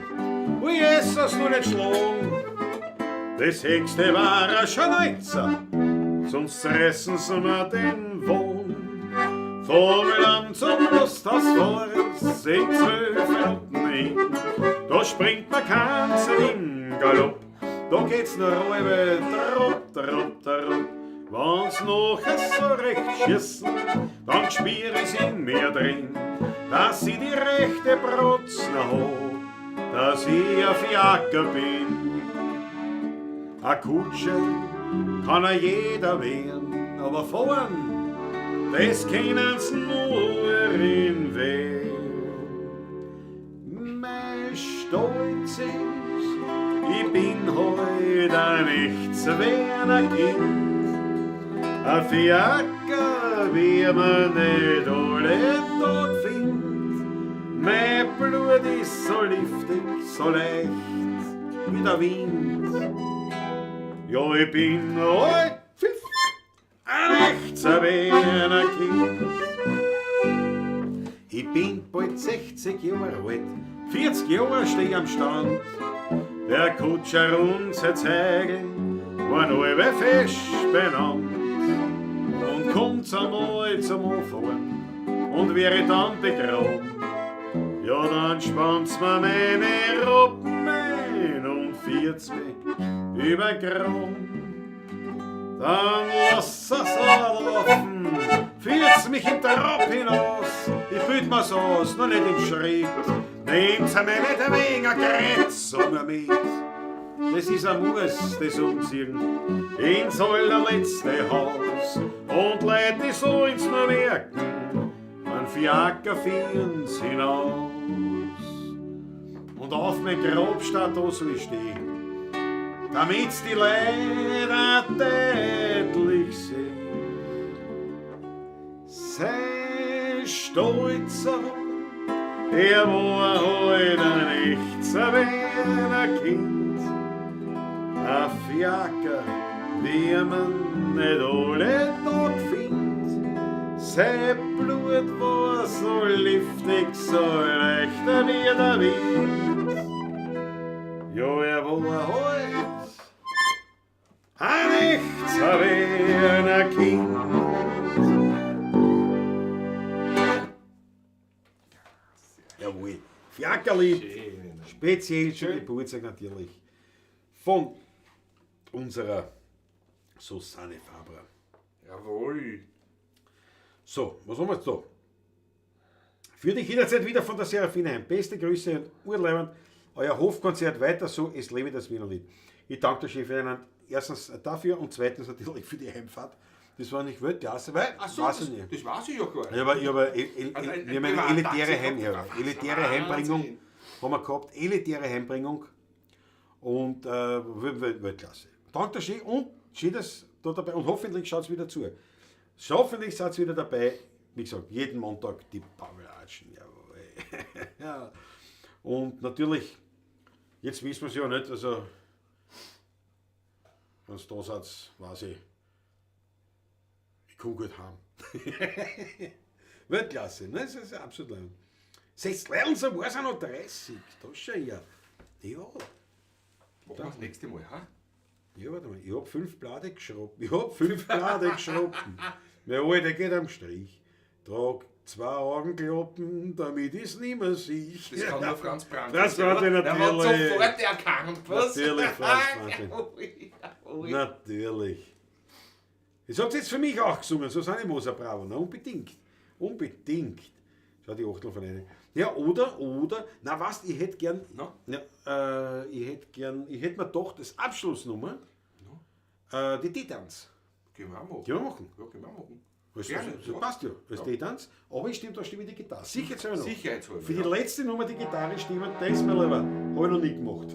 O Jesus, nur nicht schlagen. Das höchste war ein Scharneuzer, sonst reißen sie mir den Wohn. Vom Land zum Lusthaus fahren, sind 12 Minuten hin. Da springt man keins im Galopp, da geht's nur halbe Trupp, Trupp, Trupp. Wenn's nachher so recht schießen, dann spür ich's in mir drin, dass ich die rechte Protzner hab, dass ich ein Fiaker bin. A Kutsche kann a jeder werden, aber fahren, das können's nur in Wien. Mein Stolz ist, ich bin heut ein nichts werner Kind. Ein Fiaker, wie man nicht alle Tag findet. Mein Blut ist so liftig, so leicht wie der Wind. Ja, ich bin alt, pfiff, ein echter Wiener Kind. Ich bin bald 60 Jahre alt, 40 Jahre steh ich am Stand. Der Kutscher und sein Zeigel waren alle fest benannt. Und kommt's einmal zum Anfahren und wäre dann begraben, ja, dann spannt's mir meine Roppen ein und führt's mich über Graben. Dann lass es laufen, führt's mich im Trab hinaus. Ich bild mir's aus, noch nicht im Schritt. Nehmt's mir nicht ein wenig eine Kreuzung mit. Das ist ein Muss, das Umziehen ins allerletzte Haus. Und Leute, die sollen's nur merken, ein Fiaker führen's hinaus. Und auf mein Grab steht da soll ich stehen, damit's die Leute deutlich sehen. Sei stolzer, er war heut ein echter Wiener Kind. Ein Fiaker, wie man nicht alle Tag findet. Sein Blut war so liftig, so leicht wie der Wind. Ja, er war heut ein echter Werner Kind. Jawohl, Fiakerlied, speziell zum Geburtstag natürlich von unserer Susanne Fabrer. Jawohl. So, was haben wir jetzt da? Für dich jederzeit wieder von der Serafine heim. Beste Grüße und urleibend. Euer Hofkonzert weiter so, es lebe das Wienerlied. Ich danke der Chef Ferdinand erstens dafür und zweitens natürlich für die Heimfahrt. Das war nicht Weltklasse, weil, Ach so, weiß das, ich nicht. das weiß ich ja gar nicht. Ja, aber ich habe Also ein wir haben eine Privat-Taxi elitäre, Heim, ja, gehabt. elitäre Heimbringung Wahnsinn. haben wir gehabt, elitäre Heimbringung und Weltklasse. Danke schön und schön, dass da dabei und hoffentlich schaut es wieder zu. Hoffentlich seid ihr wieder dabei. Wie gesagt, jeden Montag die Babbellatschen. Jawohl. Ja. Und natürlich, jetzt wissen wir es ja nicht, also wenn es da seid, weiß ich, ich komme gut heim. Weltklasse, ne? Das ist absolut leid. 60 Leute, so war es auch noch 30. Das ist schon ja. Ja. Machen wir das nächste Mal, ha? Ja, warte mal, ich hab 5 Blade geschraubt. Ich hab 5 Blade geschraubt. Mein Alter geht am Strich. Trag 2 Augenklappen, damit ich's nimmer sehe. Das kann nur Franz Brandl Franz sein, Brandl, oder? Der hat natürlich. sofort erkannt, was? Natürlich, Franz Brandl. Jawohl, jawohl. Natürlich. Das habt ihr jetzt für mich auch gesungen, Susanne Moser, bravo. Na, unbedingt. Unbedingt. Schau die Achtel von einer. Ja, oder, na was, ich hätte gern, No? ja, ich hätte gern, ich hätte mir doch das Abschlussnummer, No? die T-Tanz. Können wir auch machen. Können wir machen. Ja, können wir auch machen. Also, Gerne, das ja. passt ja, als Ja. T-Tanz. Aber ich stimme, da stimme ich die Gitarre. Sicherheitshalber noch. Sicherheitshalber, Für die ja. letzte Nummer die Gitarre stimmen, das mir lieber. Habe ich noch nie gemacht.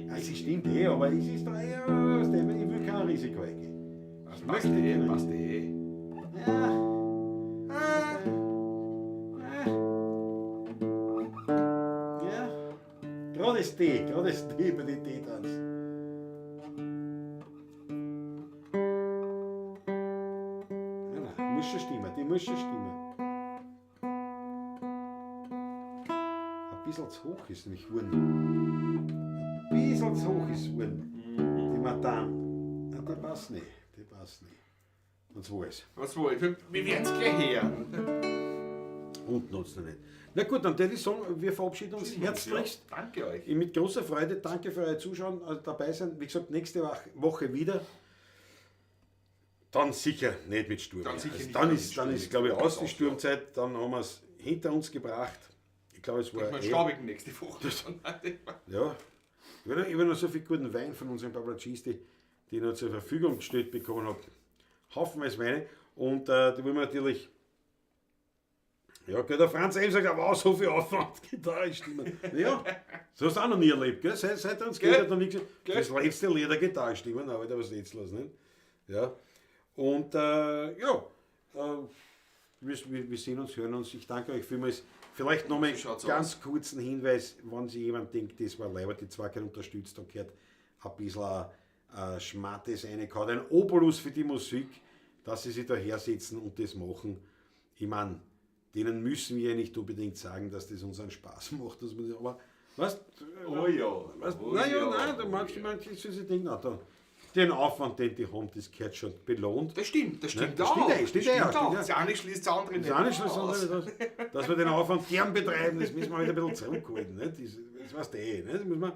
Ja, sie stimmt eh, aber es ist doch eher, weißt du, ich will kein Risiko eingehen. Das Ich passt möchte eh, kein passt eh. Ja. Ja. Gerade das D, gerade das D bei den D-Tanz. Nein, nein, muss schon stimmen, die muss schon stimmen. Ein bisschen zu hoch ist nämlich geworden. Ein bisschen zu hoch ist geworden. Die Madame. Ah, die passt nicht, die passt nicht. Und so ist. Was war ich? Wir werden's gleich hören. Und nutzt noch nicht. Na gut, dann würde ich sagen, wir verabschieden uns herzlichst. Ja, danke euch. Mit großer Freude, danke für euer Zuschauen, also dabei sein. Wie gesagt, nächste Woche wieder. Dann sicher nicht mit Sturm. Dann sicher also nicht dann mit ist, Sturm. dann ist, glaube ich, aus die Aus, ja. Sturmzeit. Dann haben wir es hinter uns gebracht. Ich glaube, es war Ich meine, eh- Staubigen nächste Woche. Ja. Ich habe noch so viel guten Wein von unserem Babblatschis, die ich noch zur Verfügung gestellt bekommen habe. Haufenweise Weine. Und die wollen wir natürlich. Ja, gell, der Franz eben sagt, wow, so viel Aufwand, Gitarre stimmen. Ja, das hast du auch noch nie erlebt, gell? Seit er uns geht, hat er noch nie gesagt, das letzte Lied der Gitarre stimmen, aber da was jetzt los, nicht? Ja. Und ja, wir sehen uns, hören uns. Ich danke euch vielmals. Vielleicht nochmal So schaut's ganz kurzen Hinweis, wenn sich jemand denkt, das war leider, die zwei kein unterstützt, da gehört ein bisschen Schmattes reingehauen, ein Obolus für die Musik, dass sie sich da hersetzen und das machen. Ich meine, denen müssen wir ja nicht unbedingt sagen, dass das uns einen Spaß macht, dass man, aber weißt, Oh ja. weißt, oh nein, ja, ja, nein, da oh manche, ja. manche sich denken, na, da, den Aufwand, den die haben, das gehört schon belohnt. Das stimmt, das stimmt das auch. stimmt eh, stimmt eh, Das stimmt eh. Das eine schließt das andere Das eine schließt das andere nicht aus. Dass wir den Aufwand gern betreiben, das müssen wir wieder ein bisschen zurückhalten. Nicht? Das weißt du eh. Nicht? Das muss man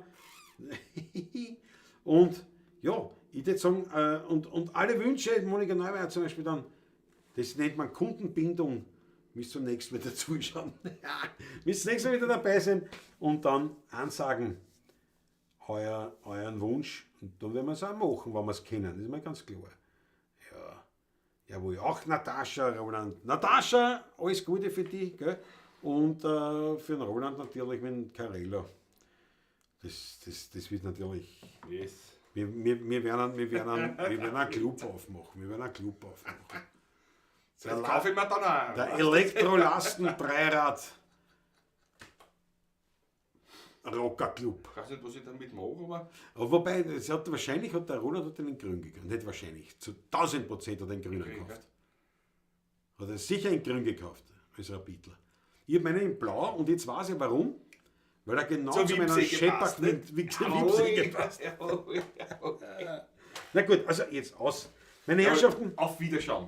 und ja, ich würde sagen, und alle Wünsche, Monika Neumeier zum Beispiel dann, das nennt man Kundenbindung, müsst zum nächsten Mal zuschauen. Müsst zum nächsten Mal wieder dabei sein und dann ansagen, euren Wunsch. Und dann werden wir es auch machen, wenn wir es kennen. Das ist mir ganz klar. Ja. Jawohl, auch Natascha, Roland. Natascha, alles Gute für dich. Gell? Und für den Roland natürlich mit dem Carello. Das wird natürlich. Yes. Wir werden einen Club aufmachen. Wir werden einen Club aufmachen. Das kaufe ich mir dann auch. Der Elektrolasten-Dreirad Rocker Club. Ich weiß nicht, was ich damit mache, aber. Aber wobei, es hat, wahrscheinlich hat der Roland hat den in Grün gekauft. Nicht wahrscheinlich, zu 1000% hat er den Grünen Okay, gekauft. Hat er sicher in Grün gekauft, als Rapidler. Ich habe meine in Blau und jetzt weiß ich warum. Weil er genau zu meiner Scheppach Wippsäge passt. Na gut, also jetzt aus. Meine Herrschaften. Auf Wiederschauen.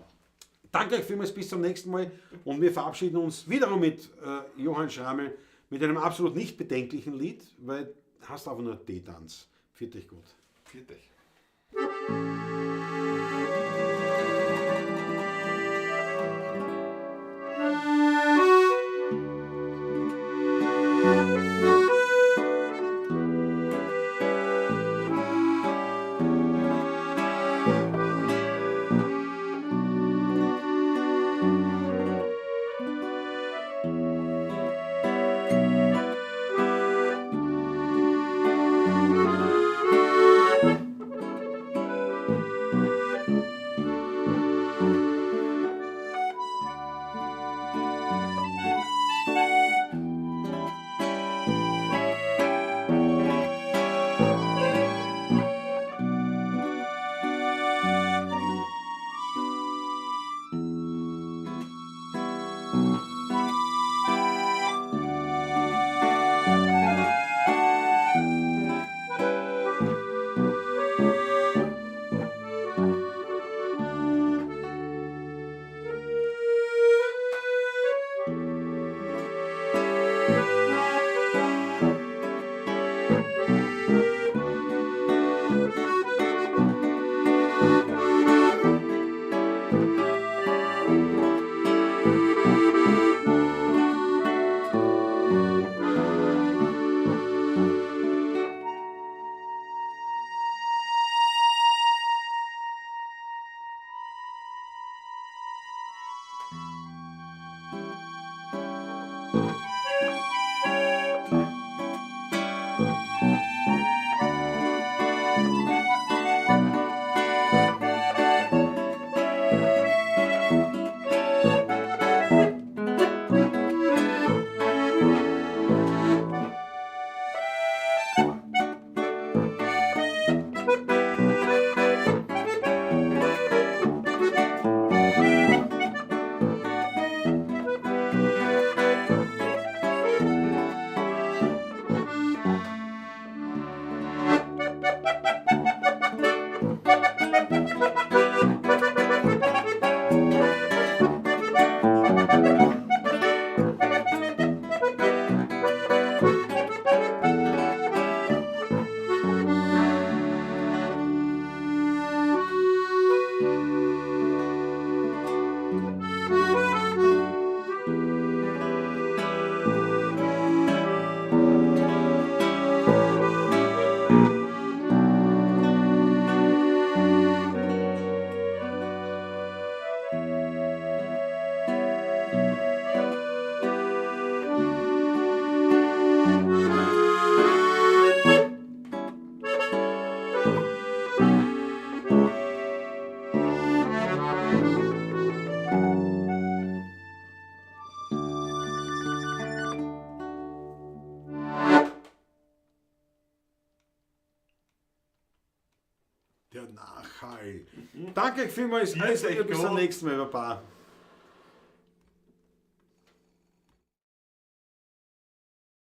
Danke euch vielmals, bis zum nächsten Mal. Und wir verabschieden uns wiederum mit Johann Schrammel, mit einem absolut nicht bedenklichen Lied, weil hast einfach nur D-Tanz. Pfiat euch gut. Pfiat euch. Der Nachhall. Danke euch vielmals. Alles Liebe, bis zum nächsten Mal, Baba.